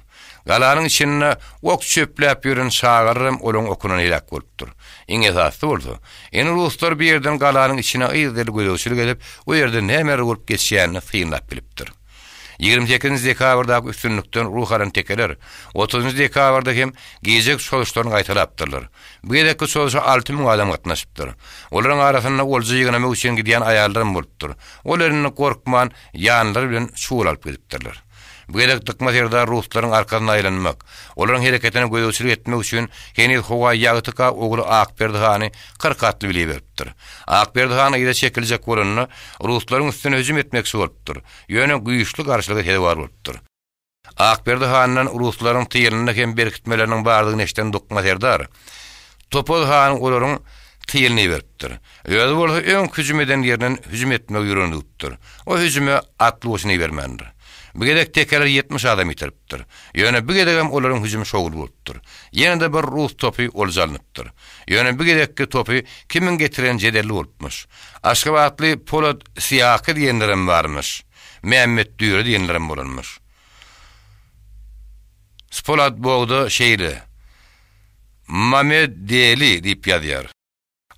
Galanyň içinde ok çöpläp ýören çagalar hem olaň okundan heläk bolupdyr. Iň esasysy bolsa, indi ruslar bu ýerden galanyň içine yzygiderli gözegçilik edip, o ýerde nämeler bolup geçýänini synlap bilipdir. 28 dekabrdaky üstünlikden ruh alan tekeler, 30 dekabrda hem gijeki çozuşlaryny gaýtalapdyrlar. Bu gezekki çozuşa 6000 adam gatnaşypdyr. Olaryň arasynda olja ýygnamak üçin gidýän aýallar hem bolupdyr. Olar indi gorkman, ýanlary bilen çuwal alyp gidipdirler. Bu gezek Dykma serdar ruslaryň arkasyna aýlanmak, olaryň hereketine gözegçilik etmek üçin heniz howa ýagtyka ogly Akberdi hany 40 atly bile iberipdir. Akberdi han yza çekiljek bolanda, ruslaryň üstüne hüjüm etmekçi bolupdyr, ýöne güýçli garşylyga sezewar bolupdyr. Akberdi handan ruslaryň tylynda hem berkitmeleriniň bardygyny eşiden Dykma serdar, Topaz han olaryň tylyny iberipdir. Özi bolsa öňki hüjüm eden ýerinden hüjüm etmegi ýüregine düwüpdir. O hüjüme atly goşun ibermändir. Bu gezek tekeler 70 adam ýitiripdir. Ýöne bu gezegem olaryň hüjümi şowly bolupdyr. Ýene-de bir rus topy olja alnypdyr. Ýöne bu gezekki topy kimiň getireni jedelli bolupmyş. Aşgabatly Polat Syýaky diýenlerem barmyş. Mämmet Düre diýenlerem bolanmyş. Spolat Bogda şeýle. Mamed Deli diýip ýazýar.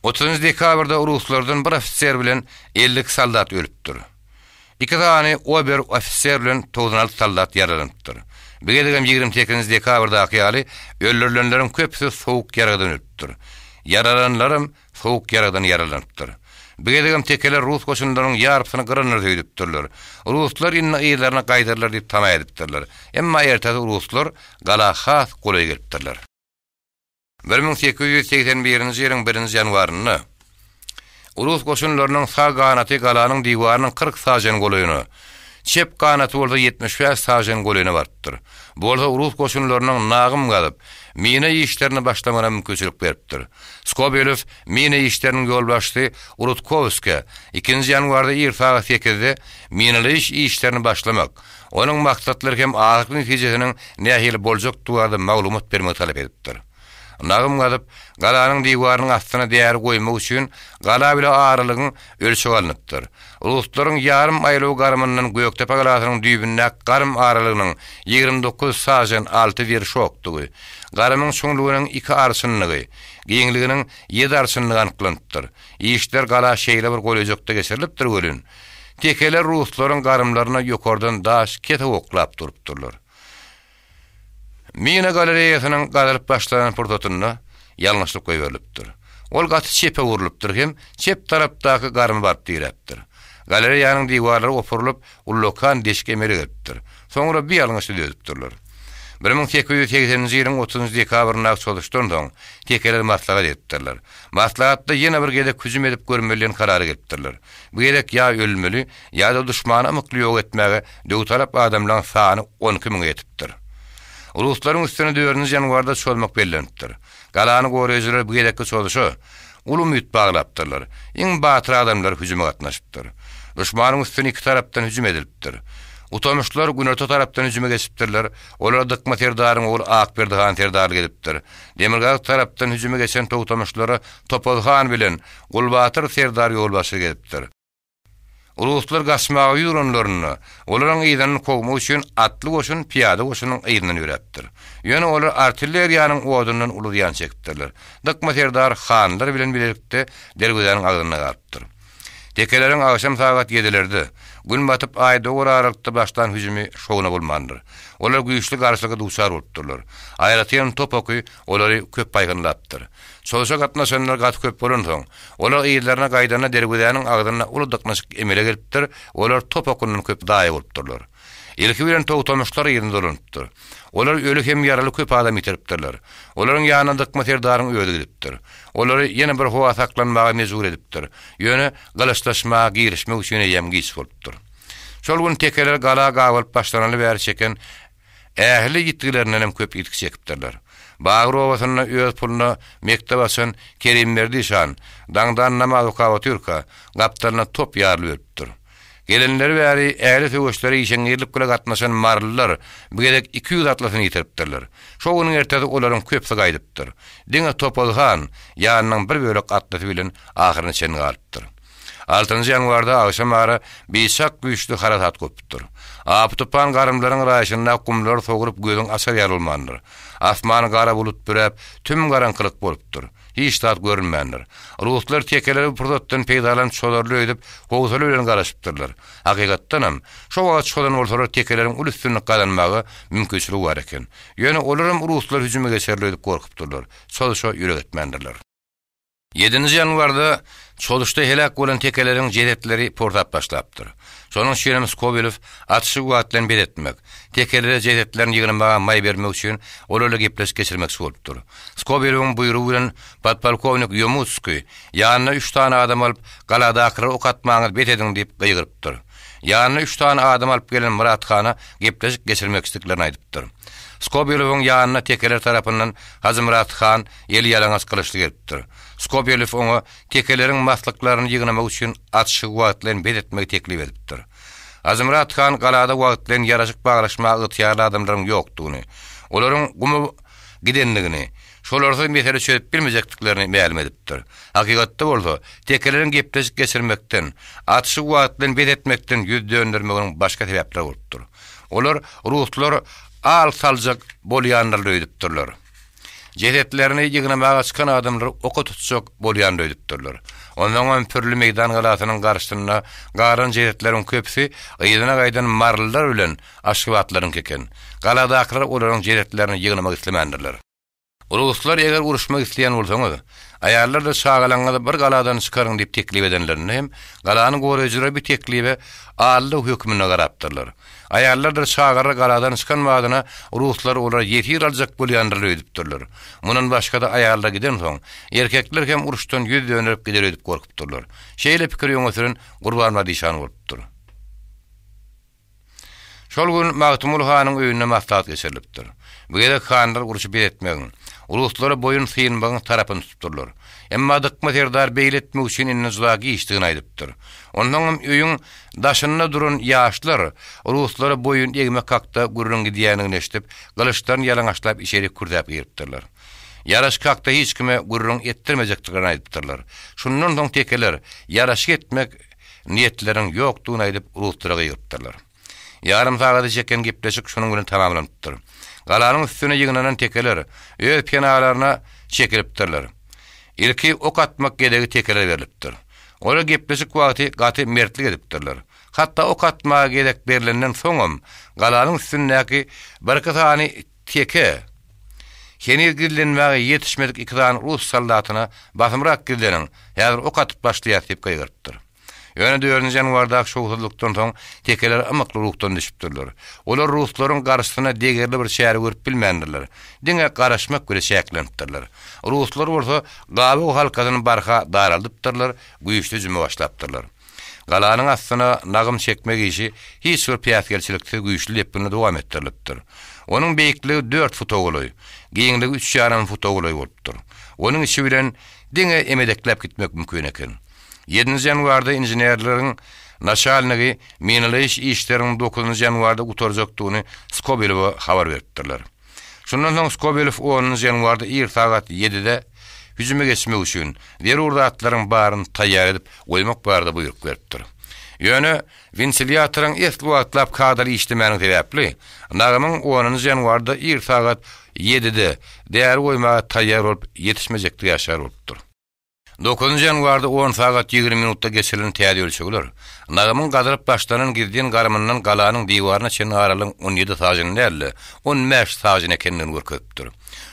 Otuzynjy dekabrda ruslardan bir ofiser bilen 52 soldat ölüpdir. Iki sany ober ofiser bilen 96 soldat ýaralanypdyr. Bu gezegem 28-nji dekabrdaky ýaly öldürilenleriň köpüsi sowuk ýaradan ölüpdir. Ýaralananlaram sowuk ýaradan ýaralanypdyr. Bu gezegem tekeler rus goşunlarynyň ýarpysyny gyrandyr öýdüpdirler. Ruslar indi yzlaryna gaýdarlar diýip tama edipdirler. Emma ertesi ruslar gala has golaý gelipdirler. 1881-nji ýylyň birinji ýanwarynda rus goşunlarynyň sag ganaty galanyň diwarynyň 40 sažen golaýyna, çep ganaty bolsa 75 sažen golaýyna barypdyr. Bu bolsa rus goşunlarynyň nagym gazyp, mina işlerini başlamagyna mümkinçilik beripdir. Skobelew mina işleriniň ýolbaşçysy Rutkowskä ikinji ýanwarda ir sagat sekizde minalaýyş işlerini başlamak, onuň maksatlary hem ahyrky netijesiniň nähili boljakdygy barada maglumat bermegi talap edipdir. Nagym gazyp, galanyň diwarynyň astyna däri goýmak üçin gala bile aralygyň ölçegi alnypdyr. Ruslaryň ýarym aýlaw garymyndan Gökdepe galasynyň düýbündäki garym aralygynyň 29 sažen 6 werşokdygy, garymyň çuňlugynyň iki arçynlygy, giňliginiň ýedi arçynlygy anyklanypdyr. Işler gala şeýle bir golaýjakda geçirilipdir welin, tekeler ruslaryň garymlaryna ýokardan daş kesek oklap durupdyrlar. Mina galereýasynyň gazylyp başlanan pursatynda ýalňyşlyk goýberilipdir. Ol gaty çepe urlupdyr hem çep tarapdaky garyma baryp diräpdir. Galereýanyň diwarlary opurylyp, ullakan deşik emele gelipdir. Soňra bu ýalňyşy düzedipdirler. 1880-nji ýylyň otuzynjy dekabryndaky çozuşdan soň, tekeler maslahat edipdirler. Maslahatda ýene bir gezek hüjüm edip görmeli diýen karara gelipdirler. Bu gezek ýa ölmeli, ýa-da duşmany ymykly ýok etmäge döwtalap adamlaryň sany 12 müňe ýetipdir. Ruslaryň üstüne dördünji ýanwarda çozmak bellenipdir. Galany goraýjylar bu gezekki çozuşa uly umyt baglapdyrlar. Iň batyr adamlar hüjüme gatnaşypdyr. Duşmanyň üstüne iki tarapdan hüjüm edilipdir. Utamyşlar günorta tarapdan hüjüme geçipdirler. Olara Dykma serdaryň ogly Akberdi han serdarlyk edipdir. Demirgazyk tarapdan hüjüme geçen Togtamyşlara Topaz han bilen Gulbatyr serdar ýolbaşçylyk edipdir. Ruslar gaçmaga ýüz uranlarynda, olaryň yzyndan kowmak üçin atly goşun pyýada goşunyň yzyndan ýöräpdir. Ýöne olar artilleriýanyň odundan uly zyýan çekipdirler. Dykma serdar hanlar bilen bilelikde derwezäniň agzynda galypdyr. Tekeleriň agşam sagat ýedilerde, Gün batyp Aý dogar aralykda başlan hüjümi şowuna bolmandyr. Olar güýçli garşylyga duçar bolupdyrlar. Aýratyn top oky olary köp paýhynlapdyr. Çozuşa gatnaşanlar gaty köp bolansoň, olar yzlaryna gaýdanda derwezäniň agzynda uly dyknyşyk emele gelipdir, olar top okundan köp zaýa bolupdyrlar. Ilki bilen Togtamyşlar yzyna dolanypdyr. Olar öli hem ýaraly köp adam ýitiripdirler. Olaryň ýanyna Dykma serdaryň özi gidipdir. Olary ýene bir howa saklanmaga mejbur edipdir. Ýöne gylyçlaşmaga girişmek üçin eýýäm giç bolupdyr. Şol gün tekeler gala gabalyp başlanaly bäri çeken Ähli ýitgilerindenem köp ýitgi çekipdirler. Bagyr obasynda öz puluna mekdep açan Kerimberdi işan daňdan namaz okap otyrka, gapdalynda top ýarylyp ölüpdir. Gelenleri bäri ähli söweşlere işeňňirlik bile gatnaşan marylylar bu gezek 200 atlysyny ýitiripdirler. Şo günüň ertesi olaryň köpüsi gaýdypdyr. Diňe Topaz han ýanynyň bir bölek atlysy bilen ahyryna çenli galypdyr. Altynjy ýanwarda agşam ara biçak güýçli harasat gopupdyr. Apy-tupan garymlaryň raýşynda gumlar sowrup gözüň açar ýaly bolmandyr. Asmany gara bulut büräp, tüm garaňkylyk bolupdyr. Hiç zat görünmändir. Ruslar tekeleri bu pursatdan peýdalanyp çozarly öýdüp, howsala bilen garaşypdyrlar. Hakykatdanam, şo wagt çozan bolsalar tekeleriň uly üstünlik gazanmaga mümkinçiligi bar eken. Ýöne olaram ruslar hüjüme geçerler öýdüp gorkupdyrlar. Çozuşa ýürek etmändirler. Ýedinji ýanwarda çozuşda heläk bolan tekeleriň jesetleri porsap başlapdyr. Şonuň üçinem Skobelew atyşy wagt bilen bes etmek, tekelere jesetlerini ýygnamaga maý bermek üçin olarla gepleşik geçirmekçi bolupdyr. Skobelewiň buýrugy bilen podpolkownik Ýomutskiý ýanyna üç sany adam alyp, Galadakylary ok atmaňyzy bes ediň diýip gygyrypdyr. Ýanyna üç sany adam alyp gelen Myrat hana gepleşik geçirmekçidiklerini aýdypdyr. Skobelewiň ýanyna tekeler tarapyndan Hajymyrat han eli ýalaňaç gylyçly gelipdir. Skobelew oňa tekeleriň maslyklaryny ýygnamak üçin atyşygy wagtlaýyn bes etmegi teklip edipdir. Hajymyrat han galada wagtlaýyn ýaraşyk baglaşmaga ygtyýarly adamlaryň ýokdugyny, olaryň guma gidendigini, şolarsyz mesele çözüp bilmejekdiklerini mälim edipdir. Hakykatda bolsa, tekeleriň gepleşik geçirmekden, atyşygy wagtlaýyn bes etmekden ýüz döndermeginiň başga sebäpleri bolupdyr. Olar ruslar al saljak bolýandyrlar öýdüpdirler. Jesetlerini ýygnamaga çykan adamlary oka tutjak bolýandyr öýdüpdirler. Onsoňam Pürli meýdan galasynyň garşysynda galan jesetleriň köpüsi yzyna gaýdan marylylar bilen aşgabatlylaryňky eken. Galadakylar olaryň jesetlerini ýygnamak islemändirler. Ruslar eger uruşmak isleýän bolsaňyz, aýallardyr çagalaryňyzy bir galadan çykaryň diýip teklip edenlerinde hem galany goraýjylar bu teklibe aldaw hökmünde garapdyrlar. Aýallardyr çagalar galadan çykan badyna ruslar olary ýesir aljak bolýandyrlar öýdüpdirler. Mundan başga-da aýallar gidensoň, erkekler hem uruşdan ýüz dönderip gider öýdüp gorkupdyrlar. Şeýle pikiri öňe süren Gurbanmyrat işan bolupdyr. Şol gün Magtymguly hanyň öýünde maslahat geçirilipdir. Bu gezek hanlar urşy bes etmegiň, ruslara boýun synmagyň tarapyny tutupdyrlar. Emma Dykma serdar beýle etmek üçin indi juda giçdigini aýdypdyr. Onsoňam öýüň daşynda duran ýaşlar ruslara boýun egmek hakda gürrüň gidýändigini eşidip, gylyçlaryny ýalaňaçlap içerik kürsäp giripdirler. Ýaraşyk hakda hiç kime gürrüň etdirmejekdiklerini aýdypdyrlar. Şundan soň tekeler ýaraşyk etmek niýetleriniň ýokdugyny aýdyp, ruslara gygyrypdyrlar. Ýarym sagada çeken gepleşik şunuň bilen tamamlanypdyr. Galanyň üstüne ýygnanan tekeler öz penalaryna çekilipdirler. Ilki ok atmak gezegi tekelere berlipdir. Olar gepleşik wagty gaty mertlik edipdirler. Hatda ok atmaga gezek berlenden soňam galanyň üstündäki birki sany. Teke heniz gizlenmäge ýetişmedik iki sany rus soldatyna Basymrak gizleniň, häzir ok atyp başlaýas diýip gygyrypdyr. Ýöne dördünji ýanwardaky şowsuzlykdan soň tekeler ymykly ruhdan düşüpdirler. Olar ruslaryň garşysyna degerli bir çäre görüp bilmändirler. Diňe garaşmak bile çäklenipdirler. Ruslar bolsa gabaw halkasyny barha daraldypdyrlar, güýçli hüjüme başlapdyrlar. Galanyň astyna nagym çekmek işi hiç bir päsgelçiliksiz güýçli depginde dowam etdirilipdir. Onuň beýikligi dört futa golaý, giňligi üç ýarym futa golaý bolupdyr. Onuň içi bilen diňe emedekläp gitmek mümkin eken. Ýedinji ýanwarda inženerleriň naçalnigi minalaýyş işleriniň dokuzynjy ýanwarda gutarjakdygyny Skobelewe habar beripdirler. Şundan soň Skobelew onunjy ýanwarda ir sagat ýedide hüjüme geçmek üçin zerur zatlaryň baryny taýýar edip goýmak barada buýruk beripdir. Ýöne wentilýatoryň esli wagtlap kadaly işlemäniň sebäpli, nagymyň onunjy ýanwarda ir sagat ýedide däri goýmaga taýýar bolup ýetişmejekdigi äşgär bolupdyr. Dokuzynjy ýanwarda on sagat 20 minutda geçirilen täze ölçegler, nagymyň gazylyp başlanan gizlin garymyndan galanyň diwaryna çenli aralygyň 17 sažen däl-de, 15 sažen ekendigini görkezipdir.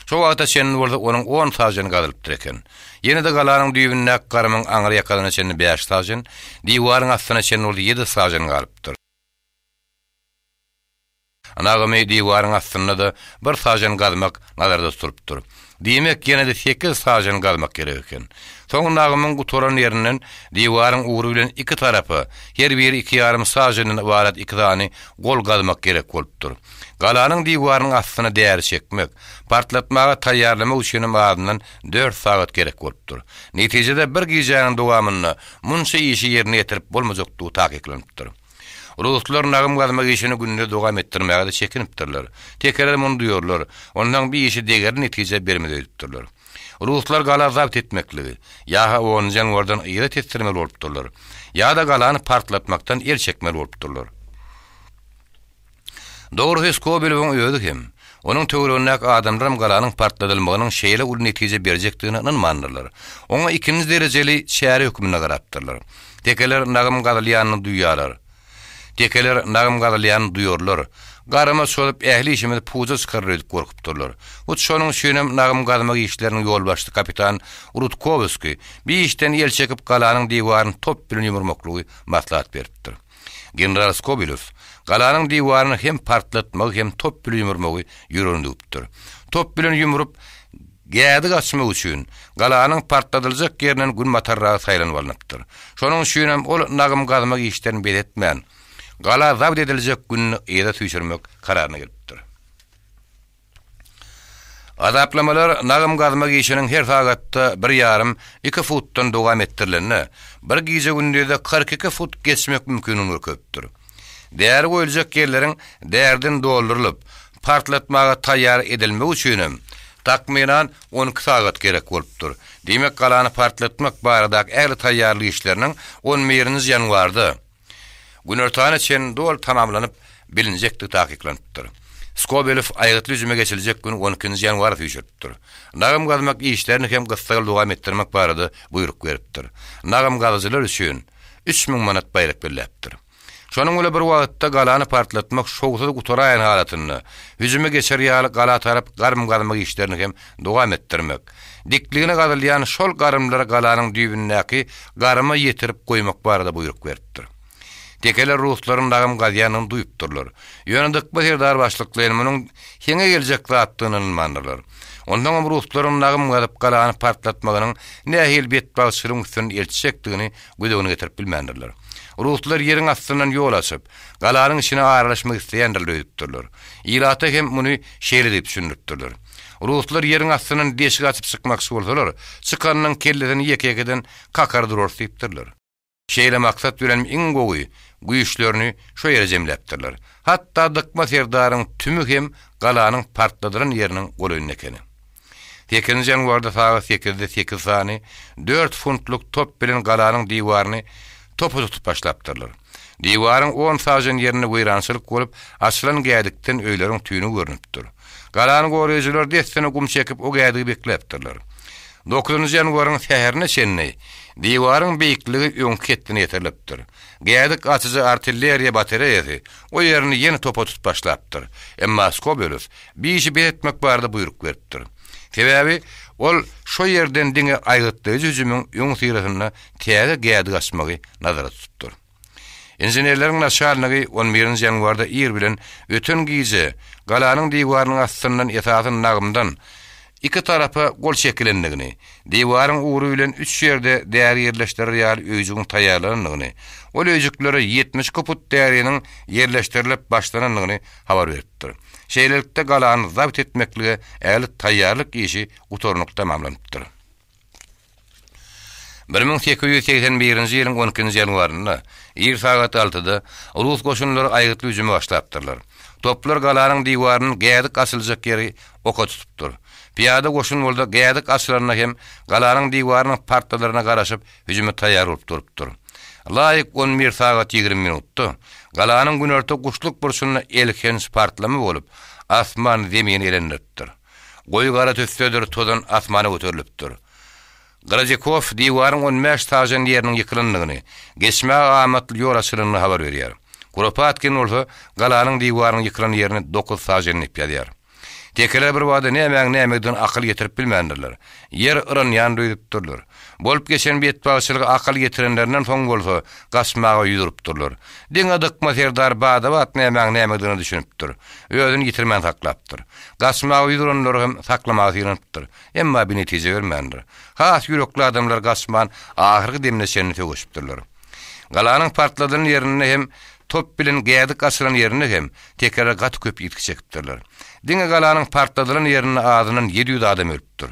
Şo wagta çenli bolsa onuň on saženi gazylypdyr eken. Ýene-de galanyň düýbündäki garymyň aňry ýakasyna çenli bäş sažen, diwaryň astyna çenli bolsa ýedi sažen galypdyr. Nagymy diwaryň astynda-da bir sažen gazmak nazarda tutulypdyr. Diýmek, ýene-de sekiz sažen gazmak gerek eken. Soň nagymyň gutaran ýerinden diwaryň ugry bilen iki tarapa, her biri iki ýarym saženden ybarat iki sany gol gazmak gerek bolupdyr. Galanyň diwarynyň astyna däri çekmek, partlatmaga taýýarlamak üçinem azyndan dört sagat gerek bolupdyr. Netijede bir gijäniň dowamynda munça işi ýerine ýetirip bolmajakdygy takyklanypdyr. Ruslar nagym gazmak işini gündiz dowam etdirmäge-de çekinipdirler. Tekeler muny duýarlar, onsoň bi işi degerli netije bermez öýdüpdirler. Ruslar gala zabt etmekligi, ýa-ha onunjy ýanwardan yza tesdirmeli bolupdyrlar, ýa-da galany partlatmakdan el çekmeli bolupdyrlar. Dogrusy, Skobelewiň özi hem, onuň töweregindäki adamlaram galanyň partladylmagynyň şeýle uly netije berjekdigine ynanmandyrlar. Oňa ikinji derejeli çäre hökmünde garapdyrlar. Tekeler nagym gazylýanyny duýarlar. Tekeler nagym gazylýanyny duýarlar. Garyma çozup ähli işimizi puja çykarar öýdüp gorkupdyrlar. Hut şonuň üçinem nagym gazmak işleriniň ýolbaşçysy kapitan Rudkowskiý bi işden el çekip galanyň diwaryny top bilen ýumurmaklygy maslahat beripdir. General Skobelew galanyň diwaryny hem partlatmagy hem top bilen ýumurmagy ýüregine düwüpdir. Top bilen ýumrup, gädik açmak üçin, galanyň partladyljak ýerinden günbatarragy saýlanyp alnypdyr. Şonuň üçinem ol nagym gazmak işlerini bes etmän, gala zabt ediljek gününi yza süýşürmek kararyna gelipdir. Azaplamalar nagym gazmak işiniň her sagatda bir ýarym, iki futdan dowam etdirilende, bir gije-gündizde 42 fut geçmek mümkinligini görkezipdir. Däri goýuljak ýerleriň däriden doldurylyp, partlatmaga taýýar edilmegi üçinem, takmynan, 12 sagat gerek bolupdyr. Diýmek, galany partlatmak baradaky ähli taýýarlyk işleriniň on birinji ýanwarda, Günortana çenli doly tamamlanyp bilinjekdigi takyklanypdyr. Skobelew aýgytly hüjüme geçiljek güni on ikinji ýanwara süýşüripdir. Nagym gazmak işlerini hem gyssagly dowam etdirmek barada buýruk beripdir. Nagym gazyjylar üçin 3000 manat baýrak belläpdir. Şonuň bilen bir wagtda galany partlatmak şowsuz gutaraýan halatynda, hüjüme geçer ýaly gala tarap garym gazmak işlerini hem dowam etdirmek, Dikligine gazylýan şol garymlary galanyň düýbündäki garyma ýetirip goýmak barada buýruk beripdir. Tekeler ruslaryň lagym gazýanyny duýupdyrlar. Ýöne Dykma serdar başlyklaýyn munuň heňe geljek zatdygyna ynanmandyrlar. Onsoňam ruslaryň lagym gazyp galany partlatmagynyň nähili betbagtçylygyň üstünden eltjekdigini göz öňüne getirip bilmändirler. Ruslar ýeriň astyndan ýol açyp, galanyň içine aralaşmak isleýändirler öýdüpdirler. Ilata hem muny şeýle diýip düşündiripdirler. Ruslar ýeriň astyndan deşik açyp çykmakçy bolsalar, çykanynyň kellesini ýeke-ýekeden kakar durarys diýipdirler. Şeýle maksat bilenem iň gowy güýçlerini şo ýere jemläpdirler. Hatda Dykma serdaryň tümi hem galanyň partladylan ýeriniň golaýynda ekeni. Sekizinji ýanwarda sagat sekizde sekiz sany dört funtlyk top bilen galanyň diwaryny topa tutup başlapdyrlar. Diwaryň on sažen ýerinde weýrançylyk bolup, açylan gädikden öýleriň tüýnügi görnüpdir. Galany goraýjylar dessine gum çekip o gädigi bekläpdirler. Dokuzynjy ýanwaryň säherine çenli diwaryň beýikligi öňki hetdine ýetirilipdir. Gädik açyjy artilleriýa batareýasy o ýerini ýene topa tutup başlapdyr. Emma Skobelew bi işi bes etmek barada buýruk beripdir. Sebäbi ol şo ýerden diňe aýgytlaýjy hüjümiň öňüsyrasynda täze gädik açmagy nazarda tutupdyr. Inženerleriň naçalnigi on birinji ýanwarda ir bilen öten gije galanyň diwarynyň astyndan esasy nagymdan iki tarapa gol çekilendigini, diwaryň ugry bilen üç ýerde däri ýerleşdirer ýaly öýjügiň taýýarlanandygyny, ol öýjüklere 72 put däriniň ýerleşdirilip başlanandygyny habar beripdir. Şeýlelikde, galany zabt etmeklige ähli taýýarlyk işi gutarnykly tamamlanypdyr. 1881-nji ýylyň on ikinji ýanwarynda, ir sagat altyda, rus goşunlary aýgytly hüjüme başlapdyrlar. Toplar galanyň diwarynyň gädik açyljak ýeri oka tutupdyr. Pyýada goşun bolsa gädik açylanda hem galanyň diwarynyň partlalaryna garaşyp, hüjüme taýýar bolup durupdyr. Laýyk on bir sagat 20 minutda galanyň günorta guşluk burçunda elhenç partlama bolup, asman zemini elendiripdir. Goýy gara tüssedir tozan asmana göterilipdir. Gradikow diwaryň on bäş sažen ýeriniň ýykylandygyny, geçmäge amatly ýol açylanyny habar berýär. Kuropatkin bolsa galanyň diwarynyň ýykylan ýerini dokuz sažen diýip ýazýar. Tekeler birbada nämäň nämedigine akyl ýetirip bilmändirler. Ýer yranýan öýdüpdirler. Bolup geçen betbagtçylyga akyl ýetirenlerinden soň bolsa gaçmaga ýüz urupdyrlar. Diňe Dykma serdar bada-bat nämäň nämedigine düşünipdir. Özüni ýitirmän saklapdyr. Gaçmaga ýüz uranlary hem saklamaga synanypdyr. Emma binetije bermändir. Has ýürekli adamlar gaçman, ahyrky demine çenli söweşipdirler. Galanyň partladylan ýerinde hem, top bilen gädik açylan ýerinde hem tekeler gaty köp ýitgi çekipdirler. Diňe galanyň partladylan ýerinde azyndan 700 adam ölüpdir.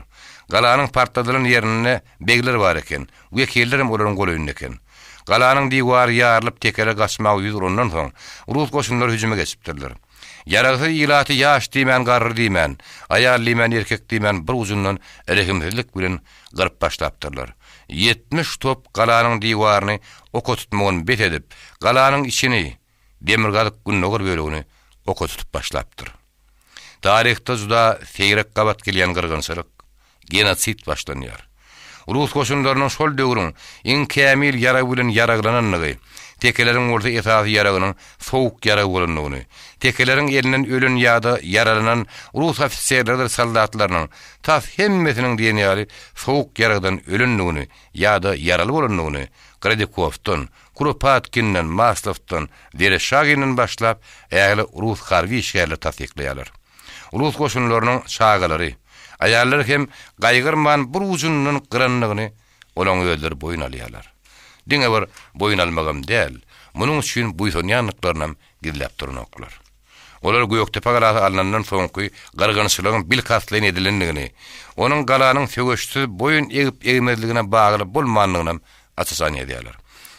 Galanyň partladylan ýerinde begler bar eken, wekiller hem olaryň golaýynda eken. Galanyň diwary ýarylyp tekeler gaçmaga ýüz urandan soň, rus goşunlary hüjüme geçipdirler. Ýaragsyz ilaty ýaş diýmän, garry diýmän, aýal diýmän, erkek diýmän bir ujundan rehimsizlik bilen gyryp başlapdyrlar. 70 top galanyň diwaryny oka tutmagyny bes edip, galanyň içini, demirgazyk-gündogar bölegini oka tutup başlapdyr. Taryhda juda seýrek gabat gelýän gyrgynçylyk. Genosid başlanýar. Rus goşunlarynyň şol döwrüň iň kämil ýaragy bilen ýaraglanandygy, tekeleriň bolsa esasy ýaragynyň sowuk ýarag bolandygyny, tekeleriň elinden ölen ýa-da ýaralanan rus ofiserleridir soldatlarynyň tas hemmesiniň diýen ýaly sowuk ýaragdan ölendigini ýa-da ýaraly bolandygyny Gradikowdan, Kuropatkinden, Maslowdan, Wereşaginden başlap ähli rus harby işgärleri tassyklaýarlar. Rus goşunlarynyň çagalary, aýallary hem gaýgyrman bir ujundan gyrandygyny olaň özleri boýun alýarlar. Diňe bir boýun almagam däl, munuň üçin buýsanýandyklarynam gizläp duranoklar. Olar Gökdepe galasy alnandan soňky gyrgynçylygyň bilkastlaýyn edilendigini, onuň galanyň söweşsiz boýun egip-egmezligine bagly bolmandygynam aç-açan ýazýarlar.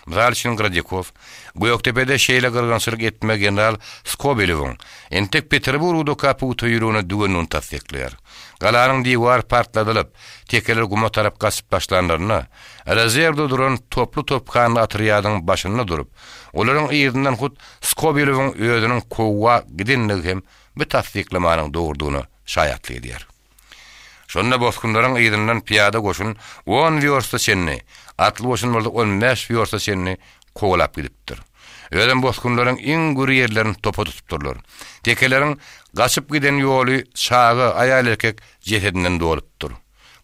Mysal üçin, Gradikow, Gökdepede şeýle gyrgynçylyk etmegi general Skobelewiň entek Peterburgdaka pugta ýüregine düwendigini tassyklaýar. Galanyň diwary partladylyp, tekeler guma tarap gaçyp başlanlarynda, rezerwde duran toply-tophanly otrýadyň başynda durup, olaryň yzyndan hut Skobelewiň özüniň kowga gidendigi hem bu tassyklamanyň dogrudygyna şaýatlyk edýär. Şonda bosgunlaryň yzyndan pyýada goşun on wýorsta çenli, atly goşun bolsa on bäş wýorsta çenli kowalap gidipdir. Özem bosgunlaryň iň gür ýerlerini topa tutupdyrlar. Tekeleriň gaçyp giden ýoly çaga, aýal-erkek jesedinden dolupdyr.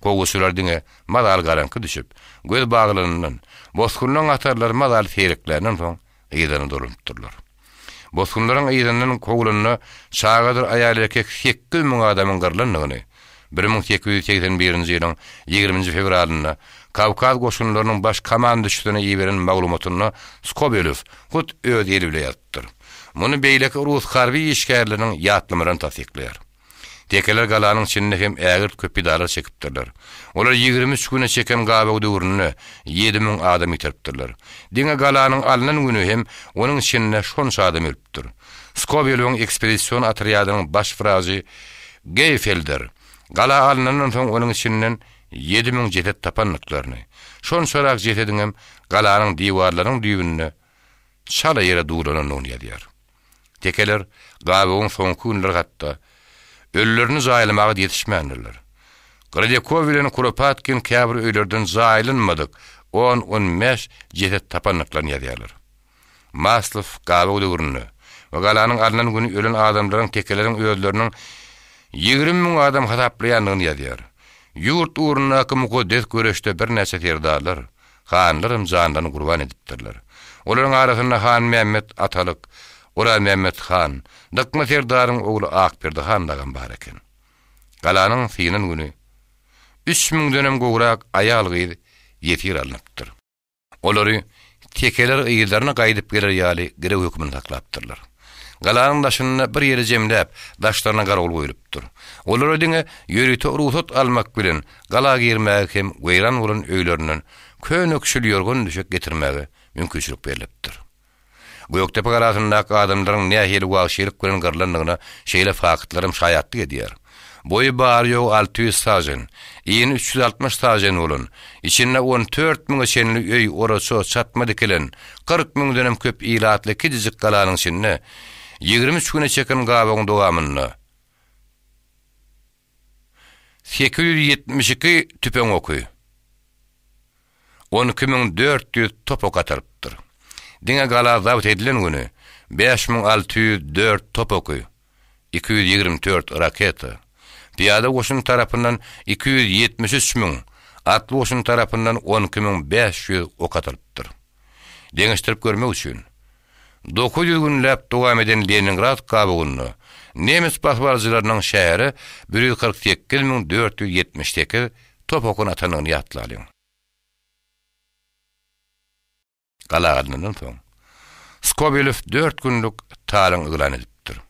Kowguçylar diňe mazaly garaňky düşüp, göz baglanyndan, bosgunlaryň hatarlary mazaly seýrekländen soň yzlaryna dolanypdyrlar. Bosgunlaryň yzyndan kowlanda çagadyr aýal-erkek 8000 adamyň gyrlandygyny, 1881-nji ýylyň ýigriminji fewralynda Kawkaz goşunlarynyň baş komanduşysyna iberen maglumatynda Skobelew hut öz eli bile ýazypdyr. Muny beýleki rus harby işgärleriniň ýatlamalaryny tassyklaýar. Tekeler galanyň içinde hem ägirt köp pidalar çekipdirler. Olar 23 güne çeken gabaw döwründe 7000 adam ýitiripdirler. Diňe galanyň alnan güni hem onuň içinde şonça adam ölüpdir. Skobelewiň ekspedision otrýadynyň baş wrajy Geýfelder gala alnandan soň onuň içinden 7000 jeset tapandyklaryny, şonçarak jesediňem galanyň diwarlarynyň düýbünde çala ýere duwlanandygyny ýazýar. Tekeler gabygyň soňky günleri hatda ölülerini jaýlamaga-da ýetişmändirler. Grodýakow bilen Kuropatkin käbir öýlerden jaýlanmadyk on-on bäş jeset tapandyklaryny ýazýarlar. Maslow gabaw döwründe we galanyň alnan güni ölen adamlaryň tekeleriň özleriniň 20 müň adam hasaplaýandygyny ýazýar. Ýurt ugrundaky mukaddes göreşde birnäçe serdarlar, hanlaram janlaryny gurban edipdirler. Olaryň arasynda Hanmämmet Atalyk, Orazmämmet han, Dykma serdaryň ogly Akberdi han dagam bar eken. Galanyň synan güni üç müňdenem gowrak aýal-gyz ýesir alnypdyr. Olary tekeler yzlaryna gaýdyp geler ýaly girew hökmünde saklapdyrlar. Galanyň daşynda bir ýere jemläp, daşlaryna garawul goýlupdyr. Olara diňe ýörite rugsat almak bilen gala girmäge hem weýran bolan öýlerinden köne-küşül ýorgan-düşek getirmäge mümkinçilik berlipdir. Gökdepe galasyndaky adamlaryň nähili wagşylyk bilen gyrlandygyna şeýle faktlaram şaýatlyk edýär. Boýy bary-ýogy 600 sažen, ini 360 sažen bolan, içinde 14 müňe çenli öý, oraça, çatma dikilen, 40 müňdenem köp ilatly kiçijik galanyň içinde 23 güne çeken gabawyň dowamynda 872 tüpeň oky, 12400 top ok atylypdyr. Diňe gala zabt edilen güni 5604 top oky, 224 raketa, pyýada goşun tarapyndan 273 müň, atly goşun tarapyndan 12500 ok atylypdyr. Deňeşdirip görmek üçin, 900 günläp dowam eden Leningrad gabawynda nemes basybalyjylarynyň şähere 148 478 top okuny atandygyny ýatlalyň. Gala alnandan soň, Skobelew dört günlük talaň yglan edipdir.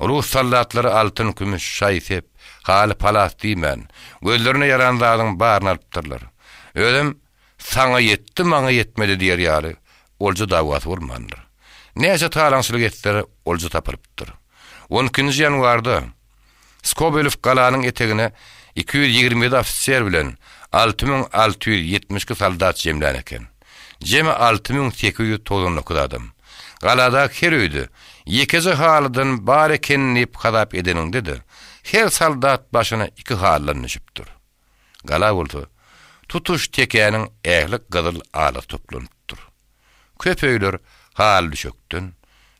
Rus soldatlary altyn-kümüş, şaý-sep, haly-palas diýmän, gözlerine ýaran zadyň baryny alypdyrlar. Özem Saňa ýetdi, maňa ýetmedi diýer ýaly olja dawasy bolmandyr. Näçe talaňçylyk etseler, olja tapylypdyr. On ikinji ýanwarda Skobelew galanyň etegine 227 ofiser bilen 6672 soldat jemlän eken. Jemi 6899 adam. Galadaky her öýde ýekeje halydan bar eken diýip hasap edeniňde-de, her soldat başyna iki halydan düşüpdir. Gala bolsa, tutuş tekäniň ähli gyzyl alasy toplanypdyr. Köp öýler haly düşekden,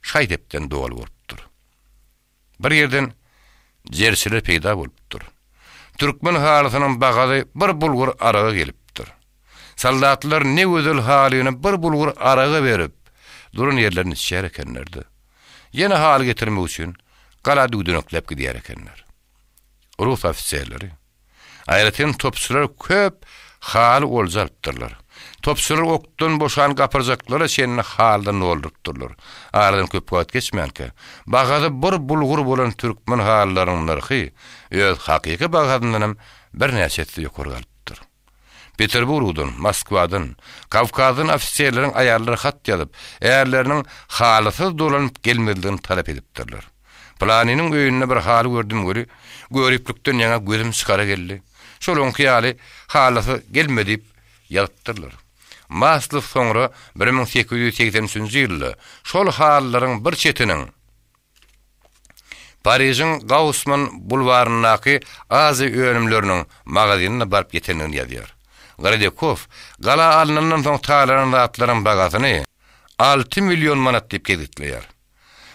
şaý-sepden doly bolupdyr. Bir ýerden jerçiler peýda bolupdyr. Türkmen halysynyň bagasy bir bulgur araga gelipdir. Soldatlar ne gözel halyny bir bulgur araga berip, duran ýerlerini içýär ekenler-de, ýene haly getirmek üçin gala düwdenekläp gidýär ekenler. Rus ofiserleri, aýratyn topçular köp haly olja alypdyrlar. Topçular okdan boşan gapyrjaklara çenli halydan doldurypdyrlar. Aradan köp wagt geçmänkä, bahasy bir bulgur bolan türkmen halylarynyň nyrhy öz hakyky bahasyndanam birnäçe esse ýokary galypdyr. Peterburgdan, Moskwadan, Kawkazdan ofiserleriň aýallary hat ýazyp, ärleriniň halysyz dolanyp gelmezligini talap edipdirler. Pylanynyň öýünde bir haly gördüm weli, göriplikden ýaňa gözüm çykara geldi. Şolaňky ýaly halysyz gelme diýip ýazypdyrlar. Maslow soňra 1883-nji ýylda şol halylaryň bir çetiniň, Parižiň Gausman bulwaryndaky Aziýa önümleriniň magazinine baryp ýetendigini ýazýar. Gradýakow gala alnandan soň talanan zatlaryň bagasyny 6 million manat diýip kesgitleýär.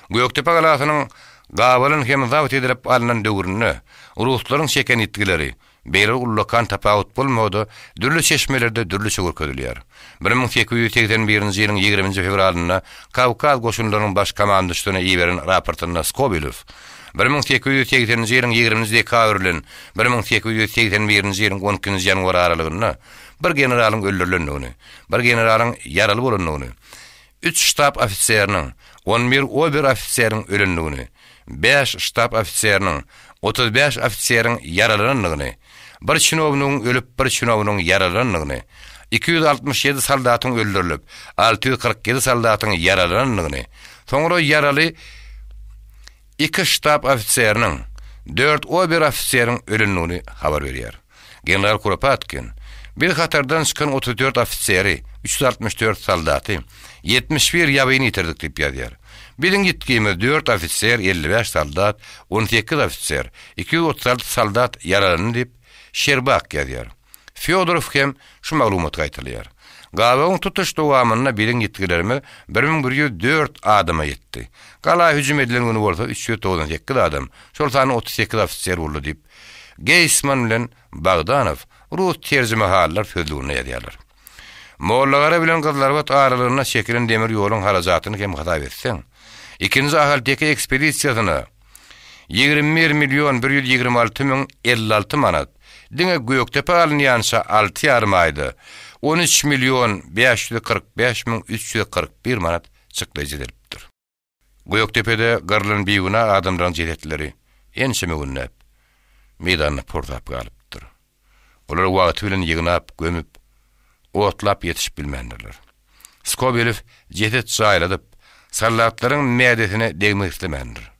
Gökdepe galasynyň gabalan hem zabt edilip alnan döwründe ruslaryň çeken ýitgileri Beýle ullakan tapawut bolmagy-da dürli çeşmelerde dürlüçe görkezilýär. 1881-nji ýylyň ýigriminji fewralynda Kawkaz goşunlarynyň baş komandyşysyna iberen raportynda Skobelew, 1880-nji ýylyň ýigriminji dekabry bilen 1881-nji ýylyň on ikinji ýanwary aralygynda bir generalyň öldürilendigini, bir generalyň ýaraly bolandygyny, üç ştab ofiseriniň, on bir ober-ofiseriň ölendigini, bäş ştab ofiseriniň, 35 ofiseriň ýaralanandygyny, bir çinownigiň ölüp, bir çinownigiň ýaralanandygyny, 267 soldatyň öldürilip, 647 soldatyň ýaralanandygyny, soňra ýaraly iki ştab ofiseriniň, dört ober-ofiseriň ölendigini habar berýär. General Kuropatkin, Biz hatardan çykan 34 ofiseri, 364 soldaty, 71 ýabyny ýitirdik diýip ýazýar. Biziň ýitgimiz dört ofiser, 55 soldat, 18 ofiser, 236 soldat ýaralandy diýip. Şerbak ýazýar. Fýodorow hem şu maglumaty gaýtalaýar. Gabawyň tutuş dowamynda biziň ýitgilerimiz 1104 adama ýetdi. Gala hüjüm edilen güni bolsa 398 adam, şol sanda 38 ofiser boldy diýip, Geýsman bilen Bogdanow rus terjimehallar sözlüginde ýazýarlar. Mollagara bilen Gyzlarbat aralygynda çekilen demir ýoluň harajatyny hem hasap etseň, ikinji Ahalteke ekspedisiýasyna 21 million 126 müň 56 manat, diňe Gökdepe alynýança alty ýarym aýda 13 million 545 müň 341 manat çykdajy edilipdir. Gökdepede gyrlan bigünä adamlaryň jesetleri ençeme günläp meýdanda porsap galypdyr. Olary wagty bilen ýygnap, gömüp, otlap ýetişip bilmändirler. Skobelew jeset jaýladyp, soldatlaryň mädesine degmek islemändir.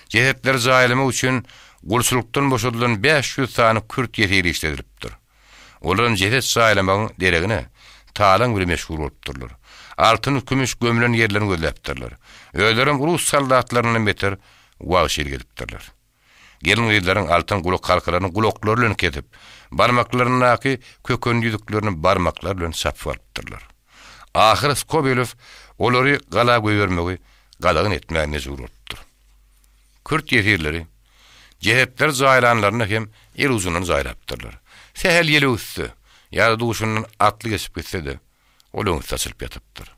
Jesetleri jaýlamak üçin gulçulykdan boşadylan 500 sany kürt ýesiri işledilipdir. Olaram jeset jaýlamagyň deregine, talaň bile meşgul bolupdyrlar. Altyn-kümüş gömlen ýerlerini gözläpdirler. Özlerem rus soldatlaryndan beter wagşylyk edipdirler. Gelin-gyzlaryň altyn gulakhalkalaryny gulaklary bilen kesip, barmaklaryndaky köken ýüzüklerini barmaklary bilen çapyp alypdyrlar. Ahyry Skobelew olary gala goýbermegi gadagan etmäge mejbur bolupdyr. Kürt ýesirleri jesetleri jaýlanlarynda hem el ujundan jaýlapdyrlar. Sähel ýel öwüsse ýa-da duşundan atly geçip gitse-de, ol öňüsi saçylyp ýatypdyr.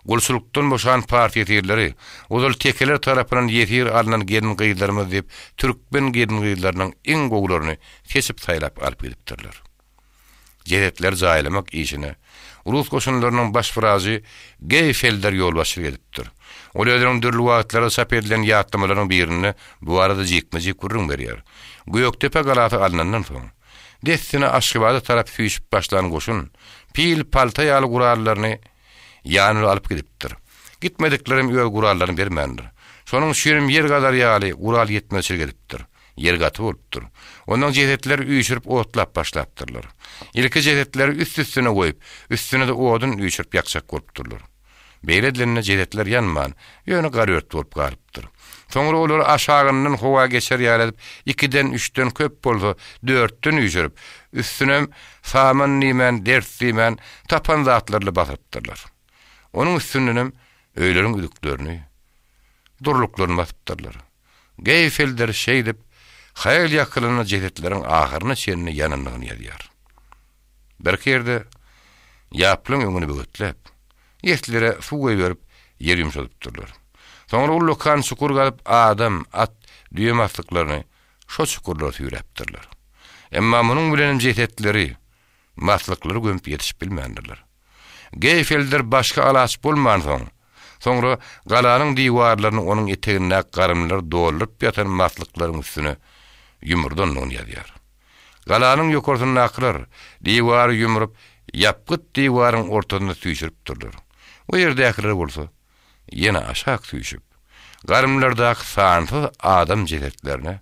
Gulçulykdan boşan pars ýesirleri ozal tekeler tarapyndan ýesir alnan gelin-gyzlarymyz diýip, türkmen gelin-gyzlarynyň iň gowularyny seçip-saýlap alyp gidipdirler. Jesetleri jaýlamak işine rus goşunlarynyň baş wrajy Geýfelder ýolbaşçylyk edipdir. Ol özüniň dürli wagtlarda çap edilen ýatlamalarynyň birinde bu barada jikme-jik gürrüň berýär. Gökdepe galasy alnandan soň, dessine Aşgabada tarap süýşüp başlan goşun pil, palta ýaly gurallaryny ýany bilen alyp gidipdir. Gitmediklerem öz gurallaryny bermändir. Şonuň üçinem ýer gazar ýaly gural ýetmezçilik edipdir. Ýer gaty bolupdyr. Ondan jesetleri üýşürip otlap başlapdyrlar. Ilki jesetleri üst-üstüne goýup, üstüne-de odun üýşürip ýakjak bolupdyrlar. Beýle edilende jesetler ýanman, ýöne garört bolup galypdyr. Soňra olary aşagyndan howa geçer ýaly edip, ikiden, üçden, köp bolsa, dörtden üýşürip, üstünem saman diýmän, ders diýmän, tapan zatlaryly basypdyrlar. Onuň üstündenem öýleriň üzüklerini, durluklaryny basypdyrlar. Geýfelder şeýdip, haýal ýakylanda jesetleriň ahyryna çenli ýanandygyny ýazýar. Birki ýerde ýaplaň öňüni böwetläp, eslere suw goýberip, ýer ýumşadypdyrlar. Soňra ullakan çukur gazyp, adam, at, düýe maslyklaryny şo çukurlara süýräpdirler. Emma munuň bilenem jesetleri, maslyklary gömüp ýetişip bilmändirler. Geýfelder başga alaç bolmansoň, soňra galanyň diwarlaryny onuň etegindäki garynlar dolduryp ýatan maslyklaryň üstüne ýumurdandygyny ýazýar. Galanyň ýokarsyndakylar diwary ýumrup, ýapgyt diwaryň ortasynda süýşüripdirler. O ýerdäkiler bolsa ýene aşak süýşüp, garynlardaky sansyz adam jesetlerini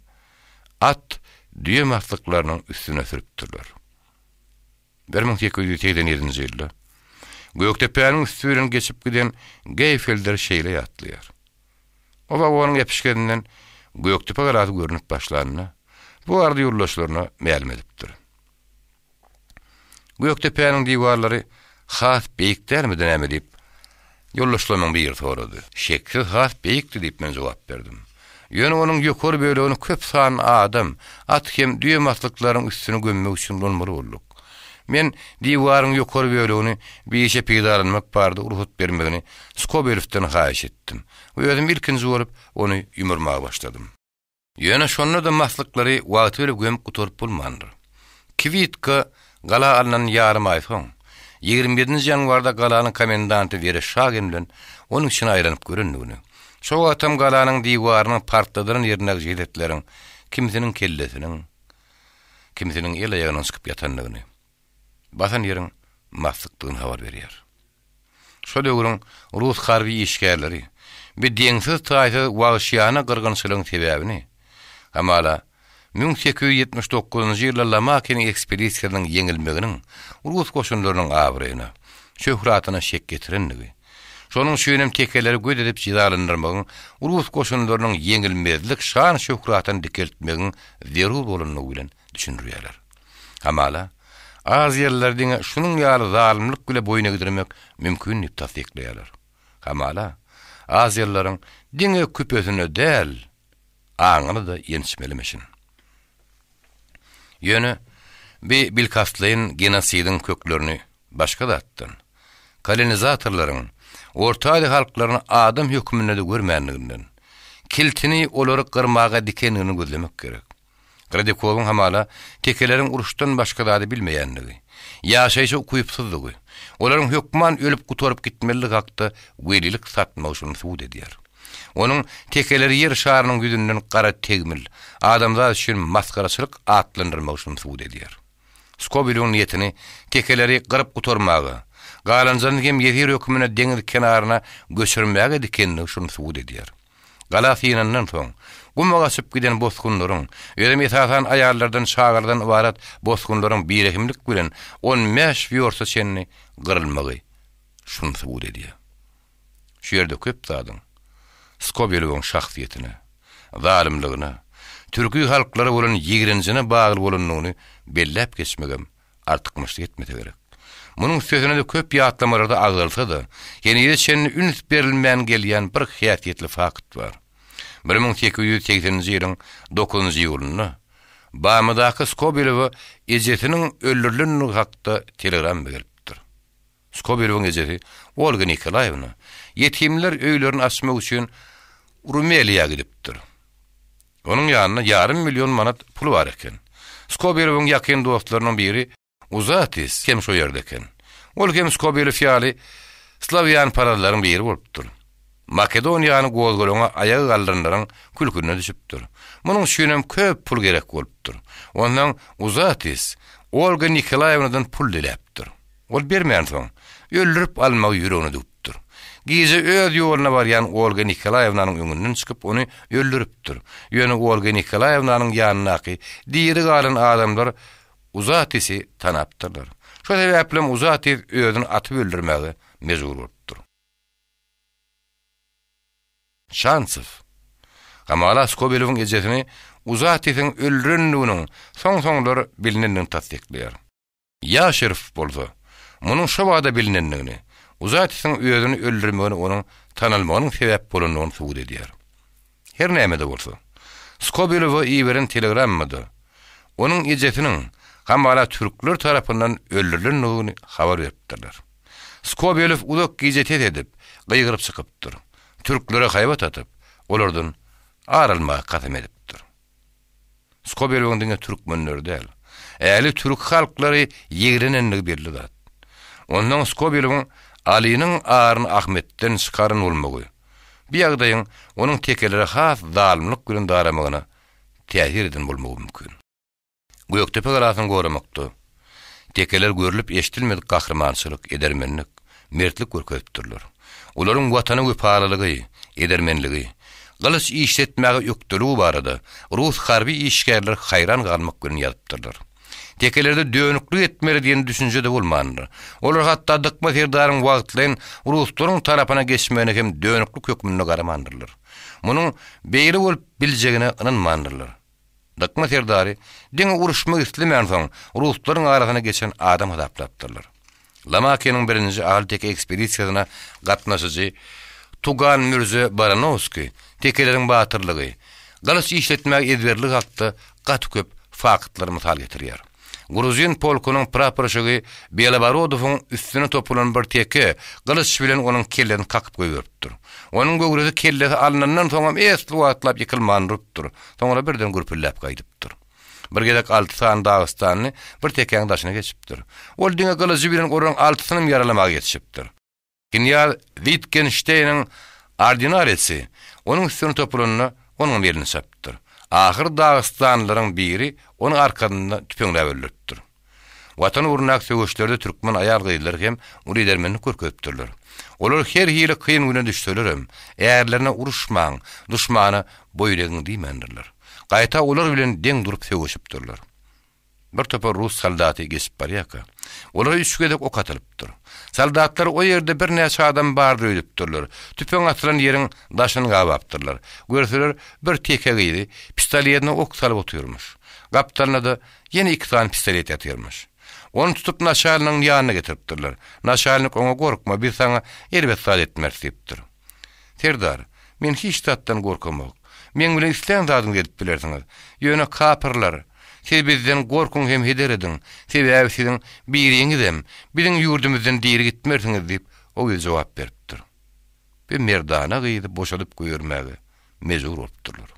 at, düýe maslyklarynyň üstüne sürüpdirler. 1887-nji ýylda Gökdepäniň üsti bilen geçip giden Geýfelder şeýle ýatlaýar. O wagonyň epişgesinden Gökdepe galasy görnüp başlanda, bu barada ýoldaşlaryna mälim edipdir. Gökdepäniň diwarlary has beýik dälmidi näme diýip, Ýoldaşlarymyň biri sorady. Şeksiz has beýikdi diýip men jogap berdim. Ýöne onuň ýokary bölegini köp sanly adam, at hem düýe maslyklaryň üstüne gömmek üçin ulanmaly bolduk. Men diwaryň ýokary bölegini bir işe peýdalanmak barada rugsat bermegini Skobelewden haýyş etdim we özüm ilkinji bolup ony ýumurmaga başladym. Ýöne şonda-da maslyklary wagty bilen gömüp gutaryp bolmandyr. Kwitka gala alnan ýarym aý soň, 27-nji ýanwarda galanyň komendanty Wereşagin bilen onuň içine aýlanyp görendigini, şo wagtam galanyň diwarynyň partladylan ýerindäki jesetleriň kimisiniň kellesiniň, kimisiniň el-aýagynyň çykyp ýatandygyny, basan ýeriň maslykdygyny habar berýär. Şo döwrüň rus harby işgärleri bi deňsiz-taýsyz wagşyýana gyrgynçylygyň sebäbini, hamala, 1879-njy ýylda Lomakiniň ekspedisiýasynyň ýeňilmeginiň rus goşunlarynyň abraýyna, şöhratyna şek getirendigi, şonuň üçinem tekeleri göz edip jezalandyrmagyň rus goşunlarynyň ýeňilmezlik şan-şöhratyny dikeltmegiň zerur bolandygy bilen düşündirýärler. Hamala, aziýalylary diňe şunuň ýaly zalymlyk bile boýun egdirmek mümkin diýip tassyklaýarlar. Hamala, aziýalylaryň diňe küpesine däl, aňyny-da ýençmelimişin. Ýöne, bi bilkastlaýyn genosidiň köklerini başga zatdan, kolonizatorlaryň Orta Aziýa halklaryny adam hökmünde-de görmänliginden, kiltini olary gyrmaga dikendigini gözlemek gerek. Gradikowyň hamala tekeleriň uruşdan başga zady bilmeýändigi, ýaşaýşa ukypsyzdygy, olaryň hökman ölüp gutaryp gitmelidigi hakda welilik satmagy şuny subut edýär. Onuň tekeleri ýer şarynyň ýüzünden gara tegmil, adamzat üçin masgaraçylyk atlandyrmagy şuny subut edýär. Skobelewiň niýetini tekeleri gyryp gutarmaga, galanjany hem ýesir hökmünde deňiz kenaryna göçürmäge dikendigi şuny subut edýär. Gala synandan soň, guma gaçyp giden bosgunlaryň, özem esasan aýallardan, çagalardan ybarat bosgunlaryň birehimlik bilen on bäş wýorsta çenli gyrylmagy şuny subut edýär. Şu ýerde köp zadyň Skobelewiň şahsyýetine, zalymlygyna, türki halklara bolan ýigrenjine bagly bolandygyny belläp geçmegem artykmaçlyk etmese gerek. Munuň üstesine-de köp ýatlamalarda agzalsa-da, henize çenli üns berilmän gelýän bir häsiýetli fakt bar. 1880-nji ýylyň dokuzynjy iýulynda Bamydaky Skobelewe ejesiniň öldürilendigi hakda telegramma gelipdir. Skobelewiň ejesi Olga Nikolaýewna ýetimler öýlerini açmak üçin Rumeliýa gidipdir. Onuň ýanynda ýarym million manat puly bar eken. Skobelewiň ýakyn dostlarynyň biri Uzatis hem şo ýerde eken. Ol hem Skobelew ýaly slawýanparazlaryň biri bolupdyr. Makedoniýany gozgalaňa aýaga galdyranlaryň külküne düşüpdir. Munuň üçinem köp pul gerek bolupdyr. Onsoň Uzatis Olga Nikolaýewnadan pul diläpdir. Ol bermänsoň, öldürip almagy ýüregine düwüpdir. Gije öz ýoluna barýan Olga Nikolaýewnanyň öňünden çykyp ony öldüripdir. Ýöne Olga Nikolaýewnanyň ýanyndaky diri galan adamlar Uzatisi tanapdyrlar. Şo sebäplem Uzatis özüni atyp öldürmäge mejbur bolupdyr. Şansow. Hamala Skobelewiň ejesini Uzatisiň öldürendiginiň soň-soňlar bilinendigini tassyklaýar. Ýaşerow bolsa, munuň şo bada bilinendigini, Uzatisiň özüni öldürmegine onuň tanalmagynyň sebäp bolandygyny subut edýär. Her näme-de bolsa, Skobelewe iberen telegrammada onuň ejesiniň hamala türkler tarapyndan öldürilendigini habar beripdirler. Skobelew uzak gije ses edip, gygyryp çykypdyr. Türklere haýbat atyp, olardan ar almaga kasam edipdir. Skobelewiň diňe türkmenleri däl, ähli türki halklary ýigrenendigi belli zat. Onsoň Skobelewiň Alynyň aryny Ahmetden çykaran bolmagy, bu ýagdaýyň onuň tekelere has zalymlyk bilen daramagyna täsir eden bolmagy mümkin. Gökdepe galasyny goramakda tekeler görlüp-eşidilmedik gahrymançylyk, edermenlik, mertlik görkezipdirler. Olaryň Watana wepalylygy, edermenligi, gylyç işletmäge ökdeligi barada rus harby işgärleri haýran galmak bilen ýazypdyrlar. Tekelerde dönüklik etmeli diýen düşünje-de bolmandyr. Olar hatda Dykma serdaryň wagtlaýyn ruslaryň tarapyna geçmegine hem dönüklik hökmünde garamandyrlar. Munuň beýle bolup biljegine ynanmandyrlar. Dykma serdary diňe uruşmak islemänsoň, ruslaryň arasyna geçen adam hasaplapdyrlar. Lomakiniň birinji Ahalteke ekspedisiýasyna gatnaşyjy Tugan Mürze Baranowskiý tekeleriň batyrlygy, gylyç işletmäge ezberligi hakda gaty köp faktlary mysal getirýär. Gruzin polkunyň praporşigi Beloborodowyň üstüne topulan bir teke gylyç bilen onuň kellesini kakyp goýberipdir. Onuň göwresi kellesi alnandan soňam esli wagtlap ýykylman durupdyr, soňra birden gürpüldäp gaýdypdyr. Bir gezek alty sany dagystanly bir tekäň daşyna geçipdir. Ol diňe gylyjy bilen olaryň altysynam ýaralamaga ýetişipdir. Knýaz Witgenşteýniň ordinarisi onuň üstüne topulanda, onuňam elini çapypdyr. Ahyr dagystanlylaryň biri ony arkasynda tüpeňläp öldüripdir. Watan ugrundaky söweşlerde türkmen aýal-gyzlary hem uly edermenlik görkezipdirler. Olar her hili kyn güne düşselerem, ärlerine uruşmaň, duşmana boýun egiň diýmändirler. Gaýta olar bilen deň durup söweşipdirler. Bir topar rus soldaty geçip barýarka, olara üç gezek ok atylypdyr. Soldatlar o ýerde birnäçe adam bardyr öýdüpdirler. Tüpeň atylan ýeriň daşyny gabapdyrlar. Görseler, bir teke gyzy pistoletine ok salyp otyrmyş. Gapdalynda-da ýene iki sany pistolet ýatyrmyş. Ony tutup naçalnigiň ýanyna getiripdirler. Naçalnik oňa gorkma, biz saňa erbet zat etmeris diýipdir. Serdar, men hiç zatdan gorkamok. Meň bilen islän zadyňyzy edip bilersiňiz. Ýöne kapyrlar, siz bizden gorkuň hem heder ediň, sebäbi siziň biriňizem biziň ýurdumyzdan diri gitmersiňiz diýip, o gyz jogap beripdir. Bir merdana gyzy boşadyp goýbermäge mejbur bolupdyrlar.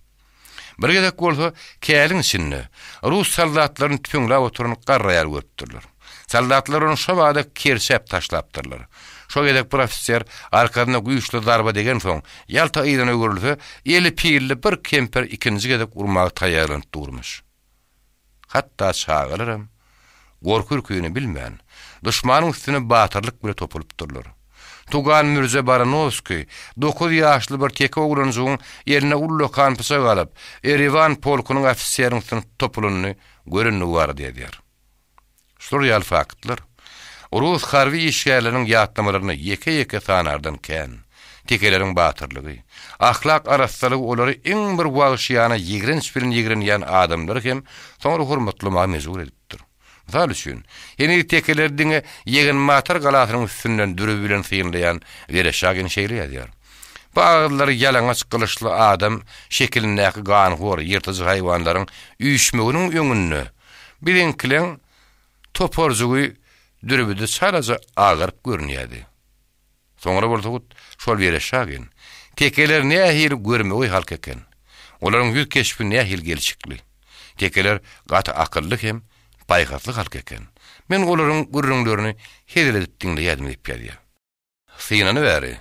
Bir gezek bolsa käliň içinde rus soldatlaryny tüpeňläp oturan garry aýal görüpdirler. Soldatlar ony şobada kerçäp taşlapdyrlar. Şo gezek bir ofiser arkasyna güýçli zarba degensoň, ýalta yzyna öwrülse, eli pilli bir kempir ikinji gezek urmaga taýýarlanyp durmuş. Hatda çagalaram gorky-ürküni bilmän, duşmanyň üstüne batyrlyk bile topulypdyrlar. Tugan Mürze Baranowskiý dokuz ýaşly bir teke oglanjygyň eline ullakan pyçak alyp, Eriwan polkunyň ofiseriniň üstüne topulanyny görendigi barada ýazýar. Şular ýaly faktlar rus harby işgärleriniň ýatlamalarynda ýeke-ýeke sanardan kän. Tekeleriň batyrlygy, ahlak arassalygy olary iň bir wagşyýana ýigrenç bilen ýigrenýän adamlary hem soňra hormatlamaga mejbur edipdir. Mysal üçin, heniz tekeleri diňe Ýegenbatyr galasynyň üstünden dürbi bilen synlaýan Wereşagin şeýle ýazýar, Bu agyzlary ýalaňaç gylyçly adam şekilindäki ganhor ýyrtyjy haýwanlaryň üýşmeginiň öňünde Biziňkileň toparjygy dürbüde çalaja agaryp görünýärdi. Soňra bolsa hut şol Wereşagin, Tekeler nähili görmegeý halk eken. Olaryň ýüz keşbi nähili gelşikli. Tekeler gaty akylly hem paýhasly halk eken. Men olaryň gürrüňlerini hezil edip diňleýärdim diýip ýazýar. Synany bäri,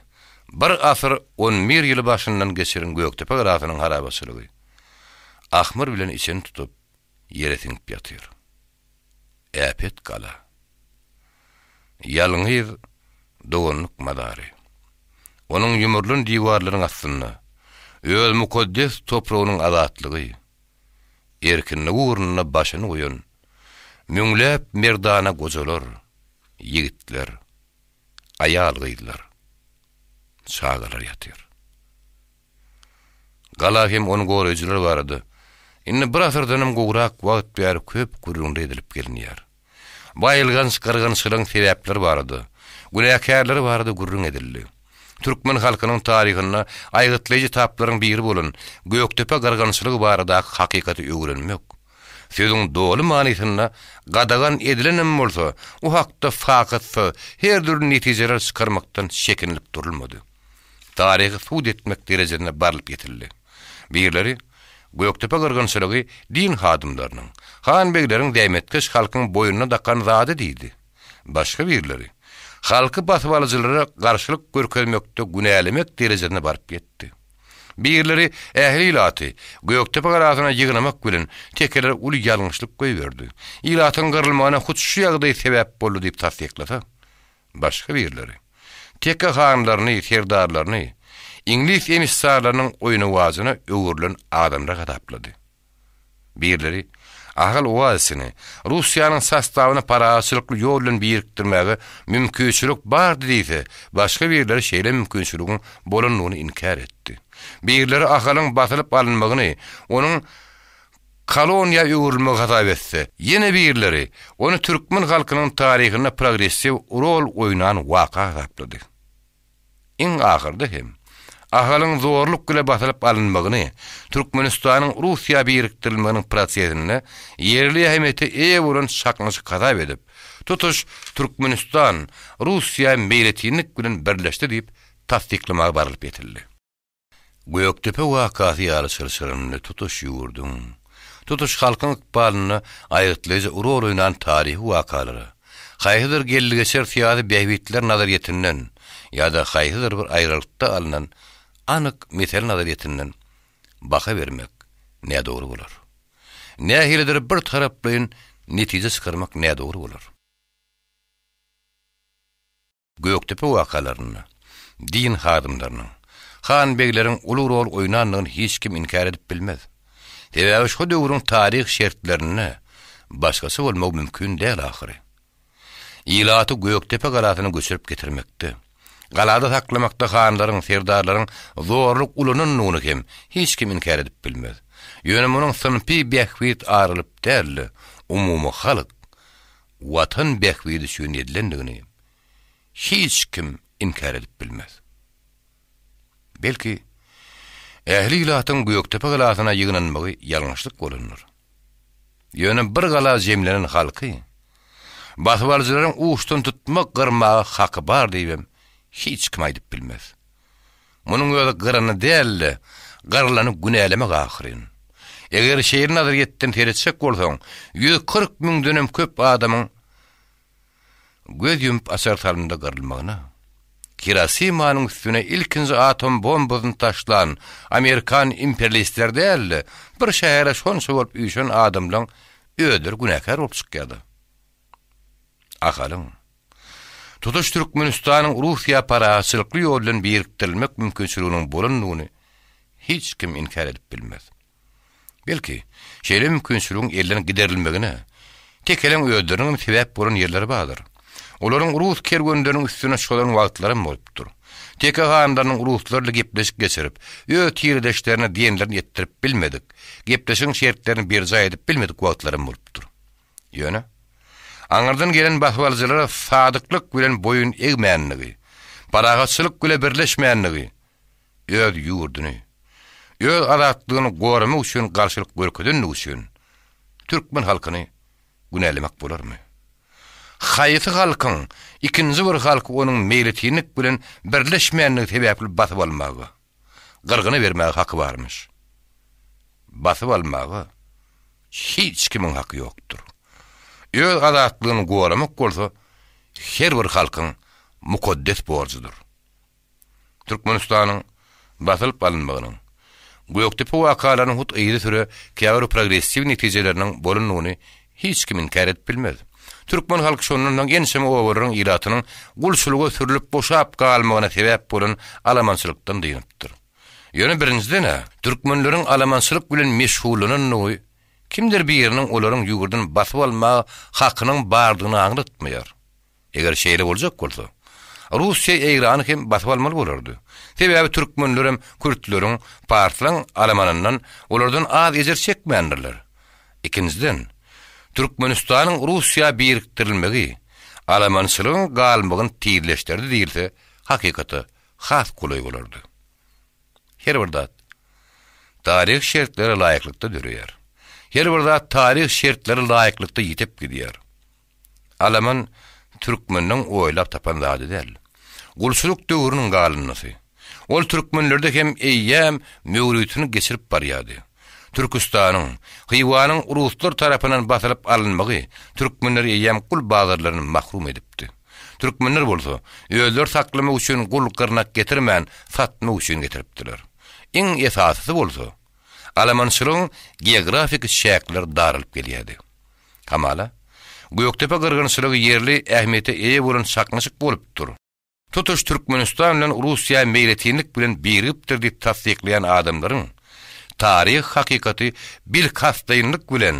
bir asyr on bir ýyly başyndan geçiren Gökdepe galasynyň harabaçylygy ahmyr bilen içini tutup, ýere siňip ýatyr. Äpet gala. Ýalňyz doganlyk mazary. Onuň ýumrulan diwarlarynyň astynda öz mukaddes topragynyň azatlygy, erkinligi ugrunda başyny goýan müňläp merdana gojalar, ýigitler, aýal-gyzlar, çagalar ýatyr. Gala hem ony goraýjylar barada indi bir asyrdanam gowrak wagt bäri köp gürrüňler edilip gelinýär. Bu aýylganç gyrgynçylygyň sebäpleri barada, günäkärleri barada gürrüň edildi. Türkmen halkynyň taryhynda aýgytlaýjy etaplaryň biri bolan Gökdepe gyrgynçylygy baradaky hakykaty öwrenmek, Sözüň doly manysynda gadagan edilenem bolsa, o hakda faktsyz her dürli netijeler çykarmakdan çekinilip durulmady. Taryhy sud etmek derejesine barlyp ýetildi. Birleri Gökdepe gyrgynçylygy din hadymlarynyň, han-begleriň zähmetkeş halkyň boýnuna dakan zady diýdi. Başga birleri halky basybalyjylara garşylyk görkezmekde günälemek derejesine baryp ýetdi. Birleri ähli ilaty Gökdepe galasyna ýygnamak bilen tekeler uly ýalňyşlyk goýberdi. Ilatyň gyrylmagyna hut şu ýagdaý sebäp boldy diýip tassyklasa, başga birleri teke hanlaryny, serdarlaryny iňlis emissarlarynyň oýnawajyna öwrülen adamlar hasaplady. Birleri Ahal oazisini Russiýanyň sostawyna parahatçylykly ýol bilen birikdirmäge mümkinçilik bardy diýse, başga birleri şeýle mümkinçiligiň bolandygyny inkär etdi. Birleri Ahalyň basylyp alynmagyny onuň koloniýa öwrülmegi hasap etse, ýene birleri ony türkmen halkynyň taryhynda progressiw rol oýnan waka hasaplady. Iň ahyrda hem, Ahalyň zorluk bile basylyp alynmagyny Türkmenistanyň Russiýa birikdirilmeginiň prosesinde ýerli ähmiýete eýe bolan çaknyşyk hasap edip, tutuş Türkmenistan Russiýa meýletinlik bilen birleşdi diýip tassyklamaga barylyp ýetildi. Gökdepe wakasy ýaly çylşyrymly tutuş ýurduň, tutuş halkyň ykbalynda aýgytlaýjy rol oýnan taryhy wakalara, haýsydyr geldi-geçer syýasy bähbitler nazaryýetinden ýa-da haýsydyr bir aýralykda alnan anyk mesele nazaryýetinden baha bermek nädogry bolar. Nähilidir bir taraplaýyn netije çykarmak nädogry bolar. Gökdepe wakalarynda din hadymlarynyň, han-begleriň uly rol oýnandygyny hiç kim inkär edip bilmez. Sebäbi şo döwrüň taryhy şertlerinde başgaça bolmagy mümkin däl ahyry. Ilaty Gökdepe galasyna göçürip getirmekde, galada saklamakda hanlaryň, serdarlaryň zorluk ulanandygyny hem hiç kim inkär edip bilmez. Ýöne munuň synpy bähbit aralyp däl-de, umumy halk, Watan bähbidi üçin edilendigini hiç kim inkär edip bilmez. Belki, ähli ilatyň Gökdepe galasyna ýygnanmagy ýalňyşlyk bolandyr. Ýöne bir gala jemlenen halky basybalyjylaryň uçdan tutma gyrmaga haky bar diýibem hiç kim aýdyp bilmez. Munuň özi gyrany däl-de, gyrlany günälemek ahyryn. Eger şeýle nazaryýetden seretjek bolsaň, 140 müňdenem köp adamyň göz ýumup açar salymda gyrylmagyna, Hirosimanyň üstüne ilkinji atom bombasyny taşlan amerikan imperialistleri däl-de, bir şähere şonça bolup üýşen adamlaň özleri günäkär bolup çykýar-da. Ahalyň, tutuş Türkmenistanyň Russiýa parahatçylykly ýol bilen birikdirilmek mümkinçiliginiň bolandygyny hiç kim inkär edip bilmez. Belki, şeýle mümkinçiligiň elden giderilmegine tekeleň özleriniňem sebäp bolan ýerleri bardyr. Olaryň rus kerwenleriniň üstüne çozan wagtlaram bolupdyr. Teke hanlarynyň ruslar bilen gepleşik geçirip, öz tiredeşlerine diýenlerini etdirip bilmedik, gepleşigiň şertlerini berjaý edip bilmedik wagtlaram bolupdyr. Ýöne, aňyrdan gelen basybalyjylara sadyklyk bilen boýun egmänligi, parahatçylyk bile birleşmänligi, öz ýurduny, öz azatlygyny goramak üçin garşylyk görkezenligi üçin türkmen halkyny günälemek bolarmy? Haýsy halkyň ikinji bir halky onuň meýletinlik bilen birleşmänligi sebäpli basyp almaga, gyrgyna bermäge haky barmyş? Basyp almaga hiç kimiň haky ýokdur. Öz azatlygyny goramak bolsa her bir halkyň mukaddes borjudyr. Türkmenistanyň basylyp alynmagynyň, Gökdepe wakalarynyň hut yzysüre käbir progressiw netijeleriniň bolandygyny hiç kim inkär edip bilmez. Türkmen halky şondan soň ençeme obalaryň ilatynyň gulçulyga sürlüp boşap galmagyna sebäp bolan alamançylykdan dynypdyr. Ýöne birinjiden-ä, türkmenleriň alamançylyk bilen meşgullanandygy kimdir biriniň olaryň ýurduny basyp almaga hakynyň bardygyny aňlatmaýar. Eger şeýle boljak bolsa, Russiýa Eýrany hem basyp almaly bolardy. Sebäbi türkmenlerem kürtleriň, parslaň alamanyndan olardan az ejir çekmändirler. Ikinjiden, Türkmenistanyň Russiýa birikdirilmegi alamançylygyň galmagyny tizleşdirdi diýilse hakykata has golaý bolardy. Her bir zat taryhy şertlere laýyklykda döreýär. Her bir zat taryhy şertlere laýyklykda ýitip gidýär. Alaman türkmeniň oýlap tapan zady däl. Gulçulyk döwrüniň galyndysy. Ol türkmenlerde hem eýýäm möwritini geçirip barýardy. Türküstanyň, Hywanyň ruslar tarapyndan basylyp alynmagy türkmenleri eýýäm gul bazarlaryndan mahrum edipdi. Türkmenler bolsa, özleri saklamak üçin gul gyrnak getirmän, satmak üçin getiripdiler. Iň esasysy bolsa, alamançylygyň geografiki çäkleri daralyp gelýärdi. Hamala, Gökdepe gyrgynçylygy ýerli ähmiýete eýe bolan çaknyşyk bolupdyr. Tutuş Türkmenistan bilen Russiýa meýletinlik bilen birigipdir diýip tassyklaýan adamlaryň taryhy hakykaty bilkastlaýynlyk bilen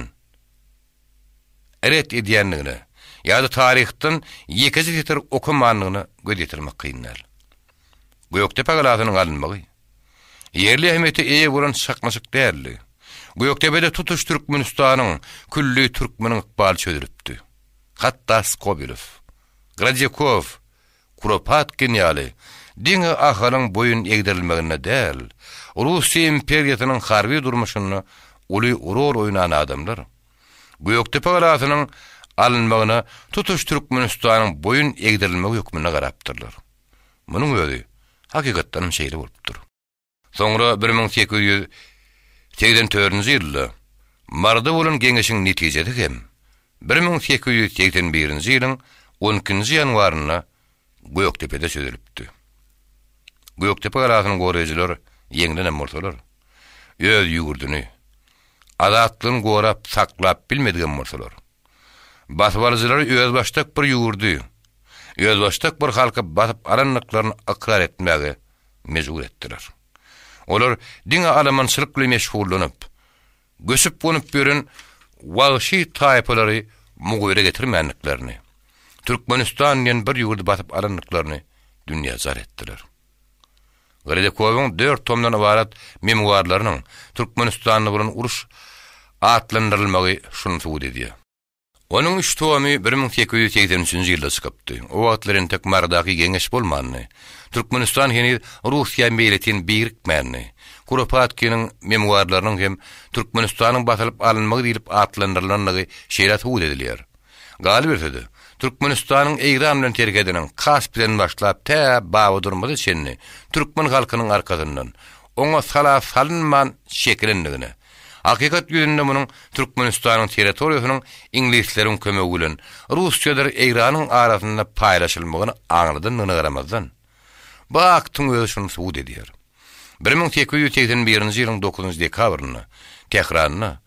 ret edýändigine ýa-da taryhdan ýekeje setir okamandygyna göz ýetirmek kyn däl. Gökdepe galasynyň alynmagy ýerli ähmiýete eýe bolan çaknyşyk däldi. Gökdepede tutuş Türkmenistanyň, külli türkmeniň ykbaly çözülipdi. Hatda Skobelew, Gradýakow, Kuropatkin ýaly diňe Ahalyň boýun egdirilmeginde däl, Russiýa imperiýasynyň harby durmuşynda uly rol oýnan adamlar, Gökdepe galasynyň alynmagyna tutuş Türkmenistanyň boýun egdirilmegi hökmünde garapdyrlar. Munuň özi hakykatdanam şeýle bolupdyr. Soňra 1884-nji ýylda Maryda bolan geňeşiň netijesi hem 1881-nji ýylyň on ikinji ýanwarynda Gökdepede çözülipdi. Gökdepe galasyny goraýjylar ýeňlenem bolsalar, öz ýurduny, azatlygyny gorap saklap bilmedigem bolsalar, Basybalyjylary özbaşdak bir ýurdy, özbaşdak bir halky basyp alandyklaryny ykrar etmäge mejbur etdiler. Olar diňe alamançylyk bilen meşgullanyp, göçüp-gonup ýören wagşy taýpalary mugyra getirmändiklerini, Türkmenistan diýen bir ýurdy basyp alandyklaryny dünýä jar etdiler. Gredekowyň dört tomdan ybarat memuarlarynyň Türkmenistanda bolan uruş atlandyrylmagy şuny subut edýär. Onuň üç tomy 1883-nji ýylda çykypdy. O wagtlar entek Marydaky geňeş bolmandy. Türkmenistan heniz Russiýa meýletin birikmändi. Kuropatkiniň memuarlarynyň hem Türkmenistanyň basylyp alynmagy diýlip atlandyrylandygy şeýle subut edilýär. Galyberse-de, Türkmenistanyň Eýran bilen serhediniň Kaspiden başlap tä Babadurmaza çenli türkmen halkynyň arkasyndan, oňa sala salynman çekilendigine, hakykat ýüzünde munuň Türkmenistanyň territoriýasynyň iňlisleriň kömegi bilen Russiýadyr Eýranyň arasynda paýlaşylmagyny aňladandygyna garamazdan, bu aktyň özi şuny subut edýär. 1881-nji ýylyň dokuzynjy dekabrynda Tähranda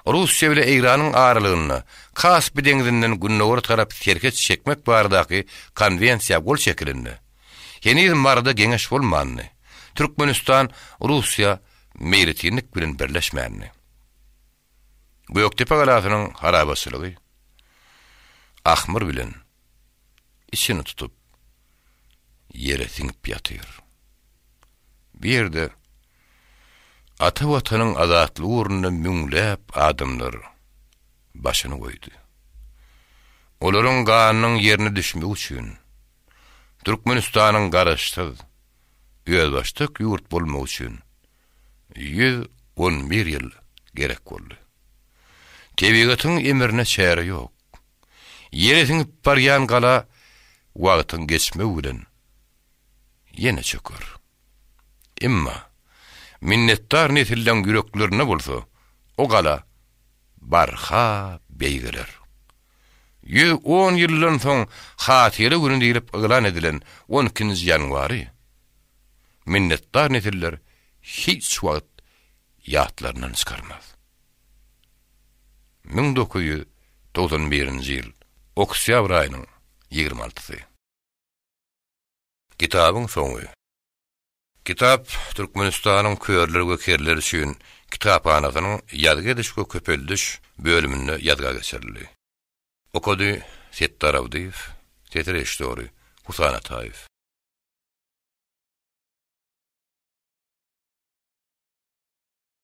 Russiýa bile Eýranyň aralygynda Kaspi deňzinden gündogara tarap serhet çekmek baradaky konwensiýa gol çekilende, heniz Maryda geňeş bolmandy, Türkmenistan Russiýa meýletinlik bilen birleşmändi. Gökdepe galasynyň harabaçylygy ahmyr bilen içini tutup, ýere siňip ýatyr. Bu ýerde ata Watanyň azatlygy ugrunda müňläp adamlar başyny goýdy. Olaryň ganynyň ýerine düşmegi üçin, Türkmenistanyň Garaşsyz, özbaşdak ýurt bolmagy üçin 111 ýyl gerek boldy. Tebigatyň emrine çäre ýok. Ýere siňip barýan gala wagtyň geçmegi bilen ýene çöker. Emma minnetdar nesilleň ýüreklerinde bolsa o gala barha beýgeler. 110 ýyldan soň Hatyra güni diýlip yglan edilen on ikinji ýanwary minnetdar nesiller hiç wagt ýatlaryndan çykarmaz. 1991-nji ýyl, oktýabr aýynyň ýigrimi altysy. Kitabyň soňy. Kitap Türkmenistanyň körler we kerler üçin kitaphanasynyň ýazgy ediş we köpeldiş bölüminde ýazga geçirildi. Okady Setdar Abdyýew, ses režissýory Husan Ataýew.